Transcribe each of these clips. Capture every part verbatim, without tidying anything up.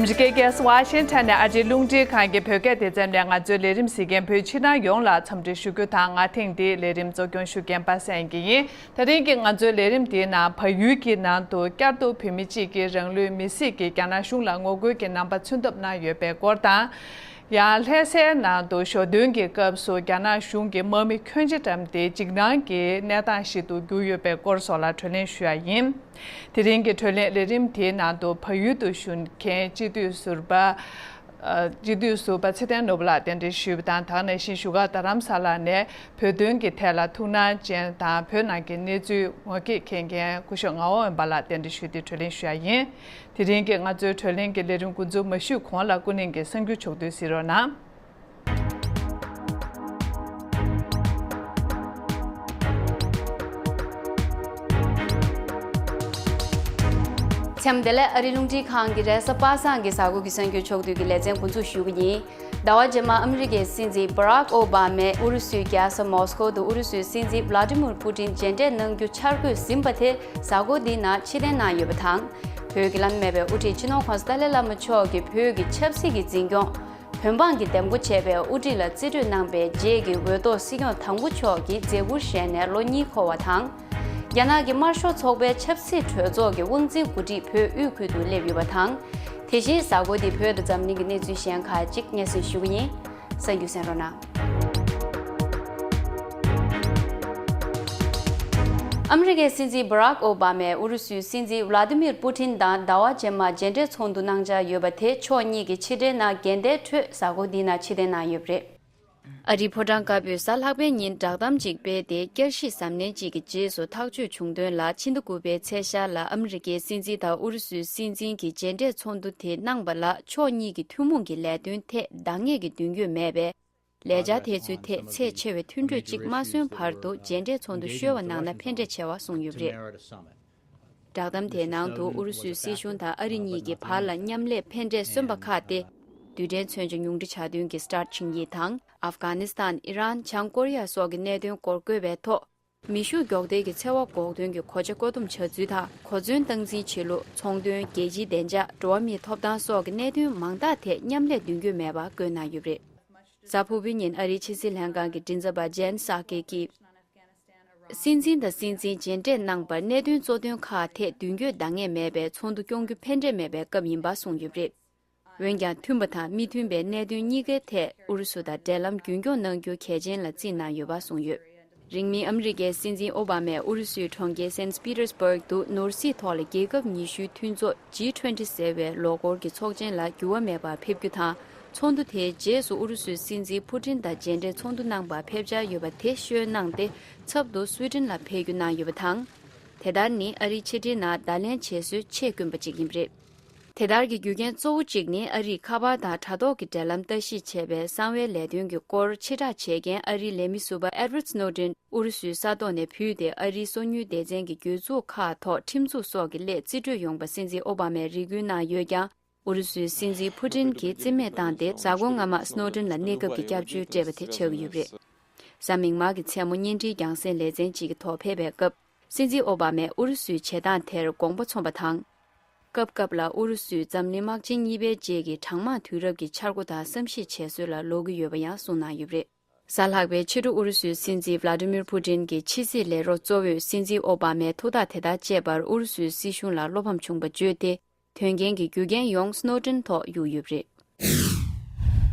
ཨ་མི་རི་ཀའི་རྒྱལ་ས་ཝ་ཤིང་ཊོན་ནས་ཨ་རིའི་རླུང་འཕྲིན་ཁང་གི་བོད་སྐད་སྡེ་ཚན་ནས་ང་ཚོའི་ལས་རིམ་གཟིགས་མཁན་བོད་ཕྱི་ནང་ཡོངས་ལ་འཚམས་འདྲི་ཞུ་རྒྱུ་དང་། ང་ཐེངས་འདིའི་ལས་རིམ་གཙོ་སྐྱོང་ཞུ་མཁན་པ་སངས་སྐྱིད་ཡིན། དེ་རིང་གི་ང་ཚོའི་ལས་རིམ་འདིའི་ནང་བལ་ཡུལ་གྱི་ནང་དུ་བསྐྱར་དུ་བོད་མི་གཅིག་གིས་རང་ལུས་མེར་སྲེག་གིས་རྒྱ་ནག་གཞུང་ལ་ངོ་རྒོལ་གྱི་རྣམ་པ་མཚོན་ཐབས་གནང་ཡོད་པའི་སྐོར་དང་། ཡང་ལྷ་སའི་ནང་དུ་ཞོ་སྟོན་གྱི་སྐབས་སུ་རྒྱ་ནག་གཞུང་གིས་དམག་མི་ཁྱོན་ཆེ་བཀྲམ་སྟེ་འཇིགས་སྣང་གི་གནས་སྟངས་ཤིག་ཏུ་གྱུར་ཡོད་པའི་སྐོར་སོགས་ལ་གྲོས་གླེང་ཞུ་ཡ་ཡིན། དེ་རིང་གི་གྲོས་གླེང་ལས་རིམ་དེའི་ནང་དུ་བལ་ཡུལ་དུ་བཞུགས་མཁན་སྤྱི་འཐུས་ཟུར་པ། ཨ། སྤྱི་འཐུས་ཟུར་པ་ཚེ་བརྟན་ནོར་བུ་ལགས་རྟེན་འབྲེལ་ཞུས་པ་དང་། དེ་ནང་བཞིན་བཞུགས་སྒར་རྡ་རམ་ས་ལ་ནས་བོད་དོན་གྱི་ཐད་ལ་ཐུགས་སྣང་ཅན་དང་བོད་ནང་གི་གནས་ཚུལ་ངོ་སྤྲོད་མཁན་སྐུ་ཞབས་ངག་དབང་དབེན་པ་ལགས་རྟེན་འབྲེལ་ཞུས་ཏེ་གྲོས་གླེང་ཞུ་ཡ་ཡིན། དེ་རིང་གི་ང་ཚོའི་གྲོས་གླེང་གི་ལས་རིམ་འགོ་འཛུགས་མ་ཞུས་གོང་ལ་སྐུ་མགྲོན་གྱིས་གསར་འགྱུར་ཕྱོགས་བསྡུས་གཟིགས་རོགས་གནང་། མཚམས་བདེ་ལེགས། ཨ་རིའི་རླུང་འཕྲིན་ཁང་གི་རེས་གཟའ་པ་སངས་ཀྱི་གཟའ་འཁོར་གྱི་གསར་འགྱུར་ཕྱོགས་བསྡུས་ཀྱི་ལེ་ཚན་འགོ་འཛུགས་ཞུ་གི་ཡིན། ཟླ་བ་རྗེས་མ་ཨ་མི་རི་ཀའི་སྲིད་འཛིན་བྷ་རག་ཨོ་བྷ་མས་ཨུ་རུ་སུའི་རྒྱལ་ས་མོ་སི་ཁོ་དུ་ཨུ་རུ་སུའི་སྲིད་འཛིན་ཝ་ལ་ཏི་མིར་པུ་ཏིན་མཇལ་འཕྲད་གནང་རྒྱུ་འཆར་འགོད་ཟིན་པ་དེ་གཟའ་འཁོར་འདིའི་ནང་ཕྱིར་འཐེན་གནང་ཡོད་པ་དང་། བོད་ཀྱི་བླ་ན་མེད་པའི་དབུ་ཁྲིད་སྤྱི་ནོར་༸གོང་ས་ཏཱ་ལའི་བླ་མ་མཆོག་གིས་བོད་ཀྱི་ཆབ་སྲིད་ཀྱི་འཛིན་སྐྱོང་། བོད་འབངས་ཀྱི་འདེམས་བསྐོ་བྱས་པའི་དབུ་ཁྲིད་ལ་རྩིས་སྤྲོད་གནང་པའི་རྗེས་ཀྱི་འོས་ཐོག་སྲིད་སྐྱོང་དང་པོ་མཆོག་གི་མཛད་ཁུར་བཞེས་ནས་ལོ་གཉིས་འཁོར་བ་དང་། རྒྱ་ནག་གི་དམར་ཤོག་ཚོགས་པའི་ཆབ་སྲིད་གྲོས་ཚོགས་ཀྱི་དབང་འཛིན་འགོ་ཁྲིད་བོད་དབུས་ཁུལ་དུ་སླེབས་ཡོད་པ་དང་། དེ་བཞིན་གཟའ་འཁོར་འདིའི་བོད་དང་འཛམ་གླིང་གི་གནས་ཚུལ་གཞན་ཁག་ཅིག་སྙན་སེང་ཞུ་གི་ཡིན། གསར་འགྱུར་གསན་རོགས་གནང་། ཨ་མི་རི་ཀའི་སྲིད་འཛིན་བྷ་རག་ཨོ་བྷ་མས་ཨུ་རུ་སུའི་སྲིད་འཛིན་ཝ་ལ་ཏི་མིར་པུ་ཏིན་དང་ཟླ་བ་རྗེས་མ་མཇལ་འཕྲད་ཚོགས་འདུ་གནང་འཆར་ཡོད་པ་དེ་ཕྱོགས་གཉིས་ཀྱིས་ཕྱིར་འཐེན་གནང་། འགལ་ཟླའི་ཁྲོད་གཟའ་འཁོར་འདིའི་ནང་ཕྱིར་འཐེན་གནང་ཡོད་པ་རེད། ཨ་རིའི་ཕོ་བྲང་དཀར་པོས་གཟའ་ལྷག་པའི་ཉིན་བསྒྲགས་གཏམ་ཅིག་སྤེལ་ཏེ། བསྐྱར་ཞིབ་གཟབ་ནན་ཅིག་གི་རྗེས་སུ་ཐག་གཅོད་བྱུང་དོན་ལ། ཕྱི་ཟླ་དགུ་པའི་ཚེས་ཤར་ལ་ཨ་མི་རི་ཀའི་སྲིད་འཛིན་དང་ཨུ་རུ་སུའི་སྲིད་འཛིན་གྱི་མཇལ་འཕྲད་ཚོགས་འདུ་དེ་གནང་པ་ལ། ཕྱོགས་གཉིས་ཀྱི་ཐུན་མོང་གི་ལས་དོན་ཐད་འདང་ངེས་ཀྱི་མདུན་སྐྱོད་མེད་པས། ལས་འཆར་དེ་ཚོའི་ཐད་ཚད་ཆེ་བའི་མཐུན་གྲོས་གཅིག་མ་སོན་བར་དུ་མཇལ་འཕྲད་ཚོགས་འདུ་བཤོལ་བ་གནང་ན་ཕན་འབྲས་ཆེ་བ་གསུངས་ཡོད་པ་རེད། བསྒྲགས་གཏམ་དེའི་ནང་དུ་ཨུ་རུ་སུའི་སྲིད་གཞུང་དང་ཨ་རི་གཉིས་ཀྱི་བར་ལ་མཉམ་ལས་ཕན་འབྲས་སོན་པ་ཁག་སྟེ། རྡུལ་ཕྲན་མཚོན་ཆ་ཉུང་འཕྲི་ཆག་དོན་གྱི་སི་ཊར་ཆིང་ཡེ་དང་། ཨབ་གྷ་ནི་སི་ཐན། ཨི་རན། བྱང་ཀོ་རི་ཡ་སོགས་ཀྱི་གནད་དོན་སྐོར་བཀོད་པའི་ཐོག་མེ་ཤུགས་མགྱོགས་དལ་གྱི་འཚེ་བ་འགོག་དོན་གྱི་གོ་ཆ་བཀོད་འདོམས་བྱ་ཚུལ་དང་། གོ་མཚོན་སྟངས་འཛིན་བྱེད་ལུགས། ཚོང་དོན། རྒྱལ་སྤྱིའི་བདེ་འཇགས། འགྲོ་བ་མིའི་ཐོབ་ཐང་སོགས་ཀྱི་གནད་དོན་མང་དག་ཐད་མཉམ་ལས་མདུན་སྐྱོད་མེད་པ་བཀོད་གནང་ཡོད་པ་རེད། གཟའ་ཕུར་བུའི་ཉིན་ཨ་རིའི་ཕྱི་སྲིད་ལྷན་ཁང་གི་མགྲིན་ཚབ་པ་ཇེན་སཱ་ཀེ་གིས། སྲིད་འཛིན་དང་སྲིད་འཛིན་མཇལ་འཕྲད་གནང་པར་གནད་དོན་གཙོ་དོན་ཁག་ཐད་མདུན་སྐྱོད་འདང་ངེས་མེད་པས། ཚོགས་འདུ་སྐྱོང་རྒྱུ་ཕན་འབྲས་མེད་པའི་སྐབས་ཡིན་པ་གསུངས་ཡོད་པ་རེད། འོན་ཀྱང་། མཐུན་པ་དང་མི་མཐུན་པའི་གནད་དོན་གཉིས་ཀའི་ཐད་ཨུ་རུ་སུ་དང་འབྲེལ་ལམ་རྒྱུན་འཁྱོངས་གནང་རྒྱུ་གལ་ཆེན་ལ་བརྩིས་གནང་ཡོད་པ་གསུངས་ཡོད། རིང་མིན་ཨ་མི་རི་ཀའི་སྲིད་འཛིན་ཨོ་བྷ་མས་ཨུ་རུ་སུའི་གྲོང་ཁྱེར་སེན་པི་ཏེར་སྦུག་ཏུ་ནོར་སྲིད་ཐོག་ལ་རྒྱལ་ཁབ་ཉི་ཤུའི་མཐུན་ཚོགས་ཇི་ཊུ་ཝེན་ཊི་ཟེར་བའི་ལོ་འཁོར་གྱི་ཚོགས་ཆེན་ལ་འགྱུར་བ་མེད་པར་ཕེབས་རྒྱུ་དང་། ཚོགས་འདུ་དེའི་རྗེས་སུ་ཨུ་རུ་སུའི་སྲིད་འཛིན་ཕུ་ཏིན་དང་མཇལ་འཕྲད་ཚོགས་འདུ་གནང་པར་ཕེབས་འཆར་ཡོད་པ་དེ་བཤོལ་གནང་སྟེ། ཚབ་ཏུ་སུའི་ཏན་ལ་ཕེབས་རྒྱུ་གནང་ཡོད་པ་དང་། དེ་ལྟར་ནི་ཨ་རིའི་ཕྱི་འབྲེལ་ནང་བརྡ་ལན་བྱེད་སྲོལ་ཆེས་དཀོན་པ་ཅིག་ཡིན་པ་རེད། དེ་ལྟར་གྱི་རྒྱུ་རྐྱེན་གཙོ་བོ་གཅིག་ནི་ཨ་རིས་ཁ་པར་དང་དྲ་ཐོག་གི་འབྲེལ་ལམ་ལྟ་ཞིབ་བྱས་པའི་གསང་བའི་ལས་དོན་གྱི་སྐོར་ཕྱིར་བསྒྲགས་བྱས་རྐྱེན། ཨ་རིའི་ལས་མི་ཟུར་པ་ཨེ་ཌི་ཝརཌ་སི་ནོ་ཌེན་ཨུ་རུ་སུའི་ས་ཐོག་ནས་བུད་དེ། ཨ་རིའི་སོ་ཉུལ་སྡེ་ཚན་གྱི་གྱོད་འཛུགས་ཁག་ཐོག་ཁྲིམས་འཛུགས་སོགས་ཀྱི་སླད་རྩིས་སྤྲོད་ཡོང་པ་སྲིད་འཛིན་ཨོ་བྷ་མས་རེ་སྐུལ་གནང་ཡོད་ཀྱང་། ཨུ་རུ་སུའི་སྲིད་འཛིན་ཕུ་ཏིན་གྱིས་རྩིས་མེད་བཏང་སྟེ། གཟའ་འཁོར་སྔ་མ་སི་ནོ་ཌེན་ལ་གནས་སྐབས་ཀྱི་སྐྱབས་བཅོལ་སྤྲད་པ་དེ་ཆགས་ཀྱི་ཡོད་པ་རེད། གཟའ་མིག་དམར་གྱི་མཚན་མོ་བརྙན་འཕྲིན་རྒྱང་སྲིང་ལེ་ཚན་གཅིག་གི་ཐོག་ཕེབས་པའི་སྐབས། སྲིད་འཛིན་ཨོ་བྷ་མས་ཨུ་རུ་སུའི་བྱེད་སྟངས་དེར་དགོངས་པ་ཚོམས་པ་དང་། སྐབས་སྐབས་ལ་ཨུ་རུ་སུས་འཛམ་གླིང་དམག་ཆེན་གཉིས་པའི་རྗེས་ཀྱི་གྲང་དམག་དུས་རབས་ཀྱི་འཆར་སྒོ་དང་བསམ་གཞིག་བྱེད་སྲོལ་ལ་ལོག་གི་ཡོད་པ་ཡང་གསུངས་གནང་ཡོད་པ་རེད། གཟའ་ལྷག་པའི་ཕྱི་དྲོ་ཨུ་རུ་སུའི་སྲིད་འཛིན་ཝ་ལ་ཏི་མིར་ཕུ་ཏིན་གྱིས་ཕྱི་སྲིད་ལས་རོགས་གཙོ་བོས་སྲིད་འཛིན་ཨོ་བྷ་མའི་ཐུགས་ཐག་དེ་ལྟར་བཅད་པར་ཨུ་རུ་སུའི་སྲིད་གཞུང་ལ་བློ་ཕམ་བྱུང་བ་བརྗོད་དེ། དོན་རྐྱེན་གྱི་རྒྱུ་རྐྱེན་ཡོངས་སི་ནོ་ཏན་ཐོག་གཡུགས་ཡོད་པ་རེད།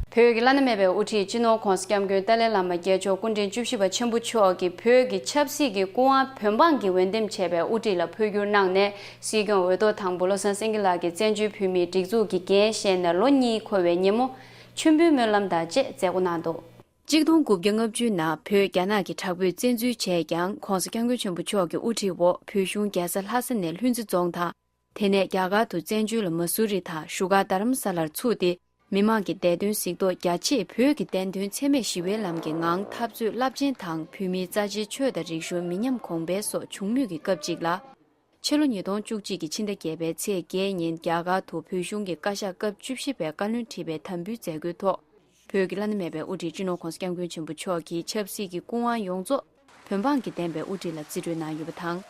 བོད་ཀྱི་བླ་ན་མེད་པའི་དབུ་ཁྲིད་སྤྱི་ནོར་༸གོང་ས་༸སྐྱབས་མགོན་ཏཱ་ལའི་བླ་མ་རྒྱལ་མཆོག་སྐུ་ཕྲེང་བཅུ་བཞི་པ་ཆེན་པོ་མཆོག་གིས་བོད་ཀྱི་ཆབ་སྲིད་ཀྱི་སྐུ་དབང་བོད་འབངས་ཀྱིས་འོས་འདེམས་བྱས་པའི་དབུ་ཁྲིད་ལ་འཕོ་འགྱུར་གནང་ནས། སྲིད་སྐྱོང་འོས་ཐོག་དང་པོ་བློ་བཟང་སེང་གེ་ལགས་ཀྱིས་བཙན་བྱོལ་བོད་མིའི་སྒྲིག་འཛུགས་ཀྱི་འགན་བཞེས་ནས་ལོ་གཉིས་འཁོར་བའི་ཉིན་མོ། མཆོད་འབུལ་སྨོན་ལམ་དང་བཅས་མཛད་སྒོ་གནང་འདུག་གཅིག་སྟོང་དགུ་བརྒྱ་ལྔ་བཅུ་ནང་བོད་རྒྱ་ནག་གི་དྲག་པོས་བཙན་འཛུལ་བྱས་ཀྱང་། ༸གོང་ས་༸སྐྱབས་མགོན་ཆེན་པོ་མཆོག་གི་དབུ་ཁྲིད་འོག་བོད་གཞུང་རྒྱལ་ས་ལྷ་ས་ནས་ལྷུན་རྩེ་རྫོང་དང་། དེ་ནས་རྒྱ་གར་དུ་བཙན་བྱོལ་ལ་མ་སུ་རི་དང་བཞུགས་སྒར་རྡ་རམ་ས་ལར་ཚུགས་ཏེ། མི་མང་གི་བདེ་དོན་གཟིགས་རྟོག་རྒྱ་ཆེའི་བོད་ཀྱི་བདེན་དོན་འཚེ་མེད་ཞི་བའི་ལམ་གྱི་ངང་འཐབ་རྩོད་རླབས་ཆེན་དང་། བོད་མིའི་རྩ་ཆེའི་ཆོས་དང་རིག་གཞུང་མི་ཉམས་གོང་འཕེལ་སོགས་བྱུང་མུས་ཀྱི་སྐབས་ཅིག་ལ། ཕྱི་ལོ་ཉིས་སྟོང་བཅུ་གཅིག་གི་ཕྱི་ཟླ་བརྒྱད་པའི་ཚེས་བརྒྱད་ཉིན་རྒྱ་གར་དུ་བོད་གཞུང་གི་བཀའ་ཤག་སྐབས་བཅུ་བཞི་པས་བཀའ་བློན་ཁྲི་པའི་དམ་འབུལ་མཛད་སྒོའི་ཐོག་བོད་ཀྱི་བླ་ན་མེད་པའི་དབུ་ཁྲིད་སྤྱི་ནོར་༸གོང་ས་༸སྐྱབས་མགོན་ཆེན་པོ་མཆོག་གིས་ཆབ་སྲིད་ཀྱི་སྐུ་དབང་ཡོངས་རྫོགས་བོད་འབངས་ཀྱིས་འདེམས་པའི་དབུ་ཁྲིད་ལ་རྩིས་སྤྲོད་གནང་ཡོད་པ་དང་།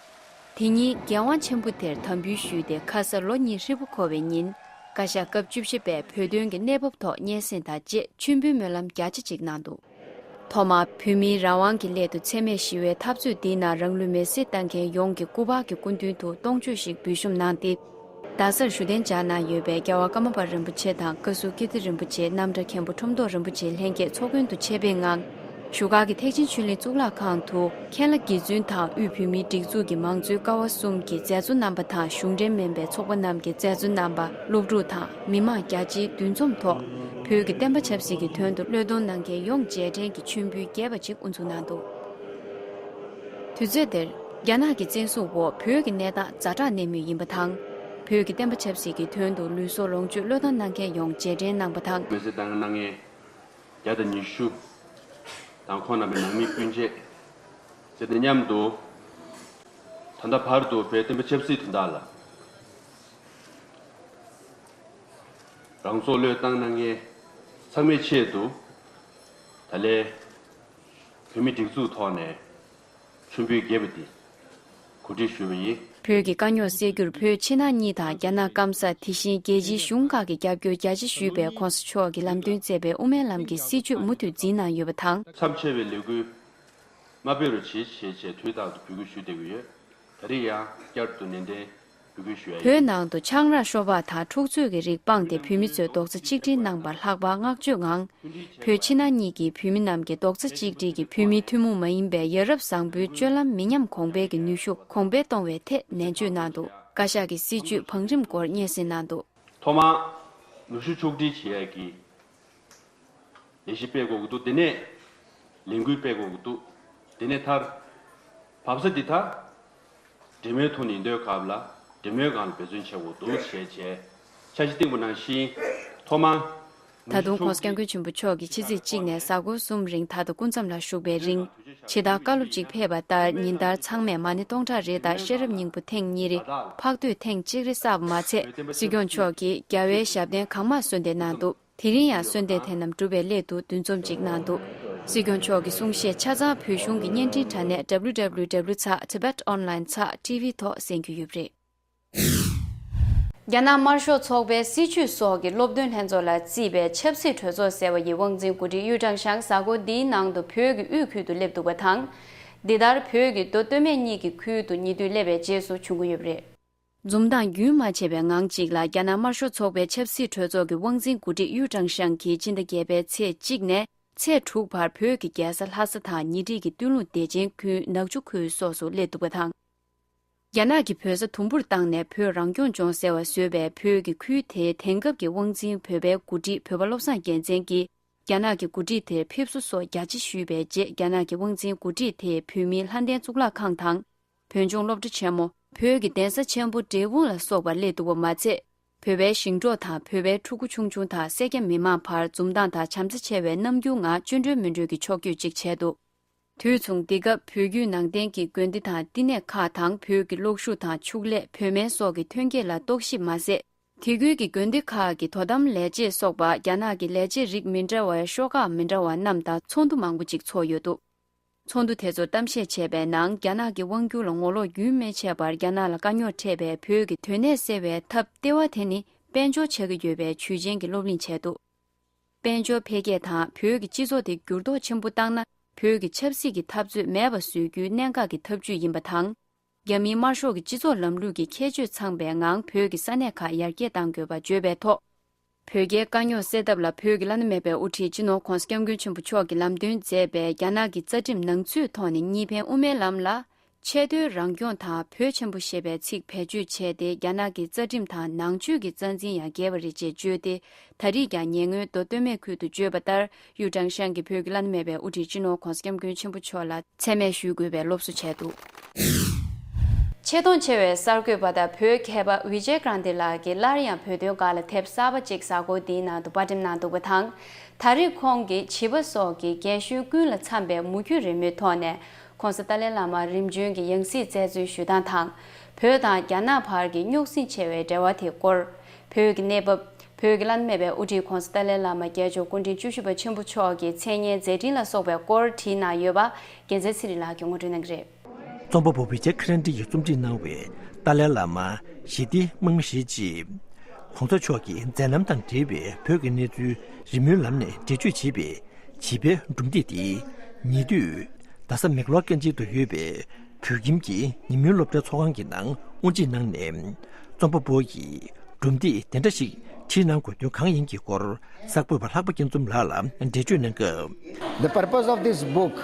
དེ་ཉིན་རྒྱལ་དབང་ཆེན་པོ་དེར་དམ་འབུལ་ཞུས་ཏེ། ཁ་སང་ལོ་གཉིས་ཧྲིལ་པོ་འཁོར་བའི་ཉིན། བཀའ་ཤག་སྐབས་བཅུ་བཞི་པས་བོད་དོན་གྱི་གནས་བབ་ཐོག་སྙན་སེང་དང་བཅས་མཆོད་འབུལ་སྨོན་ལམ་རྒྱ་ཆེ་གཅིག་གནང་འདུག་ཐོག་མར་བོད་མིའི་རང་དབང་གི་སླད་དུ་འཚེ་མེད་ཞི་བའི་འཐབ་རྩོད་འདིའི་ནང་རང་ལུས་མེར་སྲེག་བཏང་མཁན་ཡོངས་ཀྱི་སྐུ་པར་གྱི་སྐུ་མདུན་དུ་གཏོང་མཆོད་ཞིག་འབུལ་ཤོམ་གནང་སྟེ། རྡ་སར་བཞུགས་གདན་འཇགས་གནང་ཡོད་པའི་རྒྱལ་བ་ཀརྨ་པ་རིན་པོ་ཆེ་དང་བཀའ་ཟུར་ཀིརྟི་རིན་པོ་ཆེ། རྣམ་གྲྭ་མཁན་པོ་ཁྲོམ་ཐོག་རིན་པོ་ཆེ་ལྷན་རྒྱས་ཚོགས་མགོན་དུ་ཆེད་ཕེབས་ངང་། བཞུགས་སྒར་གྱི་ཐེག་ཆེན་ཆོས་གླིང་གཙུག་ལག་ཁང་དུ་མཁན་བླ་དགེ་བཙུན་དང་དབུས་བོད་མིའི་སྒྲིག་འཛུགས་ཀྱི་མང་གཙོའི་ཀ་བ་གསུམ་གྱི་མཛད་གཙོ་རྣམ་པ་དང་གཞུང་འབྲེལ་མིན་པའི་ཚོགས་པ་རྣམས་ཀྱི་མཛད་གཙོ་རྣམ་པ། སློབ་ཕྲུག་དང་མི་མང་རྒྱ་ཆེའི་འདུ་འཛོམས་ཐོག་བོད་ཀྱི་བསྟན་པ་ཆབ་སྲིད་ཀྱི་དོན་དུ་བློས་གཏོང་གནང་མཁན་ཡོངས་རྗེས་དྲན་གྱི་མཆོད་འབུལ་རྒྱས་པ་ཅིག་དབུ་འཛུགས་གནང་འདུག་དུས་ཚོད་དེར་རྒྱ་ནག་གི་བཙན་བཟུང་འོག་བོད་ཀྱི་གནས་སྟངས་ཛ་དྲག་གནས་མུས་ཡིན་པ་དང་། བོད་ཀྱི་བསྟན་པ་ཆབ་སྲིད་ཀྱི་དོན་དུ་ལུས་སྲོག་ལོངས་སྤྱོད་བློས་བཏང་གནང་མཁན་ཡོངས་རྗེས་དྲན་གནང་བ་དང་། མེར་སྲེག་བཏང་གནང་མཁན་བརྒྱ་དང་ཉི་ཤུ་དང་ཁོང་རྣམ་པའི་ནང་མི་སྤུན་མཆེད་བཅས་དང་མཉམ་དུ། ད་ལྟ་བར་དུ་བོད་བསྟན་པ་ཆབ་སྲིད་དོན་དག་ལ་རང་སྲོག་བློས་བཏང་གནང་མཁན་ཚང་མའི་ཆེད་དུ། ད་ལན་བོད་མི་སྒྲིག་འཛུགས་ཐོག་ནས་མཆོད་འབུལ་རྒྱས་པ་འདི་གོ་སྒྲིག་ཞུས་པ་ཡིན། བོད་ཀྱི་དཀའ་རྙོག་སེལ་རྒྱུར་བོད་ཕྱི་ནང་གཉིས་དང་རྒྱ་ནག་སྐམ་ས་དེ་བཞིན་རྒྱལ་སྤྱིའི་གཞུང་ཁག་གིས་རྒྱབ་སྐྱོར་རྒྱ་ཆེ་ཞུས་པའི་༧གོང་ས་མཆོག་གིས་ལམ་སྟོན་མཛད་པའི་དབུ་མའི་ལམ་གྱི་སྲིད་བྱུས་མུ་མཐུད་འཛིན་གནང་ཡོད་པ་དང་། མཚམས་ཆད་པའི་ལས་འགུལ་མ་སྤེལ་རོགས་བྱེད་ཅེས་དུས་རྟག་ཏུ་འབོད་སྐུལ་ཞུ་བསྡད་ཀྱི་ཡོད། ད་རེས་ཡང་བསྐྱར་དུ་ནན་ཏན་འབོད་སྐུལ་ཞུ་ཡ་ཡིན། བོད་ནང་དུ་ཆང་རག་ཤོ་སྦག་དང་འཁྲུག་རྩོད་ཀྱི་རིགས་སྤངས་ཏེ་བོད་མི་ཚོས་རྡོག་རྩ་གཅིག་སྒྲིལ་གནང་བར་ལྷག་པར་བསྔགས་བརྗོད་ངང་། བོད་ཕྱི་ནང་གཉིས་ཀྱི་བོད་མི་རྣམས་ཀྱིས་རྡོག་རྩ་གཅིག་སྒྲིལ་གྱིས་བོད་མིའི་ཐུན་མོང་མ་ཡིན་པའི་ཡ་རབས་བཟང་པོའི་སྤྱོད་ལམ་མི་ཉམས་གོང་འཕེལ་གྱི་ནུས་ཤུགས་གོང་འཕེལ་གཏོང་བའི་ཐད་ནན་བརྗོད་གནང་འདུག་བཀའ་ཤག་གི་སྲིད་བྱུས་བང་རིམ་སྐོར་སྙན་སེང་གནང་འདུག་ཐོག་མར་ནུས་ཤུགས་ཕྱོགས་སྒྲིལ་བྱེད་ཡས་ཀྱི་ལས་གཞི་སྤེལ་དགོས་ཀྱི་འདུག་དེ་ནས་ལས་འགུལ་སྤེལ་དགོས་ཀྱི་འདུག་དེ་ནས་མཐར་བབས་ས་འདི་མཐར་འབྲེལ་མོལ་ཐོག་ནས་ཡིན་དུས་སྐབས་ལ་འབྲེལ་མོལ་སྒང་ལ་འབད་བརྩོན་བྱེད་དགོས་འདུག་ཞེས་བྱས་འཆར་གཞི་བཏིང་བ་ནང་བཞིན། ཐོག་མར། ད་དུང་༧གོང་ས་༧སྐྱབས་མགོན་ཆེན་པོ་མཆོག་གིས་ཕྱི་ཚེས་གཅིག་ནས་གཟའ་འཁོར་གསུམ་རིང་ད་ལྟ་སྐུ་མཚམས་ལ་བཞུགས་པའི་རིང་། ཇི་ལྟར་བཀའ་སློབ་ཅིག་ཕེབས་པ་ལྟར་ཉིན་ལྟར་ཚང་མས་མ་ཎི་སྟོང་ཕྲག་རེ་དང་ཤེས་རབ་སྙིང་པོ་ཐེངས་གཉིས་རེ། ཕག་ཐོད་ཐེངས་གཅིག་རེ་བསགས་པ་མ་ཚད། སྲིད་སྐྱོང་མཆོག་གིས་རྒྱལ་བའི་ཞབས་བརྟན་གང་མང་གསོལ་འདེབས་གནང་འདུག་དེ་རིང་ཡང་གསོལ་འདེབས་དེ་རྣམས་སྒྲུབ་པའི་སླད་དུ་འདུ་འཛོམས་ཅིག་གནང་འདུག་སྲིད་སྐྱོང་མཆོག་གི་གསུང་བཤད་ཆ་ཚང་བོད་གཞུང་གི་བརྙན་འཕྲིན་དྲ་གནས་W W W ཚགས་Tibet Online ཚགས T V ཐོག་གསན་རྒྱུ་ཡོད་པ་རེད། རྒྱ་ནག་དམར་ཤོག་ཚོགས་པའི་སྲིད་བྱུས་སོགས་ཀྱི་སློབ་སྟོན་ལྷན་ཚོགས་ལ་བརྩིས་པའི་ཆབ་སྲིད་གྲོས་ཚོགས་ཟེར་བ་ཡི་དབང་འཛིན་འགོ་ཁྲིད་ཡུས་ཀྲང་ཤང་གཟའ་འཁོར་འདིའི་ནང་དུ་བོད་ཀྱི་དབུས་ཁུལ་དུ་སླེབས་འདུག་པ་དང་། འདི་ལྟར་བོད་ཀྱི་མདོ་སྟོད་སྨད་གཉིས་ཀྱི་ཁུལ་དུ་ཉེ་དུས་སླེབས་པའི་རྗེས་སུ་བྱུང་གི་ཡོད་པ་རེད། འཛུམ་མདངས་རྒྱུན་མ་ཆད་པའི་ངང་ཅིག་ལ་རྒྱ་ནག་དམར་ཤོག་ཚོགས་པའི་ཆབ་སྲིད་གྲོས་ཚོགས་ཀྱི་དབང་འཛིན་འགོ་ཁྲིད་ཡུས་ཀྲང་ཤང་གིས་སྤྱི་ཟླ་བརྒྱད་པའི་ཚེས་གཅིག་ནས་ཚེས་དྲུག་བར་བོད་ཀྱི་རྒྱལ་ས་ལྷ་ས་དང་ཉེ་འཁྲིས་ཀྱི་སྟོད་ལུང་བདེ་ཆེན་ཁུལ་ནག་ཆུ་ཁུལ་སོགས་སུ་སླེབས་འདུག་པ་དང་། རྒྱ་ནག་གིས་བོད་ས་དུམ་བུར་བཏང་ནས་བོད་རང་སྐྱོང་ལྗོངས་ཟེར་བ་བཟོས་པའི་བོད་ཀྱི་ཁུལ་དེའི་དེང་སྐབས་ཀྱི་དབང་འཛིན་བོད་པའི་འགོ་ཁྲིད་བོད་པ་བློ་བཟང་རྒྱལ་མཚན་གྱིས་རྒྱ་ནག་གི་འགོ་ཁྲིད་དེར་ཕེབས་བསུ་སོགས་རྒྱ་ཆེ་ཞུས་པའི་རྗེས། རྒྱ་ནག་གི་དབང་འཛིན་འགོ་ཁྲིད་དེས་བོད་མིའི་ལྷ་ལྡན་གཙུག་ལག་ཁང་དང་། བོད་ལྗོངས་སློབ་གྲྭ་ཆེན་མོ། བོད་ཀྱི་གདན་ས་ཆེན་པོ་འབྲས་སྤུངས་ལ་སོགས་པར་སླེབས་འདུག་པ་མ་ཚད། བོད་པའི་ཞིང་འབྲོག་དང་བོད་པའི་ཕྲུ་གུ་ཆུང་ཆུང་དང་སེར་སྐྱ་མི་མང་བར་འཛུམ་མདངས་དང་བྱམས་བརྩེ་ཆེ་བའི་རྣམ་འགྱུར་ངང་སྐྱོན་བྲལ་མི་འགྲོ་གི་ཕྱོགས་བསྐྱོད་ཅིག་བྱས་འདུག་དུས་མཚུངས་འདི་སྐབས་བོད་བརྒྱུད་ནང་བསྟན་གྱི་དགོན་སྡེ་དང་བསྟི་གནས་ཁག་དང་བོད་ཀྱི་གློག་ཤུགས་དང་ཕྱུགས་ལས། བོད་སྨན་སོགས་ཀྱི་ཐོན་སྐྱེད་ལ་རྟོག་ཞིབ་མ་ཟད། དེ་ཁུལ་གྱི་དགོན་སྡེ་ཁག་གི་དོ་དམ་ལས་བྱེད་སོགས་པ་རྒྱ་ནག་གི་ལས་བྱེད་རིགས་མི་འདྲ་བའི་ཤོག་ཁག་མི་འདྲ་བ་རྣམས་དང་ཚོགས་འདུ་མང་པོ་ཅིག་ཚོགས་ཡོད་འདུག་ཚོགས་འདུ་དེ་ཚོར་གཏམ་བཤད་བྱས་པའི་ནང་རྒྱ་ནག་གི་དབང་སྒྱུར་ལ་ངོ་ལོག་རྒྱུན་མི་ཆད་པར་རྒྱ་ནག་ལ་དཀའ་རྙོག་འཕྲད་པའི་བོད་ཀྱི་དོན་གནད་སེལ་བའི་ཐབས་ལྟེ་བ་དེ་ནི་དཔལ་འབྱོར་ཆགས་ཀྱི་ཡོད་པའི་ཇུས་ཆེན་གྱི་སློབ་གླེང་བྱས་འདུག་དཔལ་འབྱོར་འཕེལ་རྒྱས་དང་བོད་ཀྱི་སྤྱི་ཚོགས་དེ་འགྱུར་ལྡོག་ཆེན་པོ་བཏང་ན། བོད་ཀྱི་ཆབ་སྲིད་ཀྱི་འཐབ་རྩོད་མེད་པ་བཟོ་རྒྱུའི་གནད་འགག་གི་ཐབས་ཇུས་ཡིན་པ་དང་། རྒྱ་མིའི་དམར་ཤོག་གི་སྤྱི་ཚོགས་ལམ་ལུགས་ཀྱི་ཁྱད་ཆོས་ཚང་པའི་ངང་བོད་ཀྱི་ས་གནས་ཁག་ཡར་རྒྱས་གཏང་དགོས་པ་བརྗོད་པའི་ཐོག་བོད་རྒྱའི་དཀའ་རྙོག་སེལ་ཐབས་ལ་བོད་ཀྱི་བླ་ན་མེད་པའི་དབུ་ཁྲིད་སྤྱི་ནོར་༧གོང་ས་༧སྐྱབས་མགོན་ཆེན་པོ་མཆོག་གིས་ལམ་སྟོན་མཛད་པའི་རྒྱ་ནག་གི་རྩ་ཁྲིམས་ནང་ཆོས་ཐོག་ནས་གཉིས་ཕན་དབུ་མའི་ལམ་ལ། ཆེས་མཐོའི་རང་སྐྱོང་དང་བོད་ཆེན་པོ་ཞེས་པའི་ཚིག་བེད་སྤྱོད་བྱས་ཏེ། རྒྱ་ནག་གི་རྩ་ཁྲིམས་དང་ནང་ཆོས་ཀྱི་རྩ་འཛིན་ཡང་འགལ་བ་རེད་ཅེས་བརྗོད་དེ། ད་རེས་ཀྱང་ཉེ་སྔོན་མདོ་སྟོད་སྨད་ཁུལ་དུ་བརྗོད་པ་ལྟར། ཡུས་ཀྲང་ཤང་གིས་བོད་ཀྱི་བླ་ན་མེད་པའི་དབུ་ཁྲིད་སྤྱི་ནོར་༧གོང་ས་༧སྐྱབས་མགོན་ཆེན་པོ་མཆོག་ལ་མཚན་སྨད་ཞུ་དགོས་པའི་སློབ་གསོ་བྱས་འདུག་ཆེ་མཐོང་ཆེ་བའི་གསར་འགོད་པ་དང་བོད་མཁས་པ་ཝི་ཇེ་ཀྲན་ཏི་ལགས་ཀྱིས་སླར་ཡང་བོད་དོན་སྒང་ལ་དེབ་གསར་པ་གཅིག་གཟའ་འཁོར་འདིའི་ནང་དུ་པར་འགྲེམས་གནང་འདུག་པ་དང་། ད་རེས་ཁོང་གིས་བྱིས་པ་སོགས་ཀྱི་རྒན་གཞོན་ཀུན་ལ་འཚམ་པའི་མུ་ཁྱུད་རེས་མོས་ཐོག་ནས། ྋགོང་ས་ཏཱ་ལའི་བླ་མ་རིམ་བྱོན་གྱི་ཡང་སྲིད་བཙལ་འཚོལ་ཞུ་སྟངས་དང་། བོད་དང་རྒྱ་ནག་བར་གྱི་རྙོག་ཟིང་ཆེ་བའི་འབྲེལ་བ་དེའི་སྐོར། བོད་ཀྱི་གནས་བབ། བོད་ཀྱི་བླ་ན་མེད་པའི་དབུ་ཁྲིད་ྋགོང་ས་ཏཱ་ལའི་བླ་མ་རྒྱལ་མཆོག་སྐུ་ཕྲེང་བཅུ་བཞི་པ་ཆེན་པོ་མཆོག་གི་མཚན་སྙན་མཛད་འཕྲིན་ལ་སོགས་པའི་སྐོར་བྲིས་གནང་ཡོད་པ། རྒྱལ་མཚན་ཚེ་རིང་ལགས་ཀྱིས་ངོ་སྤྲོད་གནང་གི་རེད། རྩོམ་པ་པོ་ཝི་ཇེ་ཀྲན་ཏི་ཡིས་རྩོམ་སྒྲིག་གནང་བའི་ཏཱ་ལའི་བླ་མ་ཞི་བདེའི་དམག་མི་ཞེས་བགྱིས། གོང་ས་མཆོག་གི་མཛད་རྣམ་དང་འབྲེལ་བའི་བོད་ཀྱི་གནས་ཚུལ་རི་མོའི་ལམ་ནས་འགྲེལ་བརྗོད་བྱེད་པའི་བྱིས་པའི་སྒྲུང་དེབ་དེ། ཉེ་དུས་རྡ་ས་མེག་ལོར་གྷན་ཇི་དུ་ཡོད་པའི་བོད་ཁྱིམ་གྱི་ཉིན་མོའི་སློབ་གྲྭའི་ཚོགས་ཁང་གི་ནང་དབུ་འབྱེད་གནང་ནས། རྩོམ་པ་པོ་ཡིས་སྒྲུང་དེབ་དེ་འདྲ་ཞིག་བྲིས་གནང་དགོས་དོན་གང་ཡིན་གྱི་སྐོར། གསར་འགོད་པ་ལྷག་པ་སྐྱིད་འཛོམས་ལགས་ལ་འགྲེལ་བརྗོད་གནང་སྐབས། The purpose of this book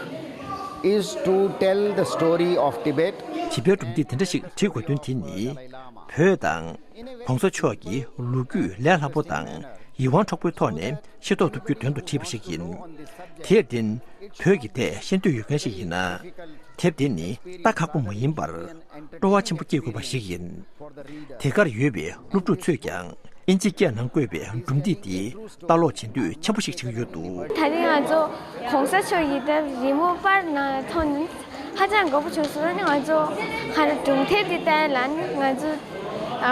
is to tell the story of Tibet. བྱིས་པའི་སྒྲུང་དེབ་དེ་འདྲ་ཞིག་བྲིས་དགོས་དོན་དེ་ནི། བོད་དང་། གོང་ས་མཆོག་གི་ལོ་རྒྱུས་ལས་སླ་པོ་དང་ཡིད་དབང་འཕྲོག་པོའི་ཐོག་ནས་ཤེས་རྟོགས་ཐུབ་རྒྱུའི་དོན་དུ་བྲིས་པ་ཞིག་ཡིན། དེར་བརྟེན། བོད་ཀྱི་ཐད་ཤེས་འདོད་ཡོད་མཁན་ཞིག་ཡིན་ན། དེབ་དེ་ནི་ལྟ་ཁག་པོ་མ་ཡིན་པར། སྤྲོ་བ་ཆེན་པོ་སྐྱེ་དགོས་པ་ཞིག་ཡིན། དེ་གར་ཡོད་པའི་སློབ་ཕྲུག་ཚོས་ཀྱང་ཨིན་ཇི་སྐད་ནང་བཀོད་པའི་སྒྲུང་དེབ་དེ་ལྟ་ཀློག་བྱེད་འདོད་ཆེན་པོ་ཞིག་བྱེད་ཀྱི་ཡོད་འདུག། ད་རེས་ང་ཚོ་གོང་ས་མཆོག་གི་དེབ་རི་མོ་པར་ནང་མཐོང་ནས་ཧ་ཅང་དགའ་པོ་བྱུང་སོང་། ཨ་ནི་ང་ཚོ་ཧ་ལས་སྒྲུང་དེབ་དེ་ལྟ་ཡ་ལ་ནི་ང་ཚོ་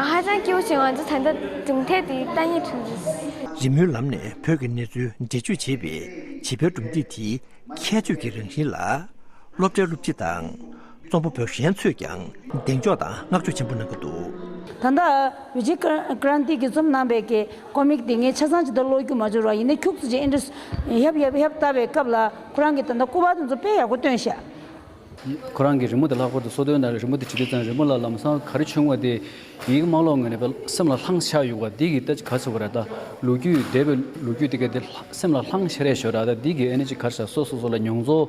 ཧ་ཅང་སྐྱིད་པོ་བྱུང་། ང་ཚོ་ད་ལྟ་སྒྲུང་དེབ་དེ་ལྟ་སྙིང་བྲོ་འདུག། རི་མོའི་ལམ་ནས་བོད་ཀྱི་གནས་ཚུལ་འགྲེལ་བརྗོད་བྱེད་པའི་བྱིས་པའི་སྒྲུང་དེབ་དེའི་ཁྱད་ཆོས་ཀྱི་རང་བཞིན་ལ། སློབ་གྲྭའི་སློབ་སྤྱི་དང་། རྩོམ་པ་པོ་གཞན་ཚོས་ཀྱང་གདེང་འཇོག་དང་བསྔགས་བརྗོད་ཆེན་པོ་གནང་གི་འདུག། ད་ལྟ་བི་ཇི་ཀ་རན་ཏི་གིས་རྩོམ་གནང་པའི་གི་ཀོ་མིག་དེ་ངས་ཆ་ཚང་ཇི་ལྟར་ཀློག་རྒྱུ་མ་འབྱོར་བ་ཡིན་ནའི་ཁྱུག་ཙམ་ཅིག་ཨིན་ཊི་རེ་སི་ཧབ་ཧབ་ཧབ་ལྟ་བའི་སྐབས་ལ་ཁོ་རང་གིས་ད་ལྟ་སྐུ་པར་དེ་ཚོ་དཔེ་ཡག་པོ་བཏོན་ཤག། ཁོ་རང་གི་རི་མོ་དེ་ལྷག་པར་དུ་སོ་ཏོའི་ནང་རི་མོ་དེ་བྲིས་དུས་ཙང་རི་མོ་ལ་ལམ་སང་ག་རེ་བྱུང་བ་དེ་ཡིག་མ་ཀློག་ངོས་ནས་སེམས་ལ་ལྷང་ཤར་ཡོང་བ་དེ་གི་ད་ཅི་ག་ཟེར་བ་རེད། ད་ལོ་རྒྱུས་དེབ་པའི་ལོ་རྒྱུས་དེ་ག་དེ་སེམས་ལ་ལྷང་ཤར་རེ་ཞོར་ར། ད་དེ་གི་ཨ་ནི་ཅི་ག་རེ་ཟེར་སོ་སོ་སོ་ལ་མྱོང་ཚོར།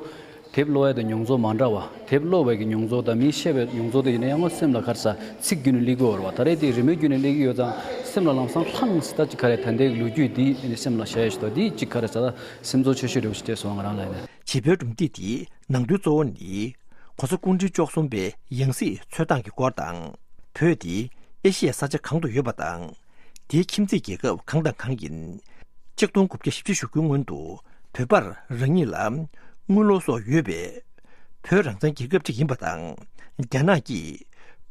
དེབ་ཀློག་ཡ་དང་མྱོང་ཚོར་མ་འདྲ་བ། དེབ་ཀློག་པའི་གི་མྱོང་ཚོར་དང་མིས་བཤད་པའི་མྱོང་ཚོར་དེ་ཡིན་ན་ཡང་སེམས་ལ་ག་རེ་ཟེར་ཚིག་བརྒྱུད་ནས་སླེབས་ཀྱི་ཡོད་རེད་བ། ད་རེས་དེ་རི་མོའི་བརྒྱུད་ནས་སླེབས་ཀྱི་ཡོད་ཙང་སེམས་ལ་ལམ་སང་ལྷང་ཟེར། ད་ཅི་ག་རེ་ད་ལྟའི་ལོ་རྒྱུས་འདི་ཨ་ནི་སེམས་ལ་ཤར་ཡ་ཞིག་ད་འདི་ཅི་ག་རེ་ཟེར་ད་སེམས་ཚོར་ཆེ་ཤོས་རེད་བ་ཞིག་སྤྲད་སོང་། ང་རང་ལ་ཡིན་ན། བྱིས་པའི་སྒྲུང་དེབ་དེའི་ནང་དོན་གཙོ་བོ་ནི། གོང་ས་སྐུ་ཕྲེང་བཅུ་གསུམ་པའི་ཡང་སྲིད་འཚོལ་སྟངས་ཀྱི་སྐོར་དང་། བོད་དེ་ཨེ་ཤི་ཡའི་ས་ཆ་གང་དུ་ཡོད་པ་དང་། དེའི་ཁྱིམ་མཚེས་རྒྱལ་ཁབ་གང་དང་གང་ཡིན། ཆིག་སྟོང་དགུ་བརྒྱ་བཞི་བཅུ་ཞེ་དགུའི་སྔོན་དུ་བོད་པར་རང་ཉིད་ལ་དངུལ་ལོར་སོགས་ཡོད་པའི་བོད་རང་བཙན་རྒྱལ་ཁབ་ཅིག་ཡིན་པ་དང་། རྒྱ་ནག་གིས་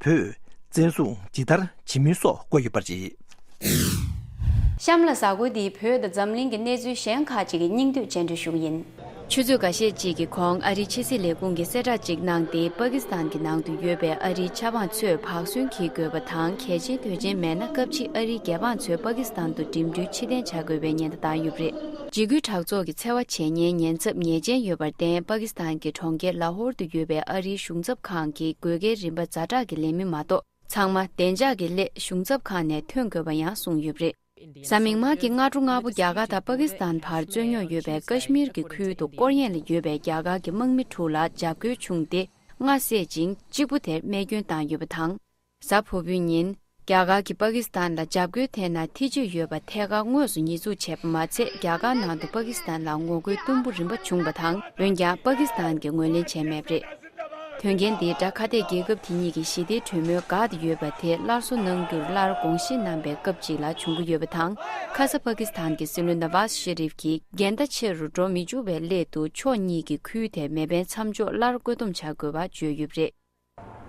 བོད་བཙན་བཟུང་ཇི་ལྟར་བྱེད་མིན་སོགས་བཀོད་ཡོད་པ་རེད། གཤམ་ལ་གཟའ་འཁོར་འདིའི་བོད་དང་འཛམ་གླིང་གི་གནས་ཚུལ་གཞན་ཁག་ཅིག་གི་སྙིང་བསྡུས་སྤྱན་འདྲེན་ཞུ་གི་ཡིན། ཆུ་ཚོད་འགའ་ཤས་ཅིག་གི་གོང་ཨ་རིའི་ཕྱི་སྲིད་ལས་ཁུངས་ཀྱིས་གསལ་བསྒྲགས་ཅིག་གནང་སྟེ། པ་ཀི་སི་ཐན་གྱི་ནང་དུ་ཡོད་པའི་ཨ་རིའི་ཆབ་འབངས་ཚོས་བག་ཟོན་གྱིས་དགོས་པ་དང་། གལ་ཆེའི་དོན་ཆེན་མེད་ན་སྐབས་ཕྱིས་ཨ་རིའི་རྒྱལ་འབངས་ཚོས་པ་ཀི་སི་ཐན་དུ་འགྲིམ་འགྲུལ་ཕྱིར་འཐེན་བྱ་དགོས་པའི་ཉེན་བརྡ་བཏང་ཡོད་པ་རེད། འཇིགས་སྐུལ་དྲག་ཚོགས་ཀྱི་འཚེ་བ་བྱེད་ཉེན་ཉེན་ཚབས་ངེས་ཅན་ཡོད་པར་བརྟེན། པ་ཀི་སི་ཐན་གྱི་གྲོང་ཁྱེར་ལ་ཧོར་དུ་ཡོད་པའི་ཨ་རིའི་གཞུང་ཚབ་ཁང་གི་དགོས་གལ་རིམ་པ་ཛ་དྲག་གི་ལས་མི་མ་གཏོགས། ཚང་མ་བདེ་འཇགས་ཀྱི་སླད་གཞུང་ཚབ་ཁང་ནས་ཐོན་དགོས་པ་ཡང་གསུངས་ཡོད་པ་རེད། གཟའ་མིག་དམར་གྱི་སྔ་དྲོ་སྔ་པོ། རྒྱ་གར་དང་པ་ཀི་སི་ཐན་བར་རྩོད་རྙོག་ཡོད་པའི་ཀ་ཤི་མིར་གྱི་ཁུལ་དུ་སྐོར་གཡེང་ལ་ཡོད་པའི་རྒྱ་གར་གྱི་དམག་མི་དྲུག་ལ་འཇབ་རྒོལ་བྱུང་སྟེ། ལྔ་བསད་ཅིང་གཅིག་པུ་དེར་རྨས་སྐྱོན་བཏང་ཡོད་པ་དང་། གཟའ་ཕུར་བུའི་ཉིན། རྒྱ་གར་གྱིས་པ་ཀི་སི་ཐན་ལ་འཇབ་རྒོལ་ཐེབས་ན་ཐེ་བྱུས་ཡོད་པ་ཐད་ཀར་དངོས་སུ་ཉེས་འཛུགས་བྱས་པ་མ་ཚད། རྒྱ་གར་ནང་དུ་པ་ཀི་སི་ཐན་ལ་ངོ་རྒོལ་དུམ་བུ་རིམ་པ་བྱུང་བ་དང་། འོན་ཀྱང་པ་ཀི་སི་ཐན་གྱིས་ངོས་ལེན་བྱས་མེད་པ་རེད། དོན་རྐྱེན་འདིའི་སྒྲ་ཁ་གཏད་རྒྱལ་ཁབ་དེ་གཉིས་ཀྱི་ཞི་བདེའི་གྲོས་མོལ་འགག་སྟེ་ཡོད་པ་དེ་སླར་གསོ་གནང་རྒྱུར་སླར་དགོངས་བཞེས་གནང་པའི་སྐབས་ཅིག་ལ་བྱུང་གི་ཡོད་པ་དང་། ཁ་ས་པ་ཀི་སི་ཐན་གྱི་སྲིད་བློན་ནཱ་ཝཱཟ་ཤེ་རིབ་ཀྱིས་འགལ་ཟླ་ཆེ་རུ་འགྲོ་མི་བཅུག་པའི་སླད་དུ། ཕྱོགས་གཉིས་ཀྱི་ཁུལ་དེར་མེ་འཕེན་མཚམས་འཇོག་སླར་བཀོད་འདོམས་བྱ་དགོས་པ་བརྗོད་ཡོད་པ་རེད།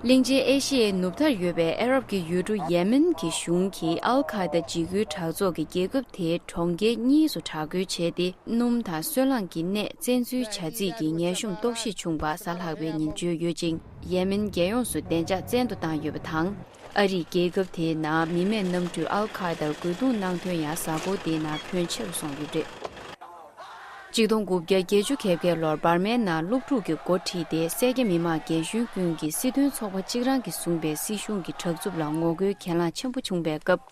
གླིང་ཆེན་ཨེ་ཤི་ཡའི་ནུབ་མཐར་ཡོད་པའི་ཨ་རབ་ཀྱི་ཡུལ་གྲུ་ཡེ་མེན་གྱི་གཞུང་གིས་ཨལ་ཁ་ཡེ་ད་འཇིགས་སྐུལ་དྲག་ཚོགས་ཀྱིས་རྒྱལ་ཁབ་དེའི་གྲོང་ཁྱེར་གཉིས་སུ་དྲག་རྒོལ་བྱས་ཏེ། སྣུམ་དང་སོལ་རླངས་ཀྱི་གནས་བཙན་འཛུལ་བྱ་རྩིས་ཀྱི་ཉེན་གཤོམ་རྟོག་ཞིབ་བྱུང་བ་གཟའ་ལྷག་པའི་ཉིན་བརྗོད་ཡོད་ཅིང་། ཡེ་མེན་རྒྱལ་ཡོངས་སུ་བདེ་འཇགས་བཙན་དུ་བཏང་ཡོད་པ་དང་། ཨ་རིས་རྒྱལ་ཁབ་དེའི་ནང་མི་མེད་གནམ་གྲུས་ཨལ་ཁ་ཡེ་ད་རྒོལ་རྡུང་གནང་དོན་ཡང་གཟའ་འཁོར་འདིའི་ནང་ཕོན་ཆེ་རུ་སོང་ཡོད་པ་རེད། ཆིག་སྟོང་དགུ་བརྒྱ་བརྒྱད་ཅུ་གྱ་བརྒྱད་ལོར་འབར་མའི་ནང་སློབ་ཕྲུག་གིས་འགོ་ཁྲིད་དེ། སེར་སྐྱ་མི་མང་རྒན་གཞོན་ཀུན་གྱིས་སྲིད་དོན་ཚོགས་པ་གཅིག་རང་གིས་བཟུང་བའི་སྲིད་གཞུང་གི་དྲག་རྩུབ་ལ་ངོ་རྒོལ་གྱེན་ལངས་ཆེན་པོ་བྱུང་བའི་སྐབས།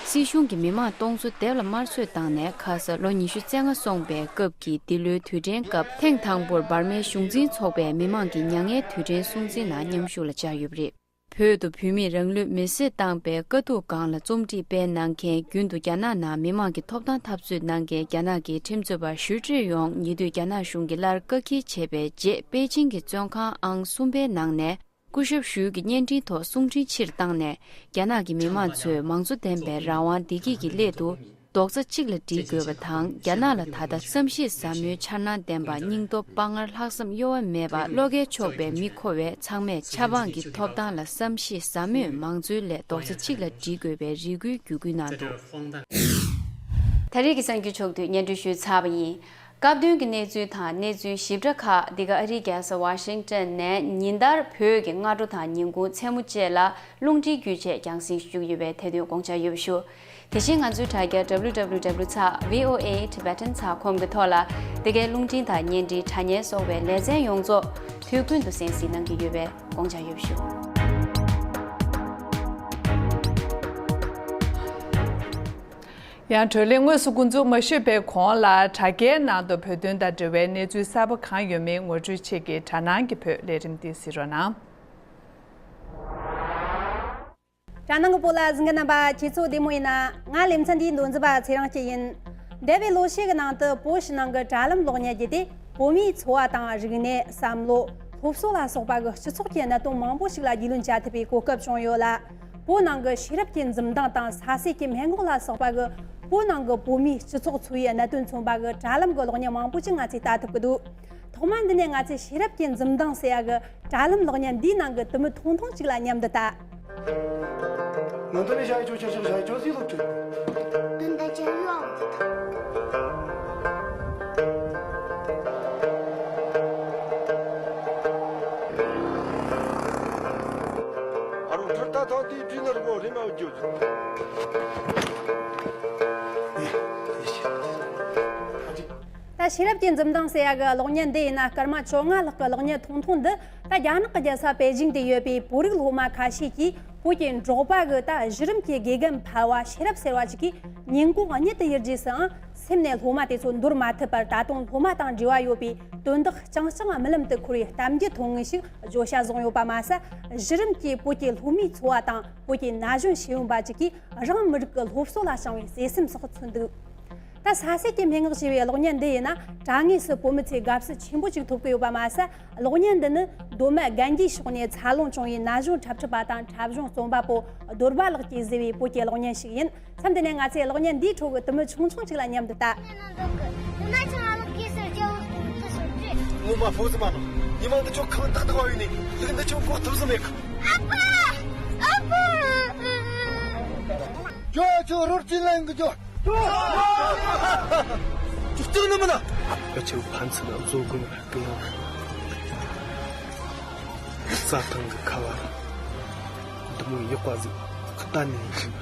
སྲིད་གཞུང་གིས་མི་མང་སྟོང་ཚོ་སྡེབ་ལ་དམར་གསོད་བཏང་ནས། ཁ་ས་ལོ་ཉི་ཤུ་རྩ་ལྔ་སོང་བའི་སྐབས་ཀྱི་འདི་ལོའི་དུས་དྲན་སྐབས། ཐེངས་དང་པོར་འབར་མའི་གཞུང་འཛིན་ཚོགས་པས་མི་མང་གི་མྱ་ངན་དུས་དྲན་སྲུང་བརྩི་ནང་མཉམ་ཞུགས་ལ་བཅར་ཡོད་པ་རེད། བོད་དུ་བོད་མིས་རང་ལུས་མེར་སྲེག་བཏང་པའི་དཀའ་སྡུག་སྒང་ལ་རྩོམ་སྒྲིག་སྤེལ་གནང་མཁན། རྒྱུན་དུ་རྒྱ་ནག་ནང་མི་མང་གི་ཐོབ་ཐང་འཐབ་རྩོད་གནང་མཁན་རྒྱ་ནག་གི་ཁྲིམས་རྩོད་པ་ཞུས་ཀྲི་ཡོང་ཉེ་དུས་རྒྱ་ནག་གཞུང་གིས་སླར་བཀག་སྐྱིལ་བྱས་པའི་རྗེས། པེ་ཅིང་གི་བཙོན་ཁང་ཨང་གསུམ་པའི་ནང་ནས་སྐུ་ཞབས་ཞུས་ཀྱི་བརྙན་འཕྲིན་ཐོག་གསུང་འཕྲིན་ཕྱིར་བཏང་ནས། རྒྱ་ནག་གི་མི་མང་ཚོས་མང་གཙོ་ལྡན་པའི་རང་དབང་བདེ་སྐྱིད་ཀྱི་སླད་དུ། རྡོག་རྩ་གཅིག་ལ་སྒྲིལ་དགོས་པ་དང་། རྒྱ་ནག་ལ་ད་ལྟ་བསམ་ཤེས་ཟབ་མོའི་འཆར་སྣང་ལྡན་པ། སྙིང་སྟོབས་དཔའ་ངར། ལྷག་བསམ་གཡོ་བ་མེད་པ། བློ་འགེལ་ཆོག་པའི་མི་མཁོ་བས། ཚང་མས་ཆབ་འབངས་ཀྱི་ཐོབ་ཐང་ལ་བསམ་ཤེས་ཟབ་མོས་མང་གཙོའི་སླད་རྡོག་རྩ་གཅིག་ལ་སྒྲིལ་དགོས་པའི་རེ་སྐུལ་བརྒྱུད་སྐུལ་གནང་འདུག། ད་རེས་ཀྱི་གསར་འགྱུར་ཕྱོགས་བསྡུས་སྙན་སྒྲོན་ཞུས་ཚར་བ་ཡིན། སྐབས་དོན་གྱི་གནས་ཚུལ་དང་གནས་ཚུལ་ཞིབ་ཕྲ་ཁག་འདི་ག་ཨ་རིའི་རྒྱལ་ས་ཝ་ཤིང་ཏོན་ནས་ཉིན་ལྟར་བོད་ཀྱི་སྔ་དྲོ་དང་ཉིན་གུང་མཚན་མོ་བཅས་ལ་རླུང་འཕྲིན་བརྒྱུད་བཅས་རྒྱང་སྲིང་ཞུ་གི་ཡོད་པའི་ཐད་དུ་དགོངས་འཆར་ཡོད་པ་ཞུ། དེ་བཞིན་ང་ཚོའི་དྲ་རྒྱ་W W W ཚེག་V O A Tibetan ཚེག་ཁོམ་གྱི་ཐོག་ལ་འདི་གའི་རླུང་འཕྲིན་དང་བརྙན་འཕྲིན་དྲ་བརྙན་སོགས་པའི་ལེ་ཚན་ཡོངས་རྫོགས་དུས་ཀུན་ཏུ་གསན་གཟིགས་གནང་གི་ཡོད་པའི་དགོངས་འཆར་ཡོད་པ་ཞུ། ཡང་བགྲོ་གླེང་དངོས་སུ་འགོ་འཛུགས་མ་ཞུས་པའི་གོང་ལ་དྲ་རྒྱའི་ནང་དུ་བོད་དོན་དང་འབྲེལ་བའི་གནས་ཚུལ་གསར་པ་གང་ཡོད་མེད་ངོ་སྤྲོད་ཆེད་ཀྱི་དྲ་སྣང་གི་བོད་ལས་རིམ་འདི་གཟིགས་རོགས་གནང་། དྲ་སྣང་གི་བོད་ལ་གཟིགས་མཁན་རྣམ་པ་ཁྱེད་ཚོ་བདེ་མོ་ཡིན་ན། ང་ལེ་ཚན་འདིའི་མདོ་འཛིན་པ་ཚེ་རིང་སྐྱིད་ཡིན། འདས་པའི་ལོ་ཤས་ཀྱི་ནང་དུ་བོད་ཕྱི་ནང་གི་དྲ་ལམ་གློག་བརྙན་བརྒྱུད་དེ་བོད་མིའི་འཚོ་བ་དང་རིག་གནས། བསམ་བློ། སློབ་གསོ་ལ་སོགས་པ་གི་སྤྱི་ཚོགས་ཀྱི་གནད་དོན་མང་པོ་ཞིག་ལ་རྒྱུས་ལོན་བྱ་ཐུབ་པའི་གོ་སྐབས་བྱུང་ཡོད་ལ། བོད་ནང་གི་ཤེས་རབ་ཀྱི་འཛུམ་མདངས་དང་ས་སྲོས་ཀྱི་སྨྲེ་སྔགས་ལ་སོགས་པ་གི་བོད་ནང་གི་བོད་མིའི་སྤྱི་ཚོགས་འཚོ་བའི་གནད་དོན་མཚོན་པ་གི་དྲ་ལམ་གི་གློག་བརྙན་མང་པོ་ཅིག་ང་ཚོས་ལྟ་ཐུབ་ཀྱི་འདུག་ཐོག་མ་འདི་ནས་ང་ཚོས་ཤེས་རབ་ཀྱི་འཛུམ་མདངས་ཟེར་ཡ་གི་དྲ་ལམ་གློག་བརྙན་འདིའི་ནང་གི་དུ་མི་ཐུང་ཐུང་ཅིག་ལ་མཉམ་དུ་ལྟ། ནང་དོན་ལས་བྱ་ཡི་ཅོ་ཆ་ཆག་བྱ་ཡི་ཅོ་སི་ལོ་ཅོ། དོན་དག་ཅན་ཡོད། ཨ་རོ་ཁྲི་ད་ཐང་དེའི་བྲིས་ནར་གོ་རེ་མ་བརྗོད། ད་ཤེས་རབ་ཀྱི་འཛུམ་མདངས་ཟེར་ཡ་གི་གློག་བརྙན་འདི་ཡིན་ན་སྐར་མ་བཅོ་ལྔ་ལྷག་གི་གློག་བརྙན་ཐུང་ཐུང་འདི་ད་རྒྱ་ནག་གི་རྒྱལ་ས་པེ་ཅིང་དུ་ཡོད་པའི་བོད་རིགས་སློབ་མ་ཁ་ཤས་ཀྱིས་བོད་ཀྱི་འབྲོག་པ་གི་ད་གཞི་རིམ་གྱི་དགེ་རྒན་ཕལ་བ་ཤེས་རབ་ཟེར་བ་ཅིག་གིས་ཉིན་གུང་གཉིད་དུ་ཡུར་རྗེས་སུའང་སེམས་ནས་སློབ་མ་དེ་ཚོ་འདོར་མ་ཐུབ་པར་ད་དུང་སློབ་མ་དང་འབྲེལ་བ་ཡོད་པའི་དོན་དག་རྐྱང་རྐྱང་རྨི་ལམ་དུ་འཁོར་བའི་གཏམ་རྒྱུད་ཐུང་ངུ་ཞིག་བརྗོད་བྱ་བཟུང་ཡོད་པ་མ་ཟད། གཞི་རིམ་གྱི་བོད་ཀྱི་སློབ་མའི་འཚོ་བ་དང་བོད་ཀྱི་ན་གཞོན་ཤེས་ཡོན་པ་ཅིག་གིས་རང་མི་རིགས་ཀྱི་སློབ་གསོ་ལ་བྱུང་བའི་བརྩེ་སེམས་སོགས་མཚོན་འདུག་ད་ས་སྲོས་ཀྱི་སྨྲེ་སྔགས་ཞེས་པའི་གློག་བརྙན་འདི་ཡིན་ན་དྲ་ངོས་སུ་བོད་མི་ཚོས་དགའ་བསུ་ཆེན་པོ་ཅིག་ཐོབ་ཀྱི་ཡོད་པ་མ་ཟད། གློག་བརྙན་འདི་ནི་མདོ་སྨད་དགའ་འགྱིའི་ཕྱོགས་ནས་འཚར་ལོངས་བྱུང་བའི་ན་གཞོན་འཁྲབ་ཁྲིད་པ་དང་འཁྲབ་གཞུང་རྩོམ་པ་པོ་རྡོར་པ་ལགས་ཀྱིས་བཟོས་པའི་བོད་ཀྱི་གློག་བརྙན་ཞིག་ཡིན། མཚམས་འདི་ནས་ང་ཚོས་གློག་བརྙན་འདིའི་ཁྲོད་ཀྱི་དུ་མི་ཆུང་ཆུང་ཅིག་ལ་མཉམ་དུ་ལྟ། ངོ་མ་ཕོ་ཙི་མ་ནོ། ཉི་མ་འདི་ཆོ་ཁང་ཏག་ཏག་བ་ཡིན་ནི། ལིག་འདི་ཆོ་མགོ་ཐུབ་ཟིན་མེད་གི། ཨ་ཕ། ཨ་ཕ། ཅོ་ཅོ་རོར་ཅི་ལན་གི་ཅོ། ཅོ་ཅོ་ནི་མ་ན། ཨ་ཕ་ཆེ་ཕན་ཚུན་ལ་བཟོ་དགོས་ན་ཀི་ཡང་། རྩྭ་ཐང་གི་ཁ་བ་འདི་མོ་ཡག་པ་ཟིག་ཁ་ཏ་ནས་ཡིན།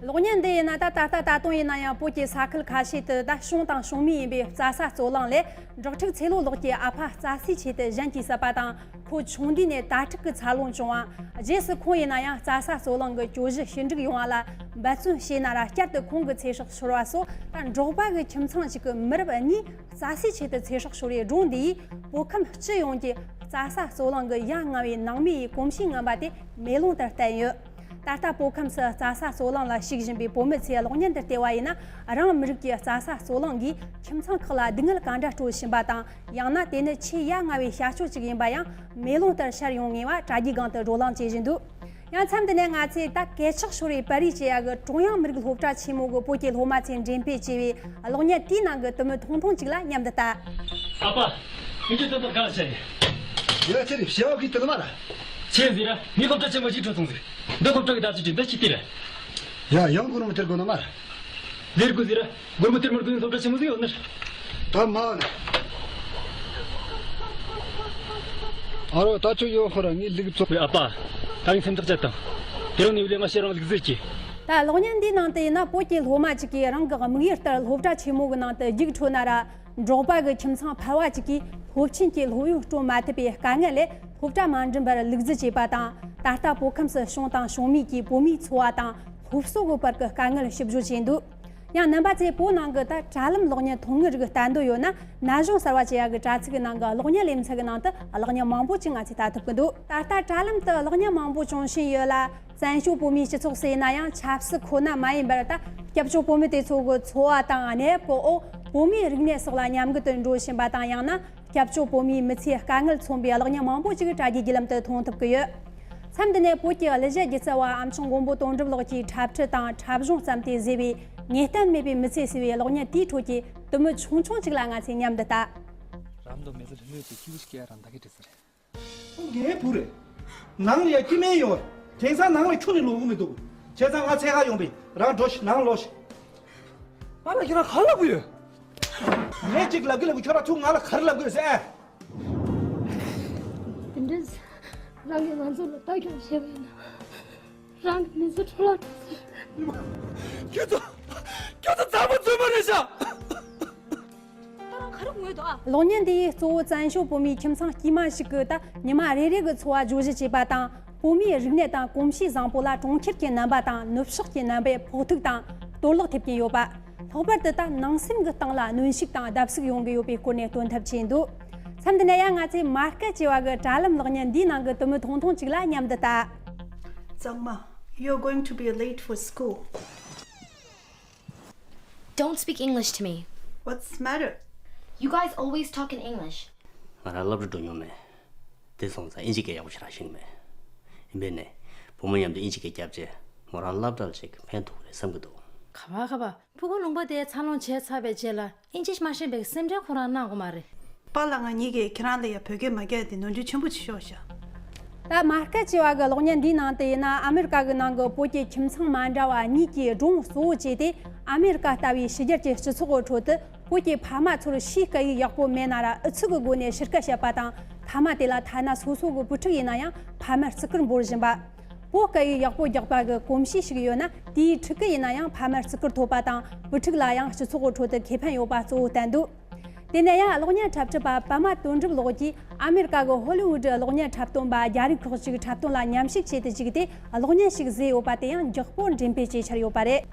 གློག་བརྙན་འདི་ཡིན་ན་ད་ད་ལྟ་ད་དུང་ཡིན་ན་ཡང་བོད་ཀྱི་ས་ཁུལ་ཁ་ཤས་དུ་ད་གཞུང་དང་གཞུང་མིན་ཡིན་པའི་རྩྭ་ས་རྩོད་གླེང་ལས་འབྲོག་ཕྲུག་ཚེ་ལོ་ལགས་ཀྱི་ཨ་ཕ་རྩྭ་སའི་ཆེད་དུ་གཞན་གྱིས་བསད་པ་དང་། ཁོ་ཆུང་དུས་ནས་དྭ་ཕྲུག་གི་འཚར་ལོངས་བྱུང་བ། རྗེས་སུ་ཁོང་ཡིན་ན་ཡང་རྩྭ་ས་རྩོད་གླེང་གི་གྱོད་གཞི་ཞི་འགྲིག་ཡོང་བ་ལ་འབད་བརྩོན་བྱས་ན་ར་བསྐྱར་དུ་ཁོང་གི་ཚེ་སྲོག་ཤོར་བ་སོགས། ད་འབྲོག་པ་གི་ཁྱིམ་ཚང་ཞིག་གི་མི་རབས་གཉིས་རྩྭ་སའི་ཆེད་དུ་ཚེ་སྲོག་ཤོར་བའི་སྒྲུང་འདི་ཡིས་བོད་ཁམས་སྤྱི་ཡོངས་ཀྱི་རྩྭ་ས་རྩོད་གླེང་གི་ཡ་ང་བའི་ནང་མི་ཡི་གོམས་གཤིས་ངན་པ་དེ་མེ་ལོང་ལྟར་བསྟན་ཡོད། ད་ལྟ་བོད་ཁམས་སུ་རྩྭ་ས་རྩོད་གླེང་ལ་ཞུགས་བཞིན་པའི་བོད་མི་ཚོས་གློག་བརྙན་དུ་བལྟས་པ་ཡིན་ན། རང་མི་རིགས་ཀྱི་རྩྭ་ས་རྩོད་གླེང་གིས་ཁྱིམ་ཚང་ཁག་ལ་སྡུག་བསྔལ་ག་འདྲ་སྤྲོད་བཞིན་པ་དང་། ཡང་ན་དེ་ནི་ཆེས་ཡ་ང་བའི་བྱ་སྤྱོད་ཅིག་ཡིན་པ་ཡང་མེ་ལོང་ལྟར་ཤར་ཡོང་ངེས་པ་དྲ་རྒྱའི་སྒང་དུ་བགྲོ་གླེང་བྱེད་བཞིན་འདུག་ཡང་མཚམས་འདི་ནས་ང་ཚོས་ད་གད་ཕྱགས་ཤོར་བའི་པར་རིས་ཅེས་ཡ་གི་ཀྲུང་དབྱང་མི་རིགས་སློབ་གྲྭ་ཆེན་མོ་གི་བོད་ཀྱི་སློབ་མ་ཚོས་འགྲེམས་སྤེལ་བྱས་པའི་གློག་བརྙན་དེའི་ནང་གི་དུ་མི་ཐུང་ཐུང་ཅིག་ལ་མཉམ་དུ་ལྟ། ཨ་ཕ། ངས་ཁྱོད་དོན་དག་གང་ལ་བཤད་ནས། ཡ་ཁྱེད་རེ་བྱ་བ་གི་དུ་ལ་མ་ར། ཁྱེད་ཟེར་ར་ངས་སློབ་གྲྭ་ཆེན་མོ་ཞིག་འགྲོ་སོང་ཟེར། འདི་སློབ་གྲྭ་གི་ད་ཅི་དྲིན་ད་ཅི་སྟེར། ཡ་ཡང་སྒོར་མོ་སྟེར་དགོས་ན་མ་ར། ལེར་དགོས་ཟེར་ར། སྒོར་མོ་སྟེར་མར་དགོས་ནས་སློབ་གྲྭ་ཆེན་མོ་ཟིག་ཡོད་ནི་ར། ད་མ་ཨ་རོ་ད་ཆོ་ཡོད་ཧོ་ར་ངས་ལུག་བཙོ། ཨ་ཕ། ད་ངས་སེམས་ཐག་བཅད་དང་། དེ་རིང་ནས་ལས་ང་ཕྱིར་རང་ལུག་རྫི་གྱིས། ད་གློག་བརྙན་འདིའི་ནང་དུ་ཡིན་ན་བོད་ཀྱི་སློབ་མ་གཅིག་གིས་རང་གི་དམིགས་ཡུལ་ལྟར་སློབ་གྲྭ་ཆེན་མོ་གི་ནང་དུ་རྒྱུགས་འཕྲོད་ན་ར། འབྲོག་པ་གི་ཁྱིམ་ཚང་ཕལ་བ་གཅིག་གིས་སློབ་ཆེན་གྱི་སློབ་ཡོན་སྤྲོད་མ་ཐུབ་པའི་དཀའ་ངལ་ལས་སློབ་གྲྭ་མ་འགྲིམ་པར་ལུག་རྫི་བྱས་པ་དང་། ད་ལྟ་བོད་ཁམས་སུ་གཞུང་དང་གཞུང་མིན་གྱིས་བོད་མིའི་འཚོ་བ་དང་སློབ་གསོ་གི་བར་གྱི་དཀའ་ངལ་ཞིབ་བརྗོད་བྱས་འདུག་ཡང་རྣམ་པ་ཚོས་བོད་ནང་གི་ད་དྲ་ལམ་གློག་བརྙན་ཐུང་ངུ་རིགས་ལྟ་འདོད་ཡོད་ན། ན་གཞོན་གསར་བ་ཅེས་ཡ་གི་དྲ་ཚིགས་ཀྱི་ནང་གི་གློག་བརྙན་ལེ་ཚན་གྱི་ནང་དུ་གློག་བརྙན་མང་པོ་ཅིག་ང་ཚོས་ལྟ་ཐུབ་ཀྱི་འདུག་ད་ལྟ་དྲ་ལམ་དུ་གློག་བརྙན་མང་པོ་བྱུང་བཞིན་ཡོད་ལ། བཙན་བྱོལ་བོད་མིའི་སྤྱི་ཚོགས་སུ་ཡིན་ན་ཡང་ཆབ་སྲིད་ཁོ་ན་མ་ཡིན་པར་ད་སྐྱབས་བཅོལ་བོད་མི་དེ་ཚོ་གི་འཚོ་བ་དང་གནས་བབ་ཀྱི་འོག་བོད་མིའི་རིག་གནས་སོགས་ལ་ཉམས་རྒུད་དུ་འགྲོ་བཞིན་པ་དང་། ཡང་ན་སྐྱབས་བཅོལ་བོད་མིའི་མི་ཚེའི་དཀའ་ངལ་མཚོན་པའི་གློག་བརྙན་མང་པོ་ཅིག་དྲ་རྒྱའི་བརྒྱུད་ལམ་དུ་མཐོང་ཐུབ་ཀྱི་ཡོད། མཚམས་འདི་ནས་བོད་ཀྱི་གླུ་གཞས་སྒྱུ་རྩལ་བ་ཨམ་ཆོག་མགོན་པོ་དོན་གྲུབ་ལགས་ཀྱིས་འཁྲབ་ཁྲིད་དང་འཁྲབ་གཞུང་བརྩམས་ཏེ་བཟོས་པའི་ ངེས་གཏན་མེད་པའི་མི་ཚེ་ཟེར་བའི་གློག་བརྙན་དེའི་ཁྲོད་ཀྱི་དུམ་བུ་ཆུང་ཆུང་ཅིག་ལ་ང་ཚོས་མཉམ་དུ་ལྟ། རམ་དུ་མེ་ཚེ་ལྷུན་ལྷུན་གྱི་ཁྱི་གུ་ཞིག་སྐྱེ་ཡ་རང་ད་གི་བྲིས་ས་རེད། ངའི་བུ་རེད། ནང་ལ་ཡ་སྐྱེ་དམན་ཡོད། དེང་སང་ནང་ལ་ཁྱུ་ནས་ལོག་གི་མི་འདུག་བྱས་ཙང་ང་འཚོལ་ག་ཡོང་པས་རང་འགྲོ་ཤིག་ནང་ལོག་ཤིག་ང་ལ་ཁྱོད་རང་ག་ལབ་གི་ཡོད། ངས་ཅིག་ལབ་གི་ལབ་གི་ཁྱོད་རང་ཚུར་ང་ལ་ག་རེ་ལབ་གི་ཡོད་ཟེར་ཨ། དེ་འདྲས་རང་གིས་ང་ཚོ་ལ་ལྟ་སྐྱོང་བྱས་པ་ཡིན་ན། རང་གི་མི་ཚེ་འཕྲོ་བརླག་འགྲོ་ཟེར། ཁྱོད་ཚོ་ཁྱོད་ཚོ་རྩ་བ་རྫུན་མ་རེད་ཤག་ད་རང་ག་རེ་ངུས་འདུག་ཨ། གློག་བརྙན་འདིའི་གཙོ་བོ་བཙན་བྱོལ་བོད་མིའི་ཁྱིམ་ཚང་དཀྱུས་མ་ཞིག་གི་ད་ཉི་མ་རེ་རེ་གི་འཚོ་བ་བརྗོད་གཞི་བྱས་པ་དང་། བོད་མིའི་རིག་གནས་དང་གོམས་གཤིས་བཟང་པོ་ལ་གྲོང་ཁྱེར་གྱི་རྣམ་པ་དང་ནུབ་ཕྱོགས་ཀྱི་རྣམ་པས་ཕོག་ཐུག་དང་གཏོར་བརླག་ཐེབས་ཀྱིན་ཡོད་པ། ལྷག་པར་དུ་ད་ནང་སེམས་ཀྱི་སྟེང་ལ་གནོན་ཤུགས་དང་བརྡབ་གསིག་ཡོང་གི་ཡོད་པའི་སྐོར་ནས་སྟོན་ཐབས་བྱས་འདུག་མཚམས་འདི་ནས་ཡང་ང་ཚོས་མ་སྐད་ཅེས་པ་གི་དྲ་ལམ་གློག་བརྙན་འདིའི་ནང་གི་དུམ་བུ་ཐུང་ཐུང་ཅིག་ལ་མཉམ་དུ་ལྟ། གཙང་མ། You're going to be late for school. Don't speak English to me. What's the matter? You guys always talk in English. ང་རང་སློབ་གྲྭ་འགྲོ་མྱོང་མེད། དེ་སོང་ཙང་ཨིན་ཇི་སྐད་ཡག་པོ་ཞེ་དྲག་ཤེས་ཀྱི་མེད། ཡིན་པས་ནས་བུ་མོ་མཉམ་དུ་ཨིན་ཇི་སྐད་བརྒྱབ་རྗེས་མོ་རང་སློབ་གྲྭ་ལ་ཅིག་ཕན་ཐོགས་རེད་བསམ་གྱི་འདུག་ག་བ་ག་བ། ཕྲུ་གུ་ལུང་པ་དེ་འཚར་ལོངས་བྱས་ཚར་བའི་རྗེས་ལ་ཨིན་ཇི་མ་ཤེས་པའི་སེམས་ཁྲལ་ཁོ་རང་གནང་དགོས་མ་རེད། པཱ་ལགས་ང་གཉིས་ཀྱིས་ཁྱེད་རང་ལ་ཡ་བོད་སྐད་མ་རྒྱག་ཡ་དེ་ནོར་འཁྲུལ་ཆེན་པོ་ཅིག་ཤོར་ཤག་ད་མ་སྐད་ཅེས་པ་གི་གློག་བརྙན་འདིའི་ནང་དུ་ཡིན་ན་ཨ་མེ་རི་ཀ་གི་ནང་གི་བོད་ཀྱི་ཁྱིམ་ཚང་མ་འདྲ་བ་གཉིས་ཀྱི་སྒྲུང་གཙོ་བོ་བྱས་ཏེ་ཨ་མེ་རི་ཀ་ལྟ་བུའི་ཕྱི་རྒྱལ་གྱི་སྤྱི་ཚོགས་ཀྱི་ཁྲོད་དུ། བོད་ཀྱི་ཕ་མ་ཚོར་ཕྱིའི་སྐད་ཡིག་ཡག་པོ་མེད་ན་ར་ཨུ་ཚུགས་ཀྱི་སྒོ་ནས་ཕྱི་སྐད་བཤད་པ་དང་། མཐའ་མ་དེ་ལ་ཐ་ན་སོ་སོ་གི་བུ་ཕྲུག་ཡིན་ན་ཡང་ཕ་མར་བརྩི་བཀུར་འབོར་བཞིན་པ། བོད་སྐད་ཡིག་ཡག་པོ་རྒྱག་པ་གི་གོམས་གཤིས་ཤིག་ཡོད་ན་དེའི་ཕྲུ་གུ་ཡིན་ན་ཡང་ཕ་མར་བརྩི་བཀུར་ཐོབ་པ་དང་བུ་ཕྲུག་ལ་ཡང་སྤྱི་ཚོགས་ཀྱི་ཁྲོད་དུ་ཁེ་ཕན་ཡོད་པ་གཙོ་བོ་བསྟན་འདུག་དེ་ནས་ཡང་གློག་བརྙན་འཁྲབ་ཁྲིད་པ་པདྨ་དོན་གྲུབ་ལགས་ཀྱིས་ཨ་མེ་རི་ཀ་གི་ཧོ་ལི་ཝུད་གློག་བརྙན་འཁྲབ་སྟོན་པ་རྒྱ་རིགས་ཁག་ཅིག་འཁྲབ་སྟོན་ལ་མཉམ་ཞུགས་བྱེད་དུ་བཅུག་སྟེ་གློག་བརྙན་ཞིག་བཟོས་ཡོད་པ་དེ་ཡང་མགྱོགས་པོ་འགྲེམས་སྤེལ་བྱེད་འཆར་ཡོད་པ་རེད།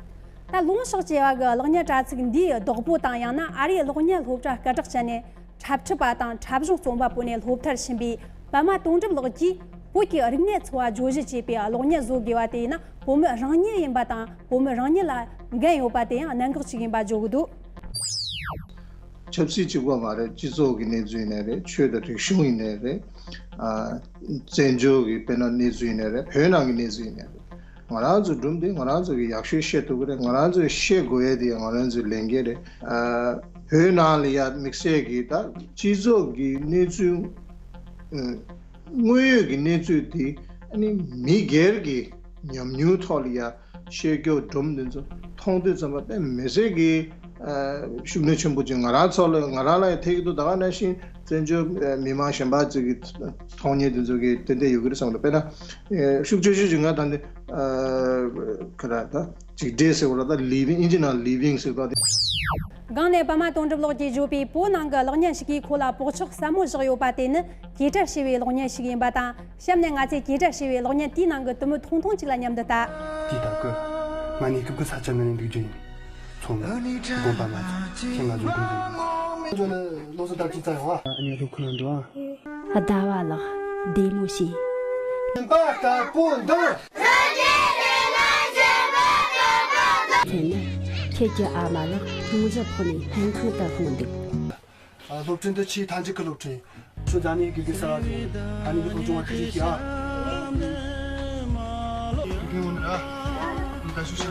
ད་ལུང་ཕྱོགས་ཅེས་པ་གི་གློག་བརྙན་དྲ་ཚིགས་འདིའི་བདག་པོ་དང་ཡང་ན་ཨ་རིའི་གློག་བརྙན་སློབ་གྲྭ་སྐད་གྲགས་ཅན་ནས་འཁྲབ་ཁྲིད་པ་དང་འཁྲབ་གཞུང་རྩོམ་པ་པོ་ནས་སློབ་མཐར་ཕྱིན་པའི་པདྨ་དོན་གྲུབ་ལགས་ཀྱིས་བོད་ཀྱི་རིག་གནས་འཚོ་བ་བརྗོད་གཞི་བྱས་པའི་གློག་བརྙན་བཟོ་དགོས་པ་དེ་ཡིན་ན་བོད་མི་རང་ཉིད་ཡིན་པ་དང་བོད་མི་རང་ཉིད་ལ་འགན་ཡོད་པ་དེ་ཡང་གནད་འགག་ཅིག་ཡིན་པ་བརྗོད་ཀྱི་འདུག་ཆབ་སྲིད་གཅིག་པ་མ་རེད། སྤྱི་ཚོགས་ཀྱི་གནས་ཚུལ་ཡིན་ནའི་རེད། ཆོས་དང་རིག་གཞུང་ཡིན་ནའི་རེད། ཨ། བཙན་བྱོལ་གྱི་དཔེར་ན་གནས་ཚུལ་ཡིན་ནའི་རེད། བོད་ནང་གི་གནས་ཚུལ་ཡིན་ནའི་རེད། ང་རང་ཚོའི་སྒྲུང་འདི་ང་རང་ཚོ་གིས་ཡག་ཤོས་བཤད་ཐུབ་ཀྱི་རེད། ང་རང་ཚོས་བཤད་དགོས་ཡས་དེ་ང་རང་ཚོའི་ལས་འགན་རེད། ཨ། བོད་ནང་ལ་ཡ་དམིགས་བསལ་གྱི་ད་སྤྱི་ཚོགས་ཀྱི་གནས་ཚུལ། ཨ། དངོས་ཡོད་ཀྱི་གནས་ཚུལ་དེ་ཨ་ནི་མི་སྒེར་གྱི་ཉམས་མྱོང་ཐོག་ལ་ཡ་བཤད་རྒྱུ་སྒྲུང་འདི་ཚོ་མཐོང་དུས་ཙམ་པ་དཔེ་མི་སྲིད་ཀྱི་ཨ། ཤུགས་སྣོན་ཆེན་པོ་ཅིག་ང་རང་ཚོ་ལ་ང་རང་ལ་ཡང་ཐེབས་ཀྱི་འདུག་ད་ག་ནང་བཞིན་བཙན་བྱོལ་མི་མང་གཞན་པ་ཅིག་གི་མཐོང་མཁན་དེ་ཚོ་གིས་ཏན་ཏན་ཡོད་ཀྱི་རེད་བསམ་གི་འདུག་དཔེར་ན་ཤུགས་ཆེ་ཤོས་ཅིག་ང་ད་འདི་ག་རེ་ད་ཅིག་འདྲེས་ཟེར་བ་ལ་ད་ལི་ཝིང་ཨིན་ཇི་ནང་ལི་ཝིང་ཟེར་བ་དེ། སྒང་ནས་པདྨ་དོན་གྲུབ་ལགས་ཀྱིས་བརྗོད་པའི་བོད་ནང་གི་གློག་བརྙན་ཞིག་གིས་ཁོ་ལ་སྲོག་ཆགས་ཟབ་མོ་བཞག་ཡོད་པ་དེ་ནི་གྲོས་བསྡུར་བྱས་པའི་གློག་བརྙན་ཞིག་ཡིན་པ་དང་། གཤམ་ནས་ང་ཚོས་གྲོས་བསྡུར་བྱས་པའི་གློག་བརྙན་དེའི་ནང་གི་དུམ་བུ་ཐུང་ཐུང་ཅིག་ལ་མཉམ་དུ་ལྟ། དེའི་ད་སྐུ། ང་ནི་སྐུ་སྐུ་ས་ཆ་ནས་འདུག་རྒྱུ་ཡིན། ཚོང་དགོན་པ་མ་ཚོ་ཁྱེད་ང་ཚོ་འདུག་རྒྱུ་ཡིན། ལོ་སོ་ལྟར་གྱི་ཙ་ཡོང་ཨ་ནི་ལོ་ཁུ་ལ་འདུག་ཨ། ཟླ་བ་ལགས་བདེ་མོ་བྱོས། སྦྱིན་པ་དཀར་པོ་འདུག་ཚེ་ནི་ཁྱེད་ཀྱི་ཨ་མ་ལགས་ལྷུང་བཟེད་ཕོག་ནས་སྨན་ཁང་དུ་ལྷུང་འདུག་སློབ་ཚན་འདི་ཆེས་མཐའ་མཇུག་གི་སློབ་ཚན། ཁྱོད་ད་ནས་དགེ་རྒན་གསར་བ་ཚོ་ད་ནས་ཀྱི་སློབ་སྦྱོང་བ་དེ་རིགས་ཀྱི་ཨ། དགེ་རྒན་འོང་ན་ཨ། ད་ཞུ་ཤག་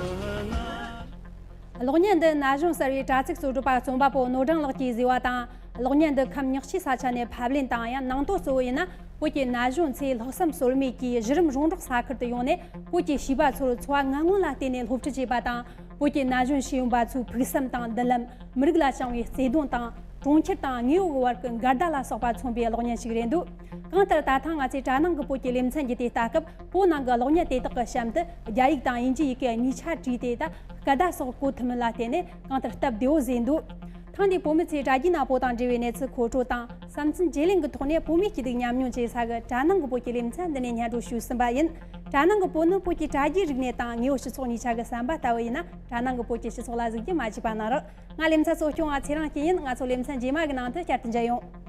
གློག་བརྙན་འདི་ན་གཞོན་གསར་བའི་དྲ་ཚིགས་གཙོ་སྒྲུབ་པ་རྩོམ་པ་པོ་ནོར་སྦྲང་ལགས་ཀྱིས་བཟོས་པ་དང་། གློག་བརྙན་འདི་ཁམས་ཉག་ཆུའི་ས་ཆ་ནས་ཕབ་ལེན་དང་། ཡང་ནང་དོན་གཙོ་བོ་ཡིན་ན། བོད་ཀྱི་ན་གཞོན་ཚོས་ལྷག་བསམ་ཟོལ་མེད་ཀྱིས་གཞི་རིམ་རོང་འབྲོག་ས་ཁུལ་དུ་ཡོང་ནས་བོད་ཀྱི་བྱིས་པ་ཚོར་འཚོ་བ་ངན་ངོན་ལ་བརྟེན་ནས་སློབ་ཁྲིད་བྱས་པ་དང་། བོད་ཀྱི་ན་གཞོན་ཤེས་ཡོན་པ་ཚོའི་ཕུགས་བསམ་དང་མདུན་ལམ། མི་རིགས་ལ་བཅངས་པའི་བརྩེ་དུང་དང་། གྲོང་ཁྱེར་དང་དངོས་ཡོད་ཀྱི་བར་གྱི་འགལ་ཟླ་ལ་སོགས་པ་མཚོན་པའི་གློག་བརྙན་ཞིག་རེད་འདུག་གང་ལྟར་ད་ཐེངས་ང་ཚོས་དྲ་ནང་གི་བོད་ཀྱི་ལེ་ཚན་བརྒྱུད་དེ་ལྟ་སྐབས། བོད་ནང་གི་གློག་བརྙན་དེ་དག་གི་གཤམ་དུ་རྒྱ་ཡིག་དང་དབྱིན་ཇིའི་ཡི་གེ་གཉིས་ཆ་བྲིས་ཏེ། ད་སྐད་བརྡ་སོགས་གོ་ཐུབ་མིན་ལ་བརྟེན་ནས་གང་ལྟར་སྟབས་བདེ་བོ་བཟོས་འདུག་ཐེངས་འདིའི་བོད་མི་ཚོས་དྲ་རྒྱའི་ནག་པོ་དང་འབྲེལ་བའི་གནས་ཚུལ་མཁོ་སྤྲོད་དང་། བསམ་ཚུལ་བརྗེ་ལེན་གྱི་ཐོག་ནས་བོད་མིའི་སྐྱིད་སྡུག་མཉམ་མྱོང་བྱེད་ས་གི་དྲ་ནང་གི་བོད་ཀྱི་ལེ་ཚན་འདི་ནས་སྙན་སྒྲོན་ཞུས་ཟིན་པ་ཡིན། དྲ་ནང་གི་བོད་ནི་བོད་ཀྱི་དྲ་རྒྱའི་རིག་གནས་དང་དངོས་ཡོད་སྤྱི་ཚོགས་གཉིས་ཆ་གི་ཟམ་པ་ལྟ་བུ་ཡིན་ན། དྲ་ནང་གི་བོད་ཀྱི་སྤྱི་ཚོགས་ལ་གཟིགས་རྒྱུ་མ་བརྗེད་པ་གནང་རོགས། ང་ལེ་ཚན་གཙོ་སྐྱོང་བ་ཚེ་རིང་སྐྱིད་ཡིན། ང་ཚོ་ལེ་ཚན་རྗེས་མ་གི་ནང་དུ་བསྐྱར་དུ་མཇལ་ཡོང་།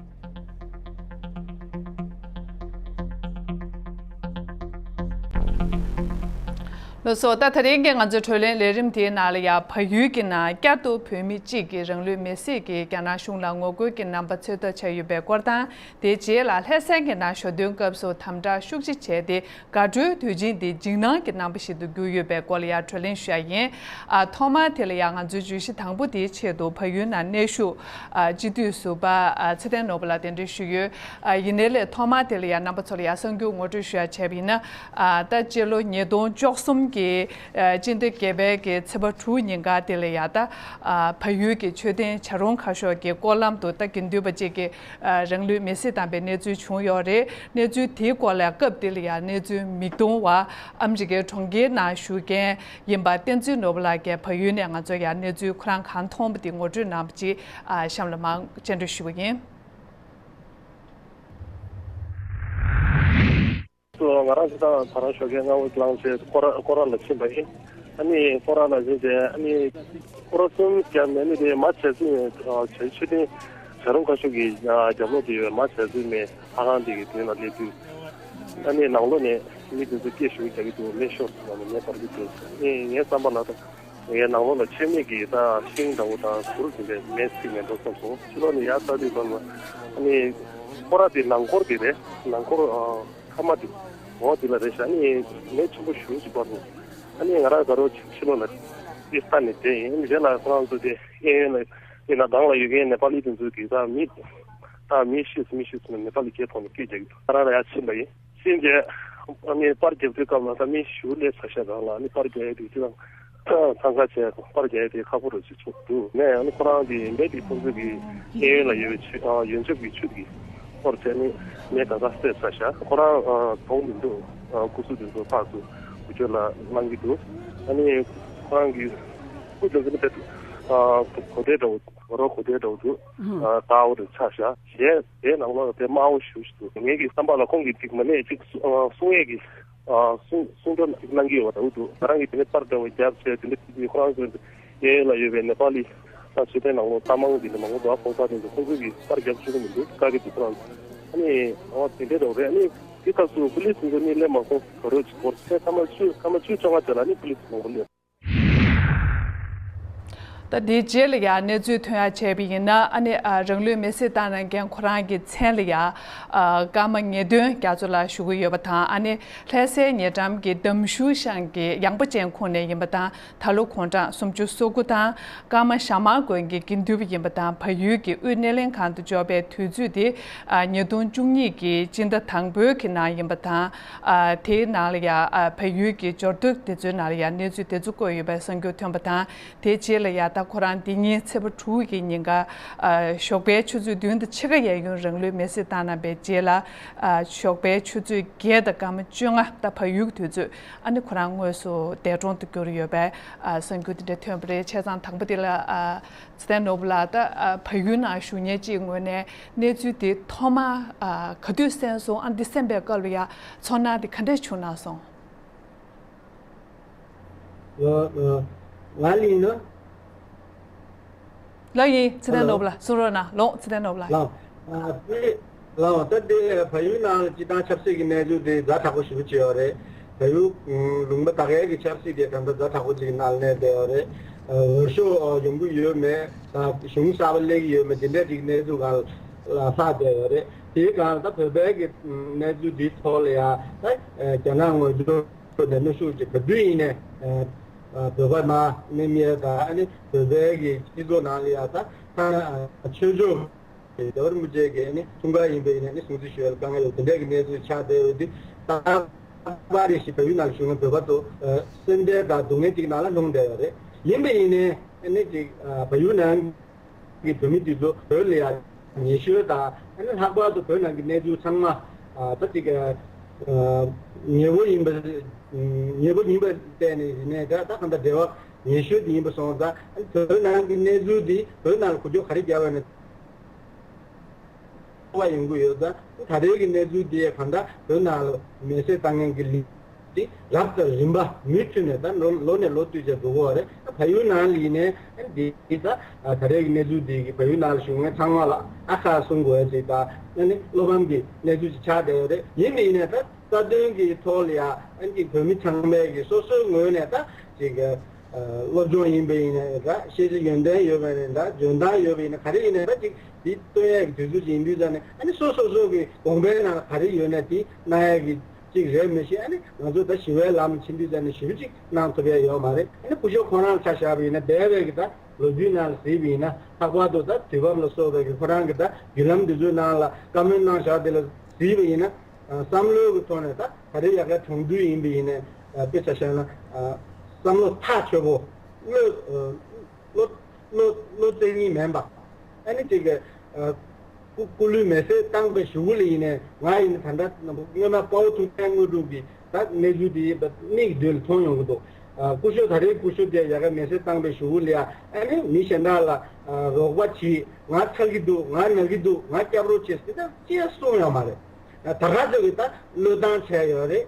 ལགས་སོ། ད་དེ་རིང་གི་ང་ཚོའི་བགྲོ་གླེང་ལས་རིམ་དེའི་ནང་ལ་ཡང་བལ་ཡུལ་གྱི་ནང་བསྐྱར་དུ་བོད་མི་གཅིག་གིས་རང་ལུས་མེར་སྲེག་གིས་རྒྱ་ནག་གཞུང་ལ་ངོ་རྒོལ་གྱི་རྣམ་པ་འཚོལ་ཐབས་བྱས་ཡོད་པའི་སྐོར་དང་། དེའི་རྗེས་ལ་ལྷ་སའི་གི་ནང་ཞོ་སྟོན་སྐབས་སུ་དམ་དྲག་ཤུགས་ཆེ་བྱས་ཏེ། དགའ་སྤྲོའི་དུས་ཆེན་དེ་འཇིགས་སྣང་གི་རྣམ་པ་ཞིག་ཏུ་གྱུར་ཡོད་པའི་སྐོར་ལ་ཡང་བགྲོ་གླེང་ཞུ་ཡ་ཡིན། ཨ། ཐོག་མར་དེ་ལ་ཡང་ང་ཚོའི་བརྗོད་གཞི་དང་པོ་དེའི་ཆེད་དུ་བལ་ཡུལ་ནང་གནས་བཞུགས། ཨ། སྤྱི་འཐུས་ཟུར་པ། ཨ། ཚེ་བརྟན་ནོར་བུ་ལགས་གདན་འདྲེན་ཞུས་ཡོད། ཨ། ཡིན་ནའི་ལས་ཐོག་མར་དེ་ལ་ཡང་རྣམ་པ་ཚོ་ལ་ཡང་གསར་འགྱུར་ངོ་སྤྲོད་ཞུ་ཡ་བྱས་པ་ཡིན་ན། ཨ། ད་སྤྱི་ལོ་ཉིས་སྟོང་བཅུ་གསུམ་གྱི། ཨ། སྤྱི་ཟླ་བརྒྱད་པའི་གི་ཚེས་པ་དྲུག་ཉིན་ཀ་དེ་ལ་ཡང་ད། ཨ། བལ་ཡུལ་གྱི་མཆོད་རྟེན་བྱ་རུང་ཁ་ཤོར་གྱི་སྐོར་ལམ་དུ་ད་དགེ་འདུན་པ་གཅིག་གིས། ཨ། རང་ལུས་མེར་སྲེག་བཏང་པའི་གནས་ཚུལ་བྱུང་ཡོད་རེད། གནས་ཚུལ་དེའི་སྐོར་ལ་སྐབས་དེ་ལ་ཡང་གནས་ཚུལ་མིག་མཐོང་བ། ཨ་མི་རི་ཀའི་གྲོང་ཁྱེར་ནང་བཞུགས་མཁན་ཡིན་པ་བསྟན་འཛིན་ནོར་བུ་ལགས་ཀྱིས་བལ་ཡུལ་ནས་ང་ཚོ་ཡང་གནས་ཚུལ་ཁོ་རང་གང་མཐོང་པ་དེ་ངོ་སྤྲོད་གནང་བ་ཅིག་ཨ། གཤམ་ལ་མར་སྤྱན་འགྲེལ་ཞུ་གི་ཡིན། ང་རང་ཚོ་ད་ད་རང་ཞོགས་ཀས་སྔ་པོ་ལངས་བྱས་སྐོར་ར་སྐོར་ར་ལ་ཕྱིན་པ་ཡིན། ཨ་ནི་སྐོར་ར་ལ་ཕྱིན་བྱས་ཨ་ནི་སྐོར་ར་གསུམ་བརྒྱབ་ནས་ཨ་ནི་དེ་མ་བྱས་ཚུལ་བྱས་མཆོད་རྟེན་བྱ་རུང་ཁ་ཤོར་གྱི་རྒྱབ་ལོགས་དེ་ཡོད་མ་བྱས་ཚུལ་མེད་ལྷ་ཁང་དེ་གི་མདུན་ལ་སླེབས་དུས། ཨ་ནི་ནང་ལོགས་ནས་མི་དེ་ཚོ་སྐད་ཤུགས་རྒྱག་གི་འདུག་མེ་ཤོར་ཟེར་ནས་མེ་འབར་གྱི་འདུག་ཨ་ནི་ངའི་བསམ་པ་ལ་ད་ངའི་ནང་ལོགས་ལ་མཆོད་མེ་གི་ད་ཤིང་འདྲ་བོ་དང་གུར་དེ་འདྲས་མེ་ཚིག་མེད་འགྲོ་བསམ་སོང་། ཕྱི་ལོགས་ནས་ཡར་ལྟ་དུས་ཙམ་ལ་ཨ་ནི་སྐོར་ར་དེ་ནང་སྐོར་དེ་རེད། ནང་སྐོར་ཨ། ཁ་མ་དེ་འོ་དེ་ལ་རེད་ཤག་ཨ་ནི་མེ་ཆེན་པོ་ཞེ་པོ་ཅིག་འབར་འདུག་ཨ་ནི་ང་རང་དགའ་རོགས་ཕྱི་ལོགས་ལ་དེ་ལྟ་ནས་བསྡད་ཡིན། ཨ་ནི་རྗེས་ལ་ཁོ་རང་ཚོ་དེ་གཡས་གཡོན་ལ་ཡིན་ན་སྒང་ལ་ཡོད་མཁན་ནེ་པ་ལི་དེ་ཚོ་གིས་ད་མི་ད་མི་ཤི་སོང་མི་ཤི་སོང་ནས་ནེ་པ་ལི་སྐད་ཐོག་ནས་སྐད་རྒྱག་གི་འདུག་ང་རང་ལ་ཡར་ཕྱིན་པ་ཡིན། ཕྱིན་རྗེས་ཨ་ནི་པར་རྒྱབ་དུས་སྐབས་ལ་ད་མི་ཞེ་པོ་སླེབས་ཚར་ཤག་སྒང་ལ། ཨ་ནི་པར་རྒྱག་ཡས་དེ་ཅི་དང་འཚང་ཁ་བྱས་པར་རྒྱག་ཡས་དེ་ཁག་པོ་རེད་ཅེས་ཆོག་འདུག་ནས་ཨ་ནི་ཁོ་རང་གི་མེ་དེ་ཁོང་ཚོ་གི་གཡས་གཡོན་ལ་ཡོད་པའི་ཆུ་ཨ་ཡོན་ཆབ་ཀྱི་ཆུ་དེ་སྐོར་བྱས་ནས་མེ་གང་ག་བསད་ཚར་ཤག་ཁོ་རང་ཨ་གྲོངས་མི་འདུག་ཨ་སྐུ་གཟུགས་དེ་ཚོ་ཕར་ཚུར་འགུལ་སྐྱོད་ལ་གནང་གི་འདུག་ཨ་ནི་ཁོ་རང་གི་སྐུ་དེ་ཚོ་ནི་དཔེ་ཨ་གོ་དེ་འདྲ་བོ་རོ་གོ་དེ་འདྲ་བོ་འདུག་ཨ་དཀར་པོ་དེ་ཆགས་ཤག་གཞན་དེའི་ནང་ལོགས་ལ་དཔེ་དམར་པོ་ཞེ་པོ་ཞིག་འདུག་ངེད་ཀྱི་བསམ་པ་ལ་ཁོང་གིས་ཅིག་མ་ནས་ཅིག་གསུ་ཨ་གསུང་ཡས་ཀྱི་ཨ་གསུང་གསུང་སྒྲོག་ཅིག་གནང་གི་ཡོད་པ་འདྲ་བོ་འདུག་ང་རང་གིས་དེ་ནས་པར་འདྲ་བོ་བརྒྱབ་བྱས་དེ་འདྲ་ཅིག་ཁོ་རང་ཚོའི་གཡས་གཡོན་ལ་ཡོད་པའི་ནེ་པ་ལི་ད་ཆོས་དད་ནང་ལོགས་ལྟ་མང་དེ་འདྲ་མང་པོ་འདུག་ཨ་ཁོང་ཚོ་དེ་ཚོ་ཁོང་ཚོ་གིས་པར་རྒྱབ་ཆོག་གི་མི་འདུག་བཀག་གི་འདུག་ཁོ་རང་ཚོ། ཨ་ནི་ཨོ་དེ་འདྲའི་འདྲ་བོ་རེད། ཨ་ནི་དེ་སྐབས་སུ་པུ་ལིས་ཚོ་ནི་སླེབས་མ་སོང་། ག་རོ་ཅིག་སྐོར་ཚེ་སྐར་མ་བཅུ་སྐར་མ་བཅུ་བཅོ་ལྔ་ཙམ་ལ་ནི་པུ་ལིས་མང་པོ་སླེབས། ད་དེའི་རྗེས་ལ་ཡང་གནས་ཚུལ་ཐོན་ཡ་བྱས་པ་ཡིན་ན། ཨ་ནི་ཨ་རང་ལུས་མེར་སྲེག་བཏང་གནང་མཁན་ཁོ་རང་གི་མཚན་ལ་ཡང་ཨ་ཀརྨ་ངེས་དོན་རྒྱ་མཚོ་ལགས་ཞུ་གི་ཡོད་པ་དང་། ཨ་ནི་ལྷ་སའི་ཉེ་འགྲམ་གྱི་འདམ་གཞུང་ཤང་གི་ཡངས་པ་ཅན་ཁོངས་ནས་ཡིན་པ་དང་། ད་ལོ་དགུང་གྲངས་སུམ་ཅུ་སོ་དགུ་དང་། ཀརྨ་ཞྭ་དམར་དགོན་གྱི་དགེ་འདུན་པ་ཡིན་པ་དང་། བལ་ཡུལ་གྱི་དབུས་སྣེ་ལེན་ཁང་དུ་འབྱོར་བའི་དུས་ཚོད་དེ་ཨ་ཉིས་སྟོང་བཅུ་གཉིས་ཀྱི་སྤྱི་ཟླ་དང་པོའི་གི་ནང་ཡིན་པ་དང་། ཨ་དེའི་ནང་ལ་ཡང་ཨ་བལ་ཡུལ་གྱི་འབྱོར་ཐོ་དེ་ཚོའི་ནང་ལ་ཡང་གནས་ཚུལ་དེ་ཚོ་བཀོད་ཡོད་པའི་གསར་འགྱུར་ཐོན་པ་དང་། དེའི་རྗེས་ལ་ཡང་ད་ཁོ་རང་འདི་ཉིན་ཚེས་པ་དྲུག་གི་ཉིན་ཀ་ཨ་ཞོགས་པའི་ཆུ་ཚོད་བདུན་དང་ཕྱེད་ཀ་གཡས་གཡོན་རང་ལུས་མེར་སྲེག་བཏང་གནང་པའི་རྗེས་ལ། ཨ་ཞོགས་པའི་ཆུ་ཚོད་བརྒྱད་དང་སྐར་མ་བཅོ་ལྔ། ད་བལ་ཡུལ་གྱི་དུས་ཚོད། ཨ་ནི་ཁོ་རང་དངོས་སུ་འདས་གྲོངས་དུ་གྱུར་ཡོད་པའི་ཨ་གསར་འགྱུར་དེ་འདྲ་ཐོན་པ་རེད། བྱས་ཙང་དང་པོ་དེ་ལ་ཨ་ཚེ་བརྟན་ནོར་བུ་ལགས། ད་ཨ་བལ་ཡུལ་ནང་བཞུགས་མཁན་གཅིག་ངོས་ནས་གནས་ཚུལ་དེ་ཐོག་མ་ཨ་ག་དུས་གསན་སོང་། ཨ་འདི་གསན་པའི་སྐབས་ལ་ཡ་ཚོར་སྣང་དེ་ག་འདྲས་བྱུང་གནང་སོང་། ལགས་ཡིན་ན། ལགས་ཡིན། ཚེ་བརྟན་ནོར་བུ་ལགས་གསུང་རོགས་གནང་། ལགས་ཚེ་བརྟན་ནོར་བུ་ལགས། ལགས། ཨ་དེ་ལགས་ད་དེ་བལ་ཡུལ་ནང་ལ་སྤྱི་བཏང་ཆབ་སྲིད་ཀྱི་གནས་ཚུལ་དེ་ཛ་དྲག་པོ་ཞེ་པོ་ཅིག་ཡོད་རེད། བལ་ཡུལ་ལུང་པ་ད་གའི་གི་ཆབ་སྲིད་དེ་ད་ལྟ་ཛ་དྲག་པོ་ཅིག་གི་ནང་ལ་གནས་བསྡད་ཡོད་རེད། འོས་ཤོག་ཡོང་གི་ཡོད་མེད་དང་གཞུང་གསར་པ་སླེབས་ཀྱི་ཡོད་མེད་དེ་འདྲའི་ཅིག་གནས་ཚུལ་སྒང་ལ་ལྷག་བསྡད་ཡོད་རེད། དེའི་སྒང་ལ་ད་བོད་པའི་གི་གནས་ཚུལ་འདིའི་ཐོག་ལ་ཡང་ད་རྒྱ་ནག་ངོས་འཛིན་ཁྲོད་ནས་གནོན་ཤུགས་ཀྱིས་ག་དུས་ཡིན་ནའི་ཨ་བོད་པ་མར་མི་མེད་དང་། ཨ་ནི་བོད་པའི་གི་སྤྱི་ཚོགས་ནང་ལ་ཡང་ད་ཐ་ན་ཆོས་ཕྱོགས་ཀྱི་རྒྱལ་བ་རིན་པོ་ཆེ་གི་ཨ་ནི་འཁྲུངས་སྐར་ཡིན་པ་ཡིན་ནའི་ཨ་ནི་སྲུང་བརྩི་ཞུ་ཡ་ལ་དཀའ་ངལ་ཡོད། དེ་འདྲའི་གི་གནས་ཚུལ་ཆགས་བསྡད་ཡོད་དུས། ད་བར་རེ་ཞིག་བལ་ཡུལ་ནང་བཞུགས་མཁན་བོད་པ་ཚོ་སེམས་ཁྲལ་དང་སྡུག་བསྔལ་ཅིག་ནང་ལ་ལྷུང་བསྡད་ཡོད་རེད། ཡིན་པ་ཡིན་ནའི་ཨ་ནི་ཅིག་བལ་ཡུལ་ནང་གི་བོད་མི་དེ་ཚོ་བོད་ལ་ཡང་ཉེ་ཤོས་དང་། ཨ་ནི་ལྷག་པར་དུ་བོད་ནང་གི་གནས་ཚུལ་ཚང་མ་ཨ་ད་ཅིག་ཨ་ཉེ་བོ་ཡིན་པ། ཉེ་བོ་ཡིན་པ་བལྟས་ནས་ཡིན་ནའི་ད་ད་གང་ལྟར་འབྲེལ་བ་ཉེ་ཤོས་དེ་ཡིན་པ་སོང་ཙང་། ཨ་ནི་བོད་ནང་གི་གནས་ཚུལ་དེ་བོད་ནང་ལ་འགུལ་སྐྱོད་ག་རེ་བརྒྱབ་པ་ཡིན་ན་ཚོར་བ་ཡོང་གི་ཡོད་ཙང་། ད་རེས་ཀྱི་གནས་ཚུལ་དེ་གང་ལྟར་བོད་ནང་ལ་མེ་སྲེག་བཏང་མཁན་གྱི་ལི་དེ་རབ་དང་རིམ་པ་མུ་མཐུད་ནས་ད་ལོ་ལོ་ནས་ལོ་བསྟུད་བྱས་འགྲོ་གི་ཡོད་རེད། ད་བལ་ཡུལ་ནང་ལ་ཡིན་ནའི་འདི་ད་ད་རེས་ཀྱི་གནས་ཚུལ་འདི་གི་བལ་ཡུལ་ནང་ལ་བཞུགས་མཁན་ཚང་མ་ལ་ཨ་ཁ་གསུང་དགོས་ཡ་ཅིག་དང་། ཨ་ནི་བློ་ཕམ་གྱི་གནས་ཚུལ་ཅིག་ཆགས་བསྡད་ཡོད་རེད། ཡིན་ནའི་ཡིན་ནའི་ད་ རྩ་དོན་གྱི་ཐོག་ལ་ཡང་ཨ་ནི་བོད་མི་ཚང་མས་ཀྱི་སོ་སོའི་ངོས་ནས་ད་ཅིག་སློབ་སྦྱོང་ཡིན་པ་ཡིན་ནའི་འདྲ། ཤེས་བྱ་ཡོན་ཏན་ཡོད་པ་ཡིན་ནའི་འདྲ། འཇོན་ཐང་ཡོད་པ་ཡིན་ན་ག་རེ་ཡིན་ནའི་ད་ཅིག་འདི་སྟོན་ཡས་ཀྱི་དུས་ཚོད་ཅིག་ཡིན་དུས་ཙང་ནས་ཨ་ནི་སོ་སོ་སོ་གི་དགོངས་པའི་ནང་ལ་ག་རེ་ཡོད་ན་དེ་གནང་ཡས་ཀྱི་ཅིག་རེད་མི་ཤེས། ཨ་ནི་ང་ཚོ་ད་ཞི་བའི་ལམ་ཕྱིན་དུས་ཙང་ནས་ཞི་བ་ཅིག་གནང་ཐུབ་ཡས་ཡོད་མ་རེད། ཨ་ནི་སྐུ་ཞབས་ཁོང་རང་ཆ་བཞག་པ་ཡིན་ན་འདས་པའི་གི་ད་ལོ་རྒྱུས་ནང་ལ་གཟིགས་པ་ཡིན་ན། ལྷག་པར་དུ་ད་དུས་བབ་ལ་སོགས་པའི་གི་ཁོ་རང་གི་ད་བརྒྱུད་ལམ་འདི་ཚོའི་ནང་ལ་བཀའ་མོལ་གནང་བཞག་དེ་ལ་གཟིགས་པ་ཡིན་ན། བསམ་བློའི་གི་ཐོག་ནས་ད་ག་རེ་ཡག་ག་གྲོང་འདུས་ཡིན་པ་ཡིན་ནའི་དཔེ་ཆ་བཞག་ན་བསམ་བློ་ཐག་ཆོད་པོ། བློ་བློ་བློ་རྩེ་གཉིས་མིན་པ། ཨ་ནི་ཅིག་གི་སྐུ་སྐུ་ལུས་མེ་སྲེག་བཏང་པའི་གཞུག་གུ་ལ་ཡིན་ནའི་ང་ཡིན་ན་ད་ལྟ་སྔོན་མ་དཔའ་བོ་ཐུབ་བསྟན་དངོས་གྲུབ་ཀྱི་ད་གནས་ཚུལ་དེ་མིག་མདུན་ལ་མཐོང་ཡོང་གི་འདུག་སྐུ་ཞབས་ད་རེས་སྐུ་ཞབས་དེ་ཡག་ག་མེ་སྲེག་བཏང་པའི་གཞུག་གུ་ལ་ཡ་ཨ་ནི་མི་གཞན་དག་ལ་རོགས་པ་བྱེད། ང་ཚ་གི་འདུག་ང་ན་གི་འདུག་ང་སྐྱབས་རོགས་བྱེད་ཟེར་ད་ཅི་ཡང་གསུངས་ཡོད་མ་རེད། ད་ག་ཚོད་ཀྱི་ད་བློས་བཏང་བྱས་ཡོད་རེད།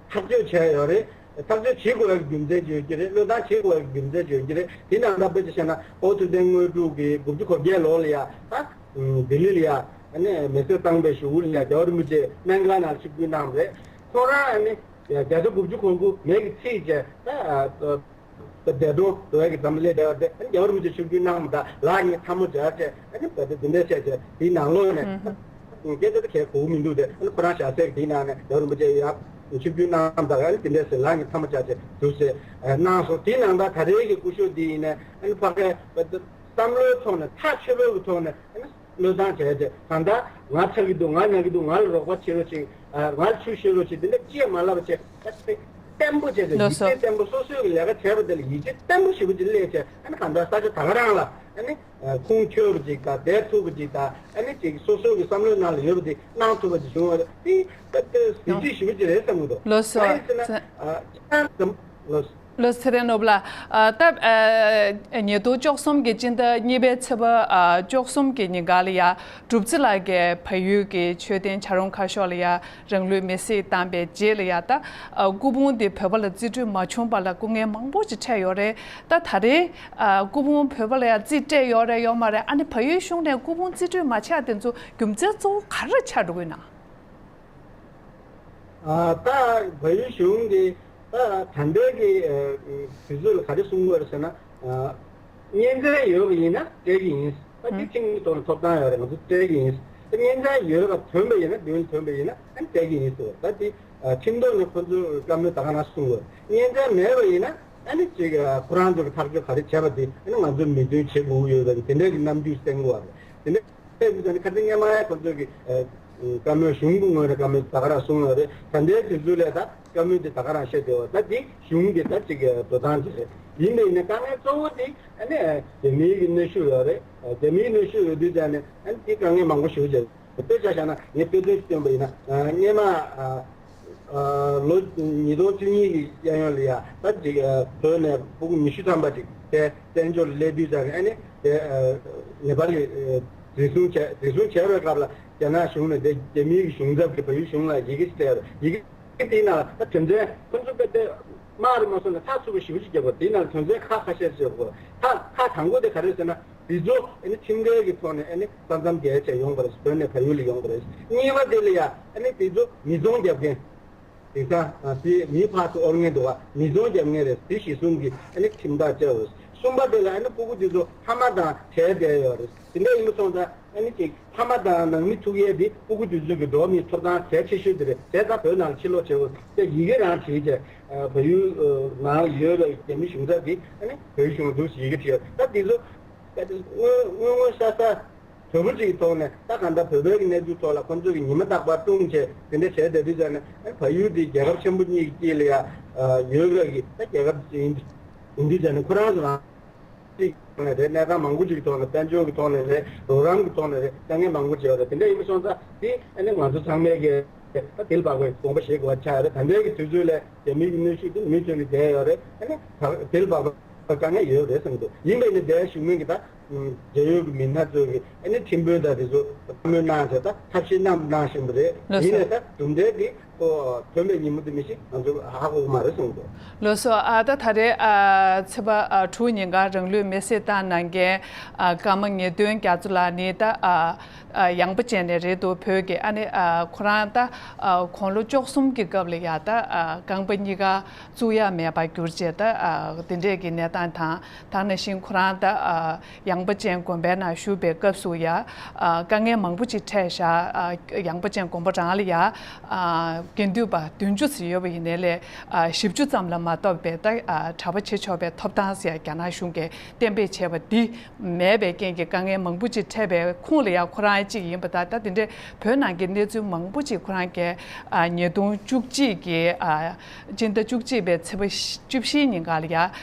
ཐག་གཅོད་བྱས་ཡོད་རེད། ཐག་གཅོད་བྱེད་དགོས་པའི་རྒྱུ་མཚན་ཅིག་ཡོད་ཀྱི་རེད། བློས་བཏང་བྱེད་དགོས་པའི་རྒྱུ་མཚན་ཅིག་ཡོད་ཀྱི་རེད། དེ་ནང་ད་དཔེ་ཆ་བཞག་ན་ཨོ་ཐུབ་བསྟན་དངོས་གྲུབ་ཀྱིས་དགུ་བཅུ་གོ་བརྒྱད་ལོ་ལ་ཡ་ད་ལྡི་ལི་ལ་ཡ་ཨ་ནི་མེ་སྲེག་བཏང་པའི་གཞུག་གུ་ལ་ཡ་རྒྱལ་བ་རིན་པོ་ཆེ་སྨན་ཁང་ནང་ཆིབས་བསྒྱུར་གནང་བ་རེད། ཁོང་རང་ཨ་ནི་བརྒྱ་ཆ་དགུ་བཅུ་གོ་དགུ་མེ་གི་ཚིག་བྱས་ད། འདས་གྲོངས་འགྲོ་བའི་གི་འཛམ་བུ་གླིང་བསྡད་པ་དེ་ཨ་ནི་རྒྱལ་བ་རིན་པོ་ཆེ་ཆིབས་བསྒྱུར་གནང་བ་དང་ལག་གཉིས་ཐལ་མོ་སྦྱར་བྱས་ཨ་ནི་བ་དེ་འདི་འདྲ་བྱས་བྱས་དེའི་ནང་ལོགས་ནས་ཨུ་ཧུ། སྐད་ཆ་དེ་གས་གོ་གི་མི་འདུག་དེ་ཨ་ནི་ཁོ་རང་བཞག་སའི་དེའི་ནང་ནས་རྒྱལ་བ་རིན་པོ་ཆེ་ཡར་ཆིབས་བསྒྱུར་གནང་བ་དང་ཨ་ནི་དེ་འདྲ་ཟེར་ལག་གཉིས་ཐལ་མོ་སྦྱར་བྱས་འདུག་ཟེར་གནང་སོང་། དེའི་ནང་ད་ད་རེས་ཀྱི་སྐུ་ཞབས་འདི་ཡིན་ནས་ཨ་ནི་ཕ་གིའི་བ་དེ་བསམ་བློའི་ཐོག་ནས་ཐག་ཆོད་པོའི་གི་ཐོག་ནས་ཨ་ནི། བློས་བཏང་བྱས་ཏེ་གང་ལྟར་ང་ཚ་གི་འདུག་ང་ན་གི་འདུག་ང་ལ་རོགས་པ་བྱེད་རོགས་བྱེད། ང་ལ་ཆུ་བཤལ་རོགས་བྱེད། འདི་འདྲ་ཅི་ཡང་མ་ལབ་པ་བྱས་ད་བརྟན་པོ་བྱས་ཏེ་ལགས་ཡིད་སོ། ཆེས་བརྟན་པོ་སོ་སོའི་གི་ལས་ཀ་བྱས་པ་དེ་ལ་ཡིད་ཆེས་བརྟན་པོ་ཞེ་པོ་ཅིག་སླེབས་བྱས་ཨ་ནི་གང་ལྟར་ས་ཆ་ད་ག་རང་ལ་ཨ་ནི་ཁུངས་འཁྱོལ་བ་ཅིག་དང་བསྡད་ཐུབ་པ་ཅིག་དང་ཨ་ནི་ཅིག་སོ་སོའི་གི་བསམ་བློའི་ནང་ལ་ཡོད་པ་དེ་གནང་ཐུབ་པ་ཅིག་བྱུང་བ་རེད། དེ་ད་ལྟ་གཟི་བརྗིད་ཞེ་པོ་ཅིག་རེད་བསམ་གི་འདུག་ལགས་སོ། གང་ཡིན་ཟེར་ན་ཨ་ཅི་ལྟར་ཙམ་ལགས་སོ། ལགས་སོ་ཚེ་རིང་ནོར་བུ་ལགས། ཨ་ད་ཨ་ཉིས་སྟོང་བཅུ་གསུམ་གྱི་སྤྱི་ཟླ་གཉིས་པའི་ཚེས་པ་ཨ་བཅུ་གསུམ་གྱི་ཉིན་ག་ལ་ཡ་གྲུབ་རྩེ་ལགས་ཀྱིས་བལ་ཡུལ་གྱི་མཆོད་རྟེན་བྱ་རུང་ཁ་ཤོར་ལ་ཡ་རང་ལུས་མེར་སྲེག་བཏང་པའི་རྗེས་ལ་ཡ་ད་ཨ་སྐུ་ཕུང་དེ་བོད་པ་ལ་རྩིས་སྤྲོད་མ་བྱུང་བ་ལ་སྐུ་ངལ་མང་པོ་ཞིག་འཕྲད་ཡོད་རེད། ད་ད་རེས་ཨ་སྐུ་ཕུང་བོད་པ་ལ་ཡ་རྩིས་སྤྲད་ཡོད་རེད་ཡོད་མ་རེད། ཨ་ནི་བལ་ཡུལ་གཞུང་ནས་སྐུ་ཕུང་རྩིས་སྤྲོད་མ་བྱས་དེ་ཚོ་རྒྱུ་མཚན་གཙོ་བོ་ག་རེ་ཆགས་འགྲོ་གི་ཡོད་ན། ཨ་ད་བལ་ཡུལ་གཞུང་གིས་ད་ད་ལྟའི་གི་ཨ་དུས་ཚོད་ལ་ག་རེ་གསུང་གི་ཡོད་རེད་ཟེར་ན། ཨ་གཉེན་ཚན་ཡོད་པ་ཡིན་ན་སྤྲད་ཀྱི་ཡིན། ད་དེ་ཨུ་ཁྲིམས་ཀྱི་ཐོག་ནས་ཐོབ་ཐང་ཡོད་རེད། ང་ཚོ་སྤྲད་ཀྱི་ཡིན། ད་གཉེན་ཚན་ཡོད་པ་ཐོན་པ་ཡིན་ན་མདུན་ཐོན་པ་ཡིན་ན་ཨ་ནི་སྤྲད་ཀྱི་ཡིན་ཟེར། ད་དེ་ཨ་ཁྲིམས་ཐོག་ནས་ཁོ་ཚོས་བཀའ་མོལ་ད་ག་རང་གསུང་གི་ཡོད། གཉེན་ཚན་མེད་པ་ཡིན་ན་ཨ་ནི་ཅིག་ཨ་ཁོ་རང་ཚོ་གི་ཐག་གཅོད་ག་རེ་བྱས་པ་དེ་ཨ་ནི་ང་ཚོ་མོས་མཐུན་བྱེད་དགོས་ཀྱི་ཡོད་པ་དེ་འདྲའི་གི་རྣམ་འགྱུར་བསྟན་གྱི་ཡོད་རེད། དེ་འདྲའི་ཁ་སང་ཉི་མ་ཁོ་ཚོས་ཀྱི་ཨ་བཀའ་མོལ་གཞུང་གི་ངོས་ནས་བཀའ་མོལ་ད་ག་རང་གསུངས་ཡོད་རེད། ད་ལྟའི་དུས་ཚོད་ལ་ད་བཀའ་མོལ་དེ་ད་ག་རང་བཤད་བསྡད་ཡོད། ད་དེ་གཞུང་གི་ད་ཅིག་འགྲོ་སྟངས་ཅིག་རེད། ཡིན་པ་ཡིན་ན་དཀའ་ངལ་གཙོ་བོ་དེ་ཨ་ནི་རྒྱ་མིའི་གི་གནོན་ཤུགས་ཡོད་རེད། རྒྱ་མིའི་གནོན་ཤུགས་ཡོད་དུས་ཙང་ནས་ཨ་ནི་དེ་དཀའ་ངལ་མང་པོ་ཞིག་བྱས། དཔེ་ཆ་བཞག་ན་ངས་དཔེ་མཚོན་ཞིག་སྟོན་པ་ཡིན་ན། ཨ་སྔོན་མ་ཨ་ཨ་ལོ་ཉིས་སྟོང་བཅུ་གཉིས་ཀྱི་གཡས་གཡོན་ལ་ཡ་ད་ཅིག་ཨ་བོད་ནས་སྤུ་གུ་ཉི་ཤུ་ཐམ་པ་ཅིག་དེ་བཙན་བྱོལ་ལ་སླེབས་དུས་ཙང་ཨ་ནི་དེ་ཨ་ནེ་པ་ལི་ཨ་འཛིན་བཟུང་བྱས། འཛིན་བཟུང་བྱས་པའི་སྐབས་ལ་རྒྱ་ནག་གཞུང་ནས་དེ་རྒྱ་མིའི་གཞུང་ཚབ་ཀྱིས་བལ་ཡུལ་གཞུང་ལ་ཡི་གེ་ཞིག་སྤྲད་ཡོད་རེད། ཡི་གེ་དེའི་ནང་ལ་ད་དོན་ཚན་ཁོ་ཚོ་དཔེ་དེ་དམག་རེད་མ་སོང་ན་ཚགས་ཚུད་པོ་ཞེ་པོ་ཅིག་བརྒྱབ་པ། དེའི་ནང་ལ་དོན་ཚན་ཁག་ཁ་ཤས་ཤིག་ཡོད་རེད། ཁག་ཁག་དང་པོ་དེ་ག་རེ་ཟེར་ན། འདི་ཚོ་ཨ་ནི་ཁྲིམས་འགལ་གྱི་ཐོག་ནས་ཨ་ནི་ས་མཚམས་བརྒལ་བྱས་ཡོང་བ་རེད། བོད་ནས་བལ་ཡུལ་ལ་ཡོང་བ་རེད། གཉིས་པ་དེ་ལ་ཡ་ཨ་ནི་འདི་ཚོ་མི་ཚོང་རྒྱབ་མཁན། དེང་སང་ཨ་དེ་མིའི་ཕར་ཚུར་དབོར་མཁན་འདུག་ག་མི་ཚོང་རྒྱབ་མཁན་རེད། དེ་གཞི་བཟུང་གིས་ཨ་ནི་ཁྲིམས་ཐག་བཅད་པ་རེད། གསུམ་པ་དེ་ལ་ཨ་ནི་སྤུ་གུ་འདི་ཚོ་ཕ་མ་དང་བྲལ་བསྡད་ཡོད་རེད། དེ་འདྲ་ཡིན་པ་སོང་ཙང་ཨ་ནི་ཅིག་ཕ་མ་དང་ནང་མི་ཐུག་ཡས་དེ་སྤུ་གུ་དེ་ཚོ་གི་འགྲོ་བ་མིའི་ཐོབ་ཐང་གལ་ཆེ་ཤོས་དེ་རེད། བྱས་ཙང་བོད་ནང་ལ་ཕྱིར་ལོག་བྱེད་དགོས་ཟེར་ཡི་གེ་རང་བྲིས་བྱས། ཨ་བལ་ཡུལ་ཨ་ནང་ཡོད་པའི་རྒྱ་མི་གཞུང་ཚབ་ཀྱིས་ཨ་ནི་བལ་ཡུལ་གཞུང་ལ་འདུག་ཟེར་ཡི་གེ་བྲིས་ཡོད། ད་དེ་ཚོ་ད་དེ་སྔོན་སྔོན་སྔོན་ས་ས་དོད་པོ་ཅིག་གི་ཐོག་ནས་ད་གང་ལྟར་བོད་པའི་གི་གནས་ཚུལ་ཐོག་ལ་ཁོང་ཚོས་ཀྱི་ཉི་མ་རྟག་པར་ལྟུང་བྱས་དེ་འདྲ་བྱས་བསྡད་དུས་ཙང་ནས་ཨ་ནི་བལ་ཡུལ་དེ་རྒྱལ་ཁབ་ཆེན་པོ་གཉིས་ཀྱི་དཀྱིལ་ལ་ཡ་ཨ་ཡོད་པའི་གི་ད་རྒྱལ་ཁབ་ཅིག་ཡིན་ཡིན་དུས་ཙང་ནས་ཁོ་རང་ཚོ་རང་། གཅིག་ཐོག་ནས་རེད། གནས་སྟངས་མང་པོ་ཅིག་ཐོག་ནས་དཔལ་འབྱོར་གྱི་ཐོག་ནས་རེད། རོགས་རམ་གྱི་ཐོག་ནས་རེད། དཀའ་ངལ་མང་པོ་ཅིག་ཡོད་རེད། དེ་འདྲ་ཡིན་པ་སོང་ཙང་དེ་ཨ་ནི་ང་ཚོ་ཚང་མས་ཀྱི་ད་དེ་ལ་བབ་པའི་དགོངས་པ་བཞེས་དགོས་པ་ཆགས་ཡོད་རེད། ད་ལྟའི་གི་དུས་ཚོད་ལ་རྒྱ་མིའི་གི་གནོན་ཤུགས་དེ་མུ་མཐུད་ནས་བསྡད་ཡོད་རེད། ཨ་ནི་ད་དེ་ལ་བབ་པའི་དཀའ་ངལ་ཡོད་རེད་བསམ་གྱི་འདུག་ཡིན་པས་ནི་འདིར་བཞུགས་མཁན་གྱི་ད་རྒྱ་ཡོད་ཀྱི་མི་སྣ་ཚོས་ཀྱི་ཨ་ནི་ཁྲིམས་དཔོན་དང་དེ་ཚོ་བཀའ་མོལ་གནང་བྱས་ད་ཐབས་ཤེས་གནང་གནང་བཞིན་པ་རེད། ལགས་སོ། ཡིན་ནའི་ད་གྲུབ་འབྲས་དེ། ཁོ་ཐོན་པའི་ཉིན་མོ་དེ་མི་ཤེས། ང་ཚོ་ཧ་གོ་གི་མ་རེད་གསུངས་འདུག། ལགས་སོ། ཨ་ད་ད་རེས་ཨ་ཚེས་པ་ཨ་དྲུག་ཉིན་ག་རང་ལུས་མེར་སྲེག་བཏང་གནང་མཁན་ཨ་ཀརྨ་ངེས་དོན་རྒྱ་མཚོ་ལགས་ནི་ད་ཨ་ཨ་ཡངས་པ་ཅན་ནས་རེད་འདུག། བོད་ཀྱི་ཨ་ནི་ཨ་ཁོ་རང་ད་ཨ་དགུང་ལོ་བཅུ་གསུམ་གྱི་སྐབས་ལ་ཡ་ད་ཨ་རྐང་པ་གཉིས་ཀ་བཙུགས་ཡ་མེད་པར་གྱུར་བྱས། ད་ཨ་དེ་འདྲས་ཀྱི་གནས་སྟངས་དང་། ད་ནང་བཞིན་ཁོ་རང་ད་ཨ་ཡངས་པ་ཅན་དགོན་པའི་ནང་བཞུགས་པའི་སྐབས་སུ་ཡ་ཨ་དཀའ་ངལ་མང་པོ་ཅིག་འཕྲད་བཞག། ཨ་ཡངས་པ་ཅན་དགོན་པ་རང་ལ་ཡ་ཨ་དགེ་འདུན་པ་བདུན་ཅུ་ཙམ་ཡོད་པ་ཡིན་ནའི་ལས་ཨ་བཞི་བཅུ་ཙམ་ལ་མ་གཏོགས་པའི་ད་ཨ་གྲྭ་པ་བྱེད་ཆོག་པའི་ཐོབ་ཐང་ཟེར་ཡ་རྒྱ་ནག་གཞུང་གིས་གཏན་འབེབས་བྱས་པ་འདི་མེད་པའི་རྐྱེན་གྱིས་དཀའ་ངལ་མང་པོ་ཅིག་འཕྲད་པའི་ཁོངས་ལ་ཡ་ཁོ་རང་གཅིག་ཡིན་པ་དང་། ད་དེ་འདྲའི་བོད་ནང་གི་གནས་ཚུལ་མང་པོ་ཅིག་ཁོ་རང་གིས་ཨ་ཉིས་སྟོང་བཅུ་གཅིག་གི་ཨ་སྤྱི་ཟླ་བཅུ་གཅིག་པའི་ཚེས་པ་བཅུ་བཞིའི་ཉིན་ག་ལ་ཡ་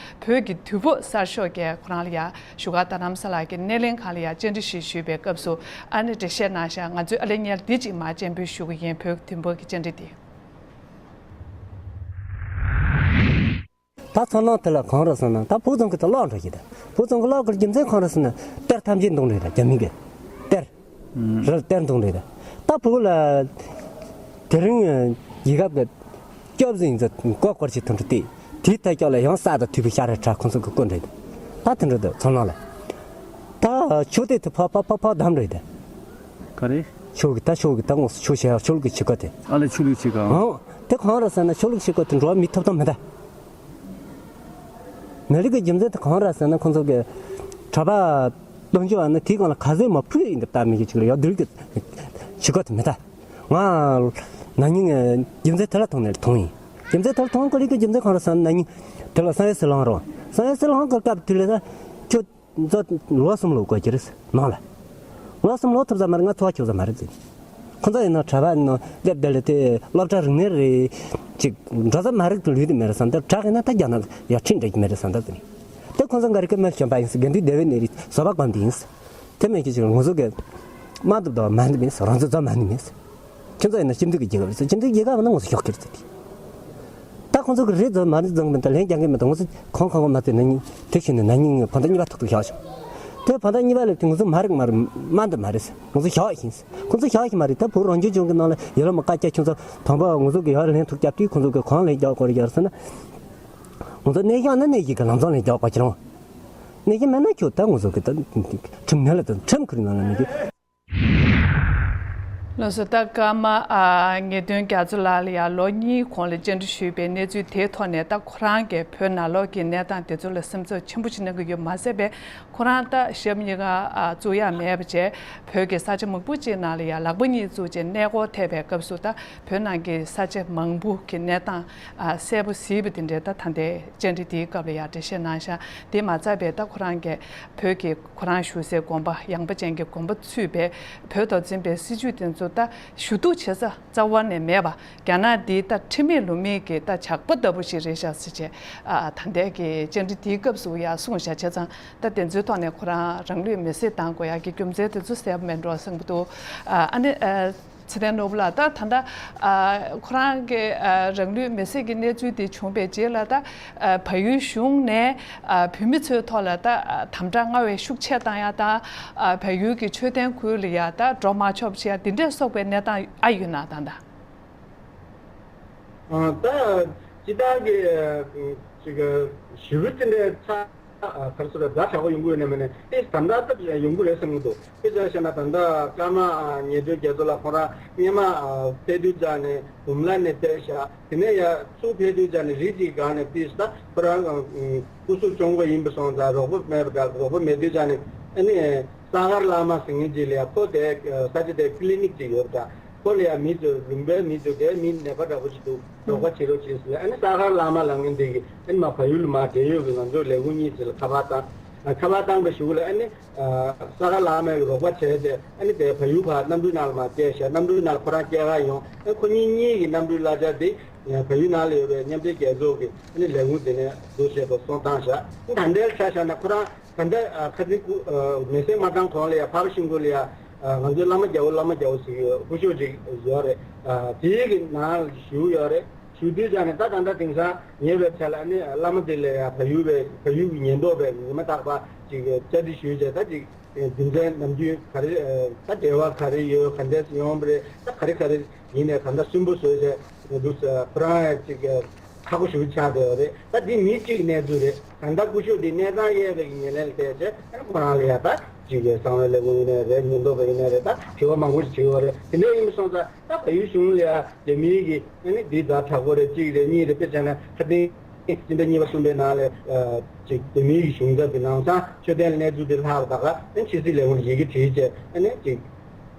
བོད་ཀྱི་དུས་བབ་གསར་ཤོག་གིས་ཁོ་རང་ལ་ཡ་བཞུགས་སྒར་རྡ་རམ་ས་ལ་གི་སྣེ་ལེན་ཁང་ལ་ཡ་བཅར་འདྲི་ཞིག་ཞུས་པའི་སྐབས་སུ་ཨ་ནི་འགྲེལ་བཤད་གནང་བཞག། ང་ཚོས་ཨ་ལེ་ཉལ་འདི་གཅིག་མར་སྤྱན་འབུལ་ཞུ་གི་ཡིན། བོད་ཀྱི་དུས་བབ་ཀྱི་བཅར་འདྲི་འདི། ད་ཚོར་སྣང་དེ་ལ་གང་རེད་ཟེར་ན། ད་བུ་ཚང་གི་ད་ལོག་འགྲོ་གི་ད། བུ་ཚང་གི་ལོག་གི་རྒྱུ་མཚན་གང་རེད་ཟེར་ན། གཏེར་ཐམས་ཅད་འདོན་རེད་ད། རྒྱ་མི་གི་གཏེར། རེད། གཏེར་འདོན་རེད་ད། ད་བུ་ལ་དེ་རིང་རྒྱལ་ཁབ་ཀྱི་སྐྱོབ་ཟིན་ཚོ་མགོ་སྐོར་ཞིག་ཐོན་འགྲོ་སྟེ། དེའི་ཐད་ཀྱོག་ལ་ཡང་ས་དང་དུས་བུ་ཤ་ར་ཁྲ་ཁོང་ཚོ་གི་སྐོར་རེད་ད། ད་དེ་འདྲ་ད་ཚོར་སྣང་ལ། ད་ཆུ་དེ་དུ་ཕ་ཕ་ཕ་ཕ་བསྡམས་རེད་ད། ག་རེ། ཆུ་གི་ད་ཆུ་གི་ད་ངོ་ཆུ་ཞེ་ཆུ་གི་ཆུ་ཀ་དེ། ཨ་ལེ་ཆུ་ལུག་ཆུ་ཀ། ཨང་། དེ་གང་རེད་ཟེར་ན་ཆུ་ལུག་ཆུ་ཀ་དེ་འགྲོ་བ་མི་ཐོབ་ཐང་མེད་ད། མི་རིགས་ཀྱི་རྒྱུ་མཚན་དེ་གང་རེད་ཟེར་ན། ཁོང་ཚོ་གི་གྲྭ་པ་སྟོང་ཆུ་བ་ནི་དེའི་སྒང་ལ་ག་ཟེ་མ་ཕུལ་ཡིན་འདི་ལྟ་མི་གི་ཆུ་ལ་ཡོད་དུས་ཀྱི་ཆུ་ཀ་དེ་མེད་ད། ང་ན་ནིང་རྒྱུ་མཚན་དེ་ལ་ཐོང་ནས་ཐོང་ཡིན། རྒྱུ་མཚན་དེ་ལ་ཐོང་གི་རིགས་ཀྱི་རྒྱུ་མཚན་གང་རེད་ཟེར་ན། ན་ནིང་དེ་ལ་བསམ་ཡས་གསེར་གླིང་རོ། བསམ་ཡས་གསེར་གླིང་གི་སྐབས་དུས་ལ་ད་ཁྱོད་ཚོ་ལོ་གསུམ་ལོ་དགོས་ཀྱི་རེད་ནང་ལ། ལོ་གསུམ་ལོ་ཐུབ་ས་མ་རེད། ང་ཚོ་བ་ཁྱོད་ས་མ་རེད་ཟེར། ཁོ་ཚོ་ཡིན་ན་གྲྭ་པ་ཡིན་ན་སླེབས་དེ་ལ་དེ་སློབ་གྲྭ་རིག་གནས་རེད་ཅིག་འགྲོ་ས་མ་རེད་དུ་ལུས་དེ་མེད་རེད་བསམ། དེ་དྲག་ཡིན་ན་ད་རྒྱ་ནག་ཡར་ཁྲིད་འགྲོ་གི་མེད་རེད་བསམ། ད་དེ་ནི་དེ་ཁོ་ཚོ་འགའ་རེ་ཀ་མེལ་གཞོན་པ་ཡིན་ཟེར། དགེ་འདུན་སྡེ་བའི་གནས་རིགས་བཟོ་པ་གང་དེ་ཡིན་ཟེར། དེ་མེད་ཀྱི་ཕྱིར་ང་ཚོ་གི་མ་འདུག་དོ་མ་འདུག་མིན་ཟེར། རང་ཚོ་རྫོགས་མ་འདུག་མིན་ཟེར། ཁྱོད་ཚོ་ཡིན་ན་སྤྱི་མཐུན་གྱི་རྒྱལ་ཁབ་རེད་ཟེར། སྤྱི་མཐུན་རྒྱལ་ཁབ་ཡིན་ན་ང་ཚོ་ཤོག་གི་རེད་ཟེར་ཏེ། ད་ཁོང་ཚོ་གི་རེད་ཟེར་མ་རེད་ཟེར་མི་འདུག་ལན་རྒྱག་གི་མི་འདུག་ང་ཚོ་གང་གང་གང་མ་ཟེར། ན་ནིང་དེ་བཞིན་ན་ན་ནིང་ཕ་མཐའ་གཉིས་པ་ཐུག་ཐུག་བཞག་བྱུང་། དེ་ཕ་མཐའ་གཉིས་པ་ལ་དེ་ང་ཚོ་མ་རེད་མ་རེད་མ་འདུག་མ་རེད་ཟེར། ང་ཚོ་བཞག་ཡིན་ཟེར། ཁོང་ཚོ་བཞག་ཡིན་མ་རེད། ད་བོད་རང་སྐྱོང་ལྗོངས་ཀྱི་ནང་ལ་ཡ་ལ་མ་བཀའ་རྒྱ་ཁྱོད་ཚོ་དང་པོ་ང་ཚོ་གི་ཡ་ལན་ཐུག་རྒྱབ་དུས་ཁོང་ཚོ་གི་གང་ལན་རྒྱག་དགོས་རེད་ཟེར་ན། ང་ཚོ་གནས་གཞི་ན་གནས་གཞི་གི་ལམ་སང་ལན་རྒྱག་དགོས་ཀྱི་རེད། གནས་གཞི་མེད་ན་ཁྱོད་ད་ང་ཚོ་གི་ད་ཁྲིམས་ནང་ལ་ད་ཁྲིམས་ཁུར་ནང་ལ་མི་འགྱུར། ལགས་སོ། ད་ཀརྨ་ཨ་ངེས་དོན་རྒྱ་མཚོ་ལགས་ལ་ཡང་ལོ་གཉིས་གོང་ལ་བཅར་འདྲི་ཞུས་པའི་གནས་ཚུལ་དེའི་ཐོག་ནས། ད་ཁོ་རང་གིས་བོད་ནང་ལོགས་ཀྱི་གནས་སྟངས་དེ་ཚོ་ལ་སེམས་འཚབ་ཆེན་པོ་ཞིག་གནང་གི་ཡོད་མ་ཟད་པའི། ཁོ་རང་ད་ཞབས་གཉིས་ཀ་ཨ་བཙུགས་ཡ་མེད་པ་བྱས། བོད་ཀྱི་ས་ཆ་མང་པོ་ཅིག་ནང་ལ་ཡང་ལག་པ་གཉིས་བཙུགས་བྱས་གནས་སྐོར་ཐེབས་པའི་སྐབས་སུ། ད་བོད་ནང་གི་ས་ཆ་མང་པོ་གི་གནས་སྟངས་ཨ་གསལ་པོ་གཟིགས་པ་དེ་འདྲའི་ད་ད་ལྟའི་བཅར་འདྲི་དེའི་སྐབས་ལ་ཡང་འགྲེལ་བཤད་གནང་བཞག། དེ་མ་ཚད་པའི་ད་ཁོ་རང་གིས་བོད་ཀྱི་ཁོ་རང་བཞུགས་སའི་དགོན་པ་ཡངས་པ་ཅན་གྱི་དགོན་པ་ཚུད་པའི་བོད་ཐོག་འཛིན་པའི་སྲིད་བྱུས་དེ་ཚོ་ད་ཞུ་གཏུག་བྱེད་ས་རྩ་བ་ནས་མེད་པ། རྒྱ་ནག་འདི་ད་ཁྲིམས་མེད་ལུགས་མེད་ཀྱི་ད་ཇག་པ་ལྟ་བུ་ཞིག་རེད་ཤག་ཟེར་བྱས། ཨ་ད་ལྟའི་གི་བཅར་འདྲི་དེའི་སྐབས་སུ་ཡང་གསུངས་བཞག་བྱས་ཙང་། ད་དེ་ཚོའི་ཐོག་ནས་ཁོ་རང་རང་ལུས་མེར་སྲེག་བཏང་དགོས་ཡག་གི་རྒྱུ་མཚན་དེ་ཚོ་གསལ་པོ་མེད་འགྲོ་བསམ་གྱི་འདུག། ཨ་ཨ་ནི་ཨ་ཚེ་བརྟན་ནོར་བུ་ལགས། ད་ད་ལྟ་ཨ་ཁོ་རང་གི་ཨ་རང་ལུས་མེར་སྲེག་གི་གནས་ཚུལ་དེ་བྱུང་བའི་རྗེས་ལ། ད་ཨ་བལ་ཡུལ་གཞུང་ནས་ཨ་བོད་མི་ཚོའི་ཐོག་ལ་ད་ཨ་དམ་དྲག་སྔར་བས་ཤུགས་ཆེ་བཏང་ཡ་དང་། ཨ་བལ་ཡུལ་གྱི་མཆོད་རྟེན་ཁུལ་ལ་ཡ་ད་འགྲོ་མ་ཆོག་བྱེད་ཡ་འདི་འདྲས་སོགས་པའི་གནས་སྟངས་ཨ་ཡོད་ན། ད་ད། ཨ་ད་སྤྱི་བཏང་གི་ཅིག་ཞི་བའི་དེ་འདྲའི་ཚ་ཨ་ག་རེ་ཟེར་དགྲ་དྲག་པོ་ཡོང་གི་ཡོད་ན་མེད་ན་དེ་དམ་དྲག་སྟབས་ཡོང་གི་རེད་བསམ་གྱི་འདུག། དཔེ་ཆ་བཞག་ན་ད་ལྟ་ཀརྨ་ཨ་ངེས་དོན་རྒྱ་མཚོ་ལགས་ཁོང་རང་སྔོན་མ་ཨ་ཕེབས་དུས་ཙང་ནས་འབུམ་ལ་ནས་ཕེབས་ཤག། དེ་ནས་ཡར་ཚུར་ཕེབས་དུས་ཙང་ནས་རི་གཅིག་སྒང་ནས་ཕེབས་ད་ཁོ་རང་ཨ་སྐུ་གཟུགས་གྱོང་པོ་ཡིན་པ་སོང་ཙང་རོགས་པ་མེད་པ་འདྲ། རོགས་པ་མེད་དུས་ཙང་ནས་ཨ་ནི་ས་གར་བླ་མ་ཟེར་མཁན་ཅིག་ལ་ཡ། ཁོ་དེ་ས་ཆ་དེ་ཀི་ལི་ནིག་ཅིག་ཡོད་པ་འདྲ། ཁོ་ལ་ཡ་མི་ཚོ་ལུང་པའི་མི་ཚོ་གས་མི་ནད་པ་འདྲ་པོ་ཞིག་འདུག། རོགས་པ་བྱེད་རོགས་བྱེད་ཟེར། ཨ་ནི་ས་གར་བླ་མ་ལབ་མཁན་དེ་གིས་ཨ་ནི་མ་བལ་ཡུལ་ལ་མར་བསྡད་ཡོད་པའི་ང་ཚོའི་ལས་ཁུངས་གཉིས་ཚོ་ལ་ཁ་པར་བཏང་། ཨ་ཁ་པར་བཏང་པའི་གཞུག་ལ་ཨ་ནི་ཨ་ས་གར་བླ་མའི་རོགས་པ་བྱས་ཏེ་ཨ་ནི་དེ་བལ་ཡུལ་ཕར་གནམ་གྲུའི་ནང་ལ་མར་བསྐྱལ་ཤག། གནམ་གྲུའི་ནང་ལ་ཁོ་རང་སྐྱེལ་ག་ཡོང་། ཨ་ཁོ་གཉིས་གཉིས་ཀྱི་གནམ་གྲུའི་གླ་ཆ་དེ་བལ་ཡུལ་ནང་ལ་ཡོད་པའི་མཉམ་འབྲེལ་རྒྱལ་ཚོགས་ཀྱི་ཨ་ནི་ལས་ཁུངས་དེ་ནས་བསྡུ་བྱས་པ་སོང་བཏང་ཤག། ཨ་ད་ལྟའི་ཆ་བཞག་ན་ཁོ་རང་ད་ལྟ་ཨ་ཁ་སང་ཁོ་ཨ་མེ་སྲེག་མ་བཏང་གོང་ལ་ཡ་ཕར་ཤིང་སྒོ་ལ་ཡ་ཨ་ང་ཚོའི་བླ་མ་རྒྱལ་པོ་བླ་མ་རྒྱལ་པོ་ཟེར་གྱི་སྐུ་ཞབས་ཅིག་ཡོད་རེད། ཨ་དེའི་གི་ནང་བཞུགས་ཡོད་རེད། བཞུགས་དུས་ཙང་ནས་ད་ད་ལྟ་དེང་སང་ཉེ་བའི་ཆར་ལ་ཨ་ནི་བླ་མ་དེ་ལ་ཡ་བལ་ཡུལ་བའི་བལ་ཡུལ་གྱི་ཉེན་རྟོག་པས་ཉི་མ་རྟག་པར་ཅིག་བཅར་འདྲི་ཞུས་བྱས། ད་ཅིག་ རྒྱུ་མཚན་ནམ་རྒྱུན་ག་རེ་ད་འབྲེལ་བ་ག་རེ་ཡོད། ག་འདྲས་ཡོང་བ་རེད། ད་ག་རེ་ག་རེ་ཡིན་ནས་ག་འདྲ་སུན་པོ་བཟོས་བྱས་འདུག་ཁོ་རང་ཡང་ཅིག་ཁག་པོ་ཞེ་པོ་ཆགས་བསྡད་ཡོད་རེད། ད་འདི་མི་གཅིག་གནས་ཚུལ་རེད། ད་ལྟ་སྐུ་ཞབས་འདི་གནས་ཚང་གཡས་པའི་ཉེ་ལན་ལ་བལྟས་བྱས་ཁོ་རང་ལ་ཡང་ད་ཅིག་གསང་བའི་ལས་ཁུངས་ཡིན་ནའི་རེད། ཉེན་རྟོག་པ་ཡིན་ནའི་རེད། ད་དྲི་བ་མང་པོ་ཞིག་བྱེད་ཀྱི་ཡོད་རེད། དེ་འདྲ་ཡིན་སོང་ཙང་ད་བལ་ཡུལ་གཞུང་ལ་ཡང་རྒྱ་མིའི་གི་ཨ་ནི་འདི་ཛ་དྲག་པོ་རེད། གཅིག་རེད། གཉིས་རེད། དཔེ་བྱས་ན་ཁ་སྟེང་སྤྱི་ཟླ་གཉིས་པ་གསུམ་པའི་ནང་ལ་ཅིག་རྒྱ་མིའི་གི་གཞུང་ཚབ་ཀྱི་ནང་སང་ཆོས་ལྡན་ལ་གནས་ཚུལ་དེ་ལྷག་ད་ག་ཨ་ཕྱི་སྲིད་ལས་ཁུངས་ལ་ཡི་གེ་བྲིས་བྱས་ཨ་ནི་ཅིག་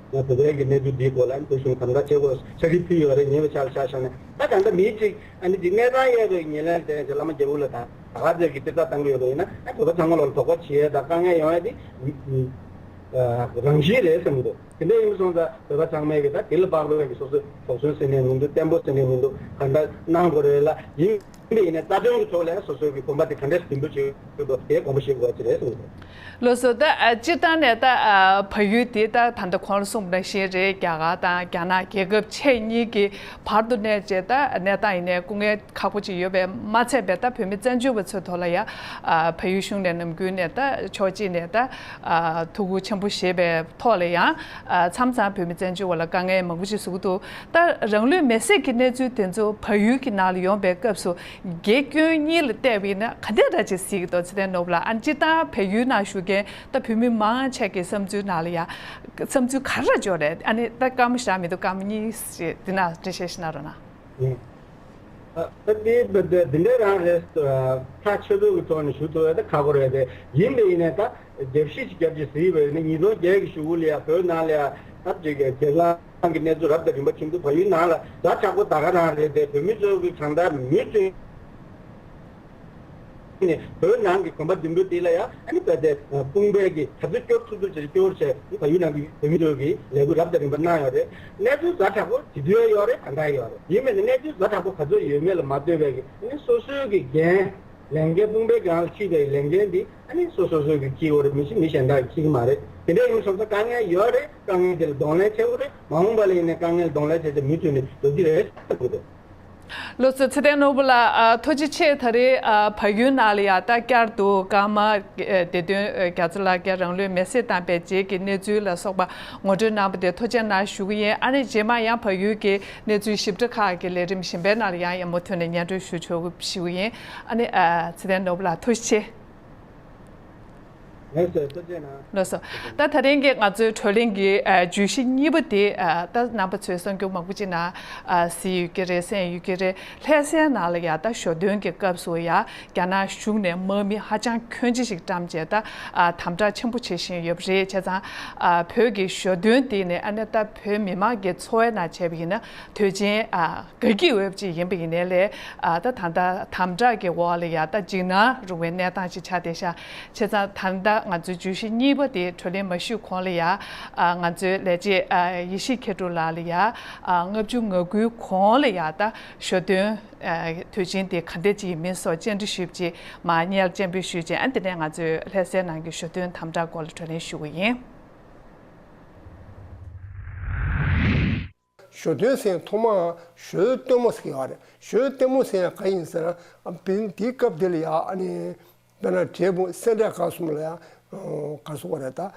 ང་བོད་པའི་གི་གནས་ཚུལ་འདིའི་སྐོར་ལ་ཨ་ནི་བོད་གཞུང་དམ་དྲག་བྱེད་དགོས་ཕྱག་བྲིས་ཕུལ་ཡོད་རེད། ཉེ་བའི་ཆར་ཆ་བཞག་ན། ད་གང་ལྟར་མིའི་གཅིག་ཨ་ནི་འདི་གནས་ཚང་གཡས་པའི་ཉེ་ལན་དེ་ཚོ་བླ་མ་རྒྱལ་པོ་ལ་ད་ད་ག་ཚོད་ཀྱི་དཔེ་ཆ་བཏང་གི་ཡོད་པ་ཡིན་ན་ཨ་བོད་པ་ཚང་མ་ལ་དོགས་པ་བྱེད་ཡས་དང་དཀའ་ངལ་ཡོང་ཡས་དེ་རང་བཞིན་རེད་བསམ་གྱི་འདུག་དེ་འདྲ་ཡིན་སོང་ཙང་བོད་པ་ཚང་མས་གི་ད་དེ་ལ་དཔག་པའི་གི་སོ་སོའི་དོགས་ཟོན་ཟེར་ནས་མི་འདུག་བརྟན་པོ་ཟེར་ནས་མི་འདུག་གང་ལྟར་གནང་དགོས་རེད་ལ། ཡིན་པ་ཡིན་ན་རྩ་དོན་གྱི་ཐོག་ལ་སོ་སོའི་གི་གོམ་པ་དེ་ག་འདྲས་མདུན་སྤོས་བྱེད་དགོས་དེ་དགོངས་པ་བཞེས་དགོས་ཀྱི་རེད་བསམ་གྱི་འདུག་ལགས་སོ། ད་ཨ་སྤྱིར་བཏང་ནས་ད་ཨ་བལ་ཡུལ་དེ་ད་ད་ལྟ་གོང་ལ་གསུངས་པ་ནང་བཞིན་རེད། རྒྱ་གར་དང་རྒྱ་ནག་རྒྱལ་ཁབ་ཆེ་གཉིས་ཀྱི་བར་དུ་གནས་བྱས་ད་གནས་སྟངས་ཡིན་ནའི་སྐུ་ངལ་ཁག་པོ་ཅིག་ཡོད་པས་མ་ཚད་པའི་ད་བོད་མི་བཙན་བྱོལ་བ་ཚོའི་ཐོག་ལ་ཡང་ཨ་བལ་ཡུལ་གཞུང་ནས་ནམ་རྒྱུན་ནས་ད་ཕྱོགས་གཅིག་ནས་ད་ཨ་ཐུགས་ཁུར་ཆེན་པོ་བཞེས་པའི་ཐོག་ལ་ཡང་ཨ་མཚམས་མཚམས་བོད་མི་བཙན་བྱོལ་བ་ལ་དཀའ་ངལ་མང་པོ་ཞིག་བཟོ་གི་འདུག་ད་རང་ལུས་མེར་སྲེག་གི་གནས་ཚུལ་དེ་ཚོ་བལ་ཡུལ་གྱི་ནང་ལ་ཡོང་པའི་སྐབས་སུ་དགེ་སྐྱོན་གཉིས་ལ་བལྟས་པ་ཡིན་ན་ག་འདྲ་འདྲ་ཅིག་གཟིགས་ཀྱི་འདུག་ཚེ་བརྟན་ནོར་བུ་ལགས། ཨ་ནི་སྤྱིར་བཏང་བལ་ཡུལ་ནང་བཞུགས་མཁན་ད་བོད་མི་མང་ཆེ་གི་བསམ་ཚུལ་ནང་ལ་ཡ་བསམ་ཚུལ་ག་རེ་འདྲ་ཅིག་ཡོད་རེད། ཨ་ནི་ད་སྐར་མ་ཞེ་དྲག་མི་འདུག་སྐར་མ་གཉིས་ཤིག་འདི་ན་འགྲེལ་བཤད་ཞིག་གནང་རོགས་གནང་། ཨ་ད་དེ་འདི་འདི་འདྲ་རང་རེད། ཐག་ཆོད་པོའི་གི་ཐོག་ནས་ཞུ་ཐུབ་ཡ་ད་ཁག་པོ་རེད་དེ། ཡིན་པ་ཡིན་ནའི་ད་རྒྱབ་བཤིག་ཅིག་རྒྱབ་ཅིག་གཟིགས་པ་ཡིན་ན་ཉིས་སྟོང་བརྒྱད་ཀྱི་གཞུག་གུ་ལ་ཡ་བོད་ནང་ལ་ཡ་ད་ཅིག་གི་སྒེར་ལངས་ཀྱི་གནས་ཚུལ་རབ་དང་རིམ་པ་བྱུང་འདུག་བལ་ཡུལ་ནང་ལ་ཛ་དྲག་པོ་ད་ག་རང་རེད་དེ། བོད་མི་ཚོ་གི་གང་ལྟར་མུ་མཐུད་ནས་བོད་ནང་གི་གོམ་པ་མདུན་སྤོས་དེ་ལ་ཡང་ཨ་ནི་བལ་དེ་དཔུང་པའི་གི་ག་ཚོད་སྐྱོར་ཐུབ་ཐུབ་བྱས་སྐྱོར་བྱས་བལ་ཡུལ་ནང་གི་བོད་མི་ཚོ་གི་ལས་འགུལ་རབ་དང་རིམ་པ་གནང་ཡོད་རེད། གནས་ཚུལ་ཛ་དྲག་པོ་དེ་དུས་ཡོད་རེད། ད་ལྟ་ཡོད་རེད། ཡིན་མིན་ནི་གནས་ཚུལ་ཛ་དྲག་པོ་ག་ཚོད་ཡོད་མེད་ལ་མ་ལྟོས་པའི་གི་ཨ་ནི་སོ་སོའི་གི་འགན་ལས་འགན་དཔུང་པའི་སྒང་ལ་ཁྲིད་པའི་ལས་འགན་འདི་ཨ་ནི་སོ་སོ་སོ་གི་ཁྱེར་དགོས་རེད། མི་ཤི་མི་གཞན་དག་གི་ཁྱེར་གི་མ་རེད། དེ་འདྲ་ཡིན་སོང་ཙང་དཀའ་ངལ་ཡོད་རེད། དཀའ་ངལ་དེ་ལ་གདོང་ལེན་བྱེད་དགོས་རེད། མ་འོངས་པ་ལ་ཡིན་ནའི་དཀའ་ངལ་གདོང་ལེན་བྱས་ཏེ་མུ་མཐུད་ནས་འགྲོ་གི་རེད་ཟེར་གི་འདུག་ལགས་སོ། ཚེ་བརྟན་ནོར་བུ་ལགས། ཨ་ཐུགས་རྗེ་ཆེ། ད་རེས་ཨ་བལ་ཡུལ་ནང་ལ་ཡ་ད་བསྐྱར་དུ་ཀརྨ་ཨ་བདེ་དོན་ཨ་རྒྱ་མཚོ་ལགས་ཀྱིས་རང་ལུས་མེར་སྲེག་བཏང་པའི་རྗེས་ཀྱི་གནས་ཚུལ་ལ་སོགས་པ་ངོ་སྤྲོད་གནང་བ་དེ་ཐུགས་རྗེ་གནང་ཞུ་གི་ཡིན། ཨ་ནི་རྗེས་མ་ཡང་བལ་ཡུལ་གྱི་གནས་ཚུལ་ཞིབ་ཕྲ་ཁག་གི་ལས་རིམ་གཞན་པའི་ནང་ལ་ཡང་ཡང་མུ་མཐུད་ནས་སྙན་སྒྲོན་ཞུ་ཆོག་ཞུ་གི་ཡིན། ཨ་ནི་ཨ་ཚེ་བརྟན་ནོར་བུ་ལགས་ཐུགས་རྗེ་ཆེ། ལགས་སོ། ཐུགས་རྗེ་གནང་། ལགས་སོ། ད་ད་རིང་གི་ང་ཚོའི་བགྲོ་གླེང་གི་ཨ་བརྗོད་གཞི་གཉིས་པ་དེ་ཨ་ད་རྣམ་པ་ཚོས་གསར་འགྱུར་མང་པོ་ཅིག་ནང་ཨ་གཟིགས་ཡོད་ཀྱི་རེད། གསན་ཡོད་ཀྱི་རེད། ལྷ་སའི་ནང་ལ་ཡ་ད་ཞོ་སྟོན་གྱི་སྐབས་སུ་ཡ་རྒྱ་ནག་གཞུང་ནས་དམག་མི་ཧ་ཅང་ཁྱོན་ཆེ་ཞིག་བཀྲམ་བྱས་ད་ཨ་དམ་དྲག་ཆེན་པོ་བྱེད་བཞིན་ཡོད་པ་རེད། བྱས་ཙང་ཨ་བོད་ཀྱི་ཞོ་སྟོན་དེ་ནས་ཨ་ནི་ད་བོད་མི་མང་གི་འཚོ་བའི་ནང་བྱས་པ་ཡིན་ན་དུས་ཆེན་ཨ་དགའ་སྐྱིད་འོས་པ་ཅིག་ཡིན་པ་ཡིན་ནའི་ལས་ཨ་ད་ད་ལྟ་དམ་དྲག་གི་འོག་ལ་ཡ་ད་འཇིགས་སྣང་རུང་བའི་གནས་སྟངས་ཤིག་ཆགས་བསྡད་ཤག་བྱས་ཙང་ད་ལྟ་ང་ཚོའི་བརྗོད་གཞི་གཉིས་པ་དེ་བགྲོ་གླེང་མ་ཞུས་གོང་ལ་ཡ་ཨ་ང་ཚོའི་ལས་བྱེད་ཨ་ཡེ་ཤེས་མཁས་གྲུབ་ལགས་ལ་ཡ་ཨ་ལྔ་བཅུ་ང་དགུའི་གོང་ལ་ཡ་ད་ཞོ་སྟོན་ཨ་དུས་ཆེན་དེ་ག་འདྲ་ཅིག་ཡིན་མིན་སོགས་བཅར་འདྲི་ཞུས་པ་ཅིག་མར་སྙན་སྤྱན་འབུལ་ཞུས་རྗེས་ཨ་དེ་ནས་ང་ཚོའི་ལྷ་སའི་ནང་གི་ཞོ་སྟོན་དམ་དྲག་སྐོར་ལ་བགྲོ་གླེང་ཞུ་གི་ཡིན། ཞོ་སྟོན་ཟེར་ཐོག་མར་ཞོའི་སྟོན་མོ་ཟེར་གྱི་ཡོད་རེད། ཞོའི་སྟོན་མོ་ཟེར་ཡང་ག་ཡིན་ཟེར་ན། དེའི་སྐབས་དེ་ལ་ཡང་ཨ་ནི་དཔེར་ན་འབྲས་སྤུངས་སེ་འབྲས་དགའ་གསུམ་ལ་ཡང་ག་སོགས་རེད་ད།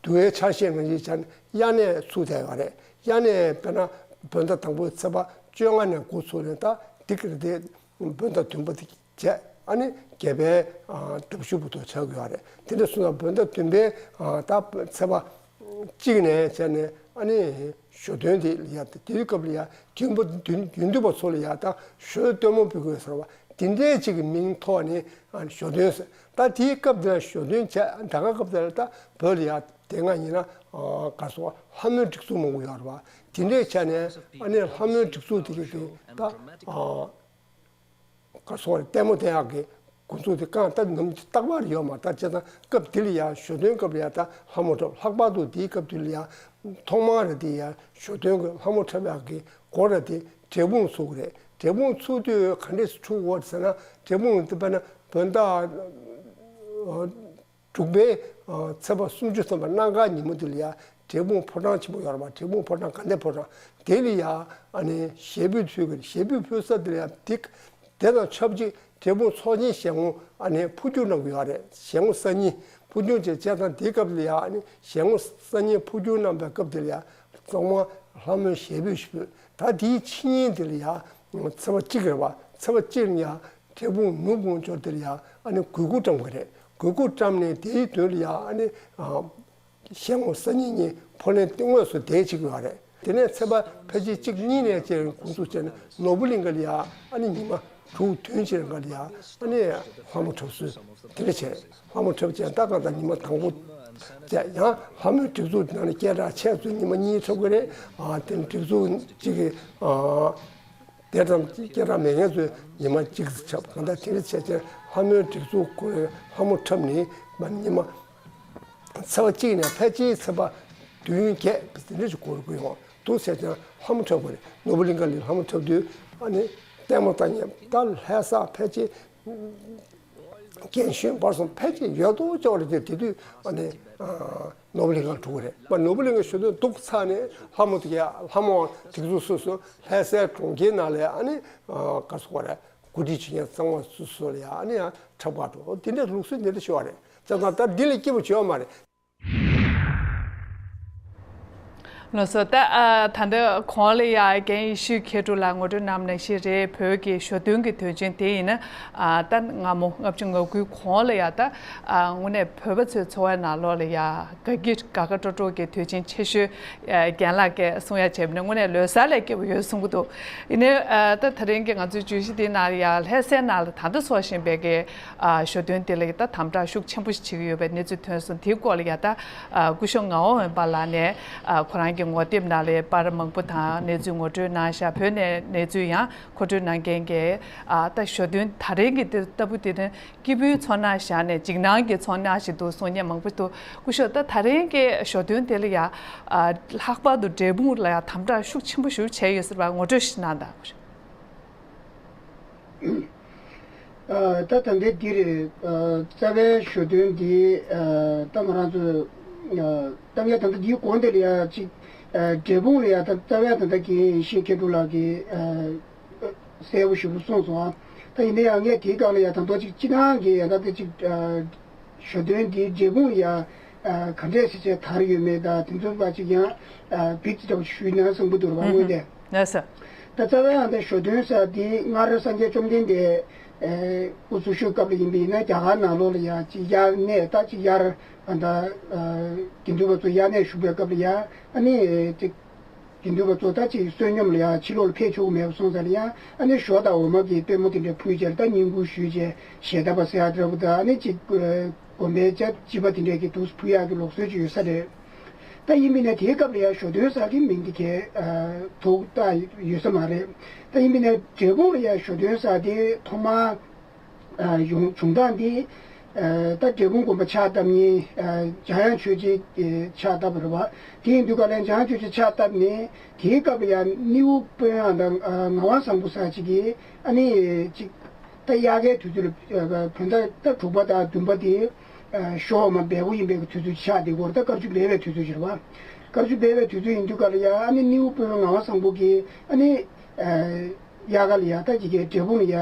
དུ་བའི་ཆ་ཤས་ནང་བཞིན་བྱས་ནས་དབྱར་གནས་ཚུགས་བསྡད་ཡོད་རེད། དབྱར་གནས་དཔེར་ན་བོད་ཟླ་དང་པོའི་ཚེས་པ་བཅོ་ལྔ་ནས་འགོ་ཚུགས་ནས་ད་འདི་ག་རེད་དེ། བོད་ཟླ་བདུན་པ་དེ་བྱས་ཨ་ནི་རྒྱལ་པོའི་ཨ་དྲུག་ཅུ་བར་དུ་ཆགས་ཀྱི་ཡོད་རེད། དེ་འདྲ་སོང་ཙང་བོད་ཟླ་བདུན་པའི་ཨ་ད་ཚེས་པ་གཅིག་ནས་བྱས་ནས་ཨ་ནི་ཞོ་སྟོན་དེ་ཡ་དེའི་སྐབས་ལ་ཡ་དགུན་པ་དགུན་དགུན་དུས་པ་ཚོ་ལ་ཡ་ད་ཞོའི་སྟོན་མོ་ཕུལ་དགོས་ཟེར་བ་དེ་འདྲའི་ཅིག་གི་མིང་ཐོག་ནས་ཨ་ནི་ཞོ་སྟོན་ཟེར། ད་དེའི་སྐབས་དེ་ལ་ཞོ་སྟོན་བྱས་ད་ག་སྐབས་དེ་ལ་ད་བོད་ལ་ཡ་དེ་སྔ་ཡིན་ན་ཨ་ག་སོ་ལྷ་མོའི་སྒྲིག་འཛུགས་མང་པོ་ཡོད་རེད་བ། དེ་འདྲའི་ཆ་ནས་ཨ་ནི་ལྷ་མོའི་སྒྲིག་འཛུགས་དེ་གི་དེ་ད་ཨ། ག་སོགས་ལྟད་མོ་ལྟ་ཡག་གི་འགོ་འཛུགས་དེ་རྐང་ལྟ་ནམ་རྟག་པར་ཡོད་མ་རེད། བྱས་ཙང་སྐབས་དེ་ལ་ཡང་ཞོ་སྟོན་སྐབས་ལ་ཡང་ད་ལྷ་མོ་འཁྲབ། ལྷག་པར་དུ་དེའི་སྐབས་དེ་ལ་ཡང་ཐོག་མར་དེ་ཡང་ཞོ་སྟོན་གྱི་ལྷ་མོ་འཁྲབ་ཡག་གི་སྒོ་ར་དེ་འབྲས་སྤུངས་ཚུགས་རེད། འབྲས་སྤུངས་ཚུགས་དུས་ག་འདྲས་སེ་ཚུགས་ཡོད་ཟེར་ན། འབྲས་སྤུངས་དེ་དཔེར་ན་བོད་ཟླ་དྲུག་པའི་ཚེས་པ་སུམ་ཅུ་ཐམ་པ་གནམ་གང་ཉིན་མོ་དེ་ལ་ཡང་འབྲས་སྤུངས་ཕོ་བྲང་ཆེན་པོ་ཡོད་རེད་པ། འབྲས་སྤུངས་ཕོ་བྲང་དགའ་ལྡན་ཕོ་བྲང་དེ་ལ་ཡང་ཨ་ནི་ཞལ་འབུལ་ཕུལ་གི་རེད། ཞལ་འབུལ་ཕུལ་ས་དེ་ལ་ཡང་དེ་དེ་དང་ཆབས་ཅིག་ འབྲས་སྤུངས་ཚོགས་ཆེན་ཞལ་ངོ་ཨ་ནི་འཕོ་འགྱུར་གནང་གི་ཡོད་རེད། ཞལ་ངོ་གསར་རྙིང་འཕོ་འགྱུར་བྱས་བྱས་ཙང་དེའི་སྐབས་ལ་ཡ་ཨ་ནི་ཞལ་ངོ་གསར་རྙིང་འཕོ་འགྱུར་གནང་པའི་སྐབས་དེ་ལ་ཡ་གཙང་མ་ལྷ་མོའི་ཞལ་འབོད་ཞུས། ད་དེའི་ཕྱི་ཉིན་དེ་ལ་ཡ་ཚེས་པ་གཅིག་རེད་བ། ཚེས་པ་གཅིག་ནས་ཡ་འབྲས་སྤུངས་ནུབ་དགོན་ཆོག་དེ་ལ་ཡ་ཨ་ནི་གུས་བཀུར་བཀྲམ་དགོས་རེད། གུས་བཀུར་བཀྲམ་ནས་དེའི་དོན་ལ་ཡ་ཨ་ནི་ཞལ་ངོ་གསར་རྙིང་གཉིས་འཕོ་ལེན་དངོས་སུ་དེ་བྱེད་ཀྱི་ཡོད་རེད། དེ་ནས་ཚེས་པ་ཕལ་ཆེར་གཅིག་གཉིས་ནས་བཅས་འགོ་འཛུགས་བྱས་ནས་ནོར་བུ་གླིང་ག་ལ་ཡ་ཨ་ནི་ཉི་མ་དྲུག་བདུན་ཅིག་རིང་ག་ལ་ཡ་ཨ་ནི་ལྷ་མོ་འཁྲབ་སྲོལ་དེ་འདྲ་བྱས། ལྷ་མོ་འཁྲབ་བྱས་ད་ག་ད་ཉི་མ་དང་པོ་བྱས་ཡང་ལྷ་མོའི་སྒྲིག་འཛུགས་ནང་ནས་སྐད་གྲགས་ཆེ་ཚོས་ཉི་མ་གཉིས་འཁྲབ་ཀྱི་རེད། ཨ་དེ་ནས་སྒྲིག་འཛུགས་གཅིག་གི་ཨ། དེ་ཙམ་སྐད་གྲགས་མེད་མཁན་ཚོས་ཉི་མ་གཅིག་ཙམ་འཁྲབ། གང་ལྟར་དེ་འདྲ་བྱས་བྱས་ལྷ་མོའི་སྒྲིག་འཛུགས་ཁོ་རའི་ལྷ་མོ་འཁྲབ་ནི་མ་ཉི་མ་ཚེས་པ་གཅིག་ནས་ཕལ་ཆེར་ཚེས་པ་བདུན་བརྒྱད་དེ་འདྲ་ཞིག་འགོར་གྱི་ཡོང་འདུག་བྱས་ཙང་ལྷ་མོ་འཁྲབ་དགོས་རེད། ནོར་བུ་གླིང་ག་ལ་ལྷ་མོ་འཁྲབ་དུས་ཨ་ནི་ལྟད་མོ་ལྟ་མཁན་ད་ལྷ་ས་ཕལ་ཆེར། རྒན་གཞོན་བར་གསུམ་ཕལ་ཆེར་ཡོད་དོ་ཅོག་རེད་དེ། དེ་དུས་ཨ་ནི་ཨ་ནོར་བུ་གླིང་གར་འགྲོ་གི་རེད། མ་ནོར་བུ་གླིང་ག་ཞོ་སྟོན་སྡུག་ཚར་ནས་ལྷ་མོ་དེ་ག་ལྷ་མོ་དེ་ཚོ་སོ་སོ་ལྷ་སའི་གྲོང་ཁྱེར་ནང་ལ་ཨ་ནི་ཨ་ག་རེ་ཟེར་དགོས་རེད། གོ་སྒྲིག་བྱེད་མཁན་གཙང་མ་སོ་སོ་ལ་ཨ་ནི་ཡང་འཁྲབ་གར་འགྲོ། དེ་འདྲའི་ལུགས་སྲོལ་འདི་འདྲ་ཞིག་ཡོད་རེད། བྱས་ཙང་ད་འདི་ལས་སྐྱིད་པོ་བྱེད་ཡོད་མ་རེད། ལགས་སོ། ད་ཨ་ད་ལྟ་གོང་ལ་ཡ་རྒན་ཡེ་ཤེས་མཁས་གྲུབ་ལགས་ངོ་སྤྲོད་གནང་བ་ནང་བཞིན་རེད། བོད་ཀྱི་ཞོ་སྟོན་གྱི་དུས་ཆེན་དེ་ཡིན་ན་ཨ་ད་སྔ་མོ་ལྔ་བཅུ་ང་དགུའི་གོང་ལ་ཡ་ད་ཨ་དངོས་གནས་བོད་པ་ཚོའི་འཚོ་བའི་ནང་ལོགས་ལ་ཡ་དགའ་སྐྱིད་དགའ་དགའ་སྤྲོ་སྤྲོ་གི་དུས་ཆེན་ཆེ་ཤོས་ཨ་རྒན་ལགས་ཀྱིས་གསུང་ཡ་བྱས་པ་ནི་དངོས་གནས་ལོ་གསར་ལས་སྐྱིད་པོ་ཡོད་གསུང་གི་འདུག་ཡིན་ནའི་ཨ་ད་དེ་རིང་གི་ང་ཚོའི་བརྗོད་གཞི་འདིའི་ནང་ལ་ཡ་ལྷ་སའི་ནང་ལ་ད་ལྟ་འཚོགས་བཞིན་པའི་གི་ཨ་ཞོ་སྟོན་དེ་ལ་ད་དམ་དྲག་ཤུགས་ཆེན་པོ་ཞིག་བྱེད་ཀྱི་ཡོད་པའི་གནས་ཚུལ་ཐོན་སོང་། དེའི་སྐོར་ལ་ཡ་ད་ཨ་སྐུ་ཞབས་ངག་དབང་འོད་འབར་ལགས་ནས་ཨ་ཁོ་རང་གི་ངོ་དེབ་ནང་ལ་པར་མང་པོ་དང་གནས་ཚུལ་ངོ་སྤྲོད་གནང་ཤག་བོད་ནས་གནས་ཚུལ་ཡང་མཁོ་སྤྲོད་གནང་མཁན་གྱི་ཨ་ད་ཞོ་སྟོན་ད་རེས་ཀྱི་དེ་ལྟ་བུ་དེ་ནི་སྐྱིད་པོའི་ཚོར་སྣང་བཞག་ནས་འཇིགས་སྣང་གི་ཚོར་སྣང་ཞིག་འདུག་གསུང་མཁན་མང་པོ་འདུག་སྐུ་ཞབས་ད་ད་རེས་ཀྱི་ཞོ་སྟོན་དེ་ལ་ཡ་ཨ་ལྷག་པར་དུ་འབྲས་སྤུངས་ལ་ཡ་དམ་དྲག་ཤུགས་ཆེན་པོ་ཞིག་བྱས་ཡོད་ཟེར་བ་ངོ་སྤྲོད་ཞིག་གནང་དང་། ཨ་ད་ད་ལྟའི་འདི་རེད། ཨ་རྩ་བའི་ཞོ་སྟོན་འདི་ཨ་ད་ང་རང་ཚོ་ཨ་ད་ངས་ད་ལྟ་འདིའི་གོང་དེ་ལ་ཡ་ཅིག་ཨ་འབྲས་སྤུངས་ལ་ཡ་ད་རྩ་བའི་ད་ལྟ་རྒན་ཡེ་ཤེས་མཁས་གྲུབ་ལགས་ཀྱིས་ཨ་གསལ་པོ་ཞེ་པོ་གསུངས་སོང་ཨ། ད་ཡིན་ན་ཡང་ངས་དེའི་སྒང་ལ་ཡ་ད་དུང་ཅིག་སྤྱི་བཏང་གི་ཡ་ད་ལྟ་ཅིག་ཨ་ཞོ་སྟོན་འདི་འབྲས་སྤུངས་ལ་ཡ་ཨ་ག་འདྲས་སེ་བྱས་དར་ཡོད་མེད་དང་དེ་ཚོ་བ་ཅིག་ཡང་ཨ་བིག་ཅིག་འདྲ་པོ་ཞུས་ན་བསམ་གྱི་འདུག་ར་བ། དངོས་གནས། ལགས་སོ། ད་རྩ་བའི་ཨ་ད་ཞོ་སྟོན་ཟེར་འདི་སྔར་སངས་རྒྱས་བཅོམ་ལྡན་འདས་ཨེ་སྐུ་འཚོ་བཞུགས་སྐབས་ལ་ཡིན་པ་ཡིན་ན་རྒྱ་གར་ནང་ལོགས་ལ་ཡང་ཅིག་དབྱར་གནས་ད་ཅིག་དབྱར་ཨ་ད་ཨ་དགེ་འདུན་པ་ཚོ་དབྱར་གནས་བཞུགས་པའི་སྐབས་ལ་ཡང་ཨ་ནི་ཅིག་དགེ་འདུན་པ་ཚོ་ད་ཅིག་བསོད་སྙོམས་ལ་ཡང་ཕྱི་ལོགས་ལ་ཕེབས་ཆོག་གི་མེད་པ་སོང་ཙང་ལ་ཡང་ཨ་ནི་ཞོ་དང་འོ་མ་གི་སྟོན་མོ་དེ་འདྲ་ཕུལ་བྱས་ལ་ད་བསྙེན་བཀུར་ཞུས་བྱས་ཞལ་ཏ་པ་ཟེར་ཡ་འདྲ་པོ་དང་ཨ་ནི་ཅིག་དགོན་པའི་ཅ་བྱིས་པ་དེ་འདྲས་ཀྱི་འདུག་ཕུལ་ཡག་གི་ལུགས་སྲོལ་ཅིག་ཡོད་ས་རེད། ད་ཡིན་པས་ན་དེའི་སྐབས་ལ་ཡང་ཞོ་སྟོན་ཟེར་གྱི་མིང་དེ་གས་ཨ་ཐོགས་ད་ཡོད་ས་མ་རེད། ད་ཡིན་པས་ན་འབྲས་སྤུངས་ལ་ཡང་ཞོ་སྟོན་ཟེར་དེ་ཐོག་མར་ཨ་ཡོང་བྱུང་སྟངས་དེ་ཨ་ད་འབྲས་སྤུངས་དགོན་པ་ཕྱག་བཏབ་ནས་ཨ་འཇམ་དབྱངས་ཆོས་རྗེ་ཕྱག་བཏབ་པ་རེད་བ། དེ་ཡིན་དུས་ག་ལ་འཇམ་དབྱངས་ཆོས་རྗེ་ཕྱག་བཏབ་ནས་དེའི་སྐབས་ལ་ཡང་སྣེའུ་དཔོན་ཨ་ད་ཨ་ངག་དབང་བཟང་པོ་ཟེར་ཅིག་གིས་ཨ་ནི་ཅིག་ད་དབྱར་ཁའི་དུས་ཚོད་ལ་ཨ་བོད་ཟླ་ད་དྲུག་པ་དང་བདུན་པ་དེ་ཨ་ཞོ་འོ་མ་འབེལ་པོ་ཡིན་པའི་དུས་ཚོད་ཆགས་དེ་སྐོར་ད་དཀར་ཆུ་སྦས་པའི་དུས་ཚོད་ཅིག་རེད་བ། དཀར་ཆུ་སྦས་པའི་དུས་ཚོད་ཡིན་དུས་ག་ལ་ཡ་ཨ་ནི་སྣེའུ་དཔོན་ངག་དབང་བཟང་པོ་གིས་ཨ་ནི་ཨ་དབྱར་ཁ་ལ་ཡ་ད་ཅིག་གི་འབྲས་སྤུངས་ལ་ཡ་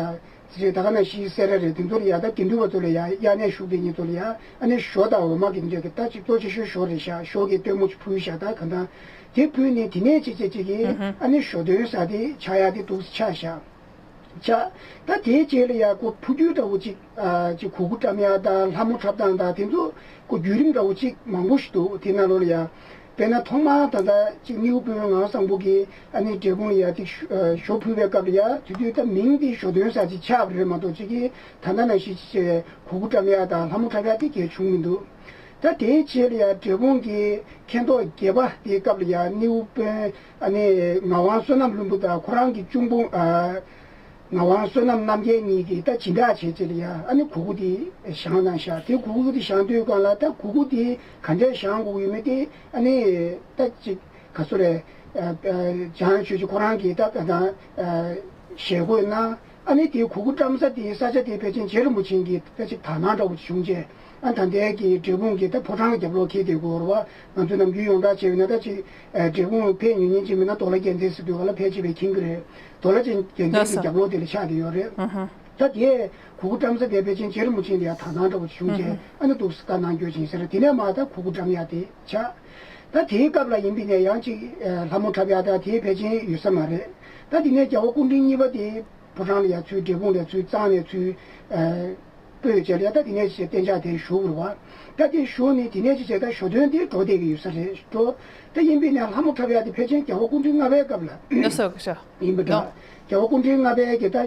ཟེར་ད་ག་ནང་བཞིན་སེ་ར་རེད། དེ་ཚོ་ལ་ཡ་ད་དགེ་འདུན་པ་ཚོ་ལ་ཡ་དབྱར་གནས་བཞུགས་པའི་ཉིན་ཚོ་ལ་ཡ་ཨ་ནི་ཞོ་དང་འོ་མ་གི་འདྲ་གི་ད་ཅིག་གཙོ་ཆེ་ཤོས་ཞོ་རེད་ཤག་ཞོ་གི་སྟོན་མོ་ཅིག་ཕུལ་ཤག་ད་ག་ད་དེ་ཕུལ་ནས་དེ་ནས་ཅིག་ཅིག་ཅིག་གི་ཨ་ནི་ཞོ་སྟོན་ཟེར་དེ་ཆགས་ཡག་དེ་འདུག་ཆགས་ཤག་ཆགས། ད་དེའི་རྗེས་ལ་ཡ་ཁོ་འཕོ་འགྱུར་འདྲ་བོ་ཅིག་ཨ་ཅིག་གུ་གུ་བཀྲམ་ཡ་དང་ལྷ་མོ་འཁྲབ་སྟངས་དང་དེ་ཚོ་ཁོ་བརྒྱུད་རིམ་འདྲ་བོ་ཅིག་མང་པོ་ཞིག་འདུག་དེ་ནང་ལོགས་ལ་ཡ་དཔེར་ན་ཐོག་མར་ད་ལྟ་ཅིག་སྣེའུ་དཔོན་ངག་དབང་བཟང་པོ་གིས་ཨ་ནི་འབྲས་སྤུངས་ལ་ཡ་ཅིག་ཞོ་ཞོ་ཕུལ་བའི་སྐབས་ལ་ཡ་དེ་དུས་ད་མིང་དེ་ཞོ་སྟོན་ཟེར་ཅིག་ཆགས་པ་རེད་མ་གཏོགས་ཅིག་གིས་ད་ལྟ་ནང་བཞིན་ཅིག་གུ་གུ་བཀྲམ་ཡ་དང་ལྷ་མོ་འཁྲབ་ཡ་དེ་གལ་བྱུང་མི་འདུག་ད་དེའི་རྗེས་ལ་ཡ་འབྲས་སྤུངས་ཀྱི་མཁན་ཐོག་བརྒྱད་པ་དེའི་སྐབས་ལ་ཡ་སྣེའུ་དཔོན་ཨ་ནི་ངག་དབང་བསོད་ནམས་ལྷུན་པོ་དང་ཁོ་རང་གི་གཅུང་པོ་ཨ་ངག་དབང་བསོད་ནམས་རྣམ་རྒྱལ་གཉིས་ཀྱིས་ད་སྦྱིན་བདག་བྱས་རྗེས་ལ་ཡ་ཨ་ནི་གུ་གུ་དེ་བཞེངས་གནང་ཤག་དེ་གུ་གུ་དེ་བཞེངས་དུས་སྒང་ལ་ད་གུ་གུ་དེ་ག་འདྲས་བཞེངས་དགོས་ཡོད་མེད་དེ་ཨ་ནི་ད་ཅིག་ག་ཚོད་རེད། ཨ་ཨ་འཇམ་དབྱངས་ཆོས་རྗེ་ཁོ་རང་གིས་ད་ད་ད་ཨ་ཞལ་བཀོད་གནང་། ཨ་ནི་དེའི་གུ་གུ་བཀྲམ་ས་དེའི་ས་ཆ་དེའི་ཕལ་ཆེར་རྗེ་རིན་པོ་ཆེ་གི་ད་ཅིག་དག་སྣང་འདྲ་བོ་ཅིག་བྱུང་རྗེས་ཨ་ད་ལྟའི་གི་འབྲས་སྤུངས་ཀྱི་ད་ཕོ་བྲང་གི་རྒྱབ་ལོགས་འཁེལ་བསྡད་ཀྱི་ཡོད་རེད་བ། ང་ཚོས་ནམ་རྒྱུན་ཡོངས་གྲགས་བྱས་པ་ཡིན་ན་ད་ཅིག་ཨ་འབྲས་སྤུངས་ཕེབས་མྱོང་མཁན་ཅིག་མིན་ན་དོ་ལ་རྒྱལ་མཚན་ཟེར་དུས་ག་ལ་ཕལ་ཆེར་ཕེབས་མཁྱེན་གྱི་རེད། དོ་ལ་རྒྱལ་མཚན་གྱི་རྒྱབ་ལོགས་དེ་ལ་ཆགས་བསྡད་ཡོད་རེད། ཨ་ཧ། ད་དེ་གུ་གུ་བཀྲམ་ས་དེ་ཕལ་ཆེར་རྗེ་རིན་པོ་ཆེ་འདི་ཡང་དག་སྣང་འདྲ་བོ་བྱུང་རྗེས་ཨ་ནི་འདུག་སེ་བཀའ་གནང་རྒྱུ་ཅིག་ཟེར། དེ་ནས་མར་ད་གུ་གུ་བཀྲམ་ཡག་དེ་ཆགས། ད་དེའི་སྐབས་ལ་ཡིན་པས་ནས་ཡང་ཅིག་ལྷ་མོ་འཁྲབ་ཡག་ད་དེ་ཕལ་ཆེར་ཡོད་ས་མ་རེད། ད་དེ་ནས་རྒྱལ་བ་སྐུ་ཕྲེང་གཉིས་པ་དེ་ཕོ་བྲང་ལ་ཡར་ཚུར་འབྲས་སྤུངས་ལ་ཚུར་གཙང་ནས་ཚུར་སྤོས་བྱས་ལ་ཡ་ད་དེ་ནས་ཅིག་གཏན་འཇགས་དེ་བཞུགས་རེད་བ། ད་དེ་བཞུགས་ནས་དེ་ནས་ཅིག་བྱས་ད་ཞོ་སྟོན་དེ་འགྲོ་བསྡད་ཀྱི་ཡོད་ས་རེད་འགྲོ། ད་ཡིན་པས་ནས་ལྷ་མོ་འཁྲབ་ཡག་དེ་ཕལ་ཆེར་རྒྱལ་བ་སྐུ་ཕྲེང་ལྔ་པའི་སྐབས་ལ། ལགས་སོ་ལགས་སོ། ཡིན་པ་འདྲ། རྒྱལ་བ་སྐུ་ཕྲེང་ལྔ་པའི་གི་ད་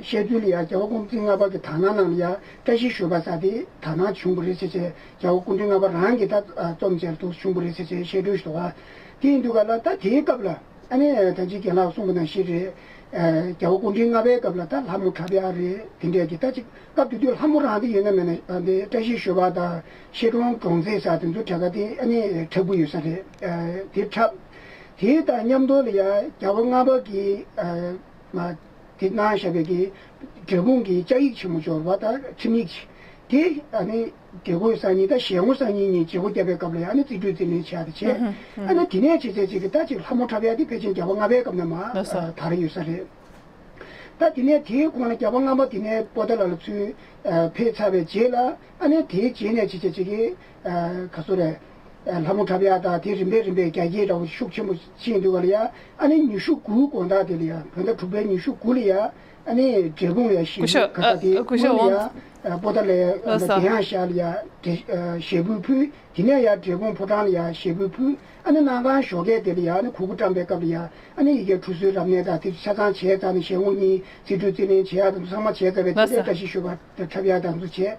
བཤད་ཚུལ་ལ་ཡ་རྒྱལ་བ་སྐུ་ཕྲེང་ལྔ་པ་གི་དག་སྣང་ནང་ལ་ཡ་བཀྲ་ཤིས་ཞོལ་པ་ཟེར་དེ་དག་སྣང་བྱུང་བ་རེད་ཟེར་བྱས་རྒྱལ་བ་སྐུ་ཕྲེང་ལྔ་པ་རང་གི་ད་རྩོམ་བྱས་འདུག་བྱུང་བ་རེད་ཟེར་བྱས་བཤད་སྲོལ་ཞིག་འདུག་ག། དེ་ཡིན་དུས་ག་ལ་ད་དེའི་སྐབས་ལ་ཨ་ནི་ད་ཅི་རྒན་ལགས་གསུངས་པ་ནང་བཞིན་རེད། རྒྱལ་བ་སྐུ་ཕྲེང་ལྔ་པའི་སྐབས་ལ་ད་ལྷ་མོ་འཁྲབ་ཡག་རེད་དེ་འདྲས་ཀྱི་ད་ཅིག་སྐབས་དེ་དུས་ལྷ་མོ་རང་དེ་ཡོད་ན་མེད་ན་དེ་བཀྲ་ཤིས་ཞོལ་པ་དང་ཤེལ་སྒྲོམ་གྲོང་ཚེ་ས་དེ་ཚོ་གྲས་ཀ་དེ་ཨ་ནི་འཁྲབ་གི་ཡོད་ས་རེད། དེ་འཁྲབ། དེ་དང་མཉམ་དུ་ལ་ཡ་རྒྱལ་བ་ལྔ་པ་གི་མ་དེ་གནང་བཞག་པའི་གི་འབྲས་སྤུངས་ཀྱི་བཅའ་ཡིག་ཆེན་མོ་འབྱོར་བ་དང་ཁྲིམས་ཡིག་དེ་ཨ་ནི་རྒྱལ་སྒོ་སངས་ཉིན་དང་ཞལ་ངོ་སངས་ཉིན་གཉིས་བྱེད་སྒོ་བརྒྱབ་པའི་སྐབས་ལ་ཡ་ཨ་ནི་རྩིས་སྤྲོད་རྩིས་ལེན་བྱས་ཏེ་བྱས། ཨ་ནི་དེ་ནས་བྱས་བྱས་ཅིག་གི་ད་ཅིག་ལྷ་མོ་འཁྲབ་ཡག་དེ་ཕལ་ཆེར་རྒྱལ་བ་ལྔ་པའི་སྐབས་ནས་མར་ལགས་སོ། དར་ཡོད་ས་རེད། ད་དེ་ནས་དེའི་གོང་ལ་རྒྱལ་བ་ལྔ་པ་དེ་ནས་པོ་ཏཱ་ལ་ལ་ཚུར་ཕེབས་ཚར་བའི་རྗེས་ལ་ཨ་ནི་དེའི་རྗེས་ནས་ཅི་བྱེད་ཅིག་གི་ག་སོ་རེད། ལྷ་མོ་འཁྲབ་ཡག་དང་དེ་རིམ་པས་རིམ་པས་རྒྱ་སྐྱེད་འདྲ་བོ་ཤུགས་ཆེན་པོ་ཕྱིན་འདུག་ག་ལ་ཡ་ཨ་ནི་ཉི་ཤུ་དགུ་དགོང་དག་དེ་ལ་ཡ་བོད་ཟླ་དྲུག་པའི་ཉི་ཤུ་དགུ་ལ་ཡ་ཨ་ནི་འབྲས་སྤུངས་ལ་ཡ་ཞེ་སྐུ་ཞབས་པོ་ཨ་སྐུ་ཞབས་ལ་ཡ་པོ་ཏཱ་ལ་ཡ་ལགས་སོ། གདན་ཡང་ཤར་ལ་ཡ་ཞེ་སྤུངས་ཕུལ། དེ་ནས་ཡར་འབྲས་སྤུངས་ཕོ་བྲང་ལ་ཡར་ཞལ་འབོད་ཕུལ། ཨ་ནི་གནམ་གང་ཞོགས་ཀས་དེ་ལ་ཡར་ཨ་ནི་གུ་གུ་བཀྲམ་པའི་སྐབས་ལ་ཡར་ཨ་ནི་ཡི་གེ་ཁྲུས་གསོལ་རབ་གནས་དང་དེ་ཆ་ཚང་བྱས་ཙང་ནི་ཞལ་ངོ་གཉིས་རྩིས་སྤྲོད་རྩིས་ལེན་བྱེད་ཡག་དང་ཚང་མ་བྱས་ཚར་བའི་ལགས་དེ་ལས་སོ། བཀྲ་ཤིས་ཞོལ་པ་འཁྲབ་ཡག་དང་ཚོ་བྱས།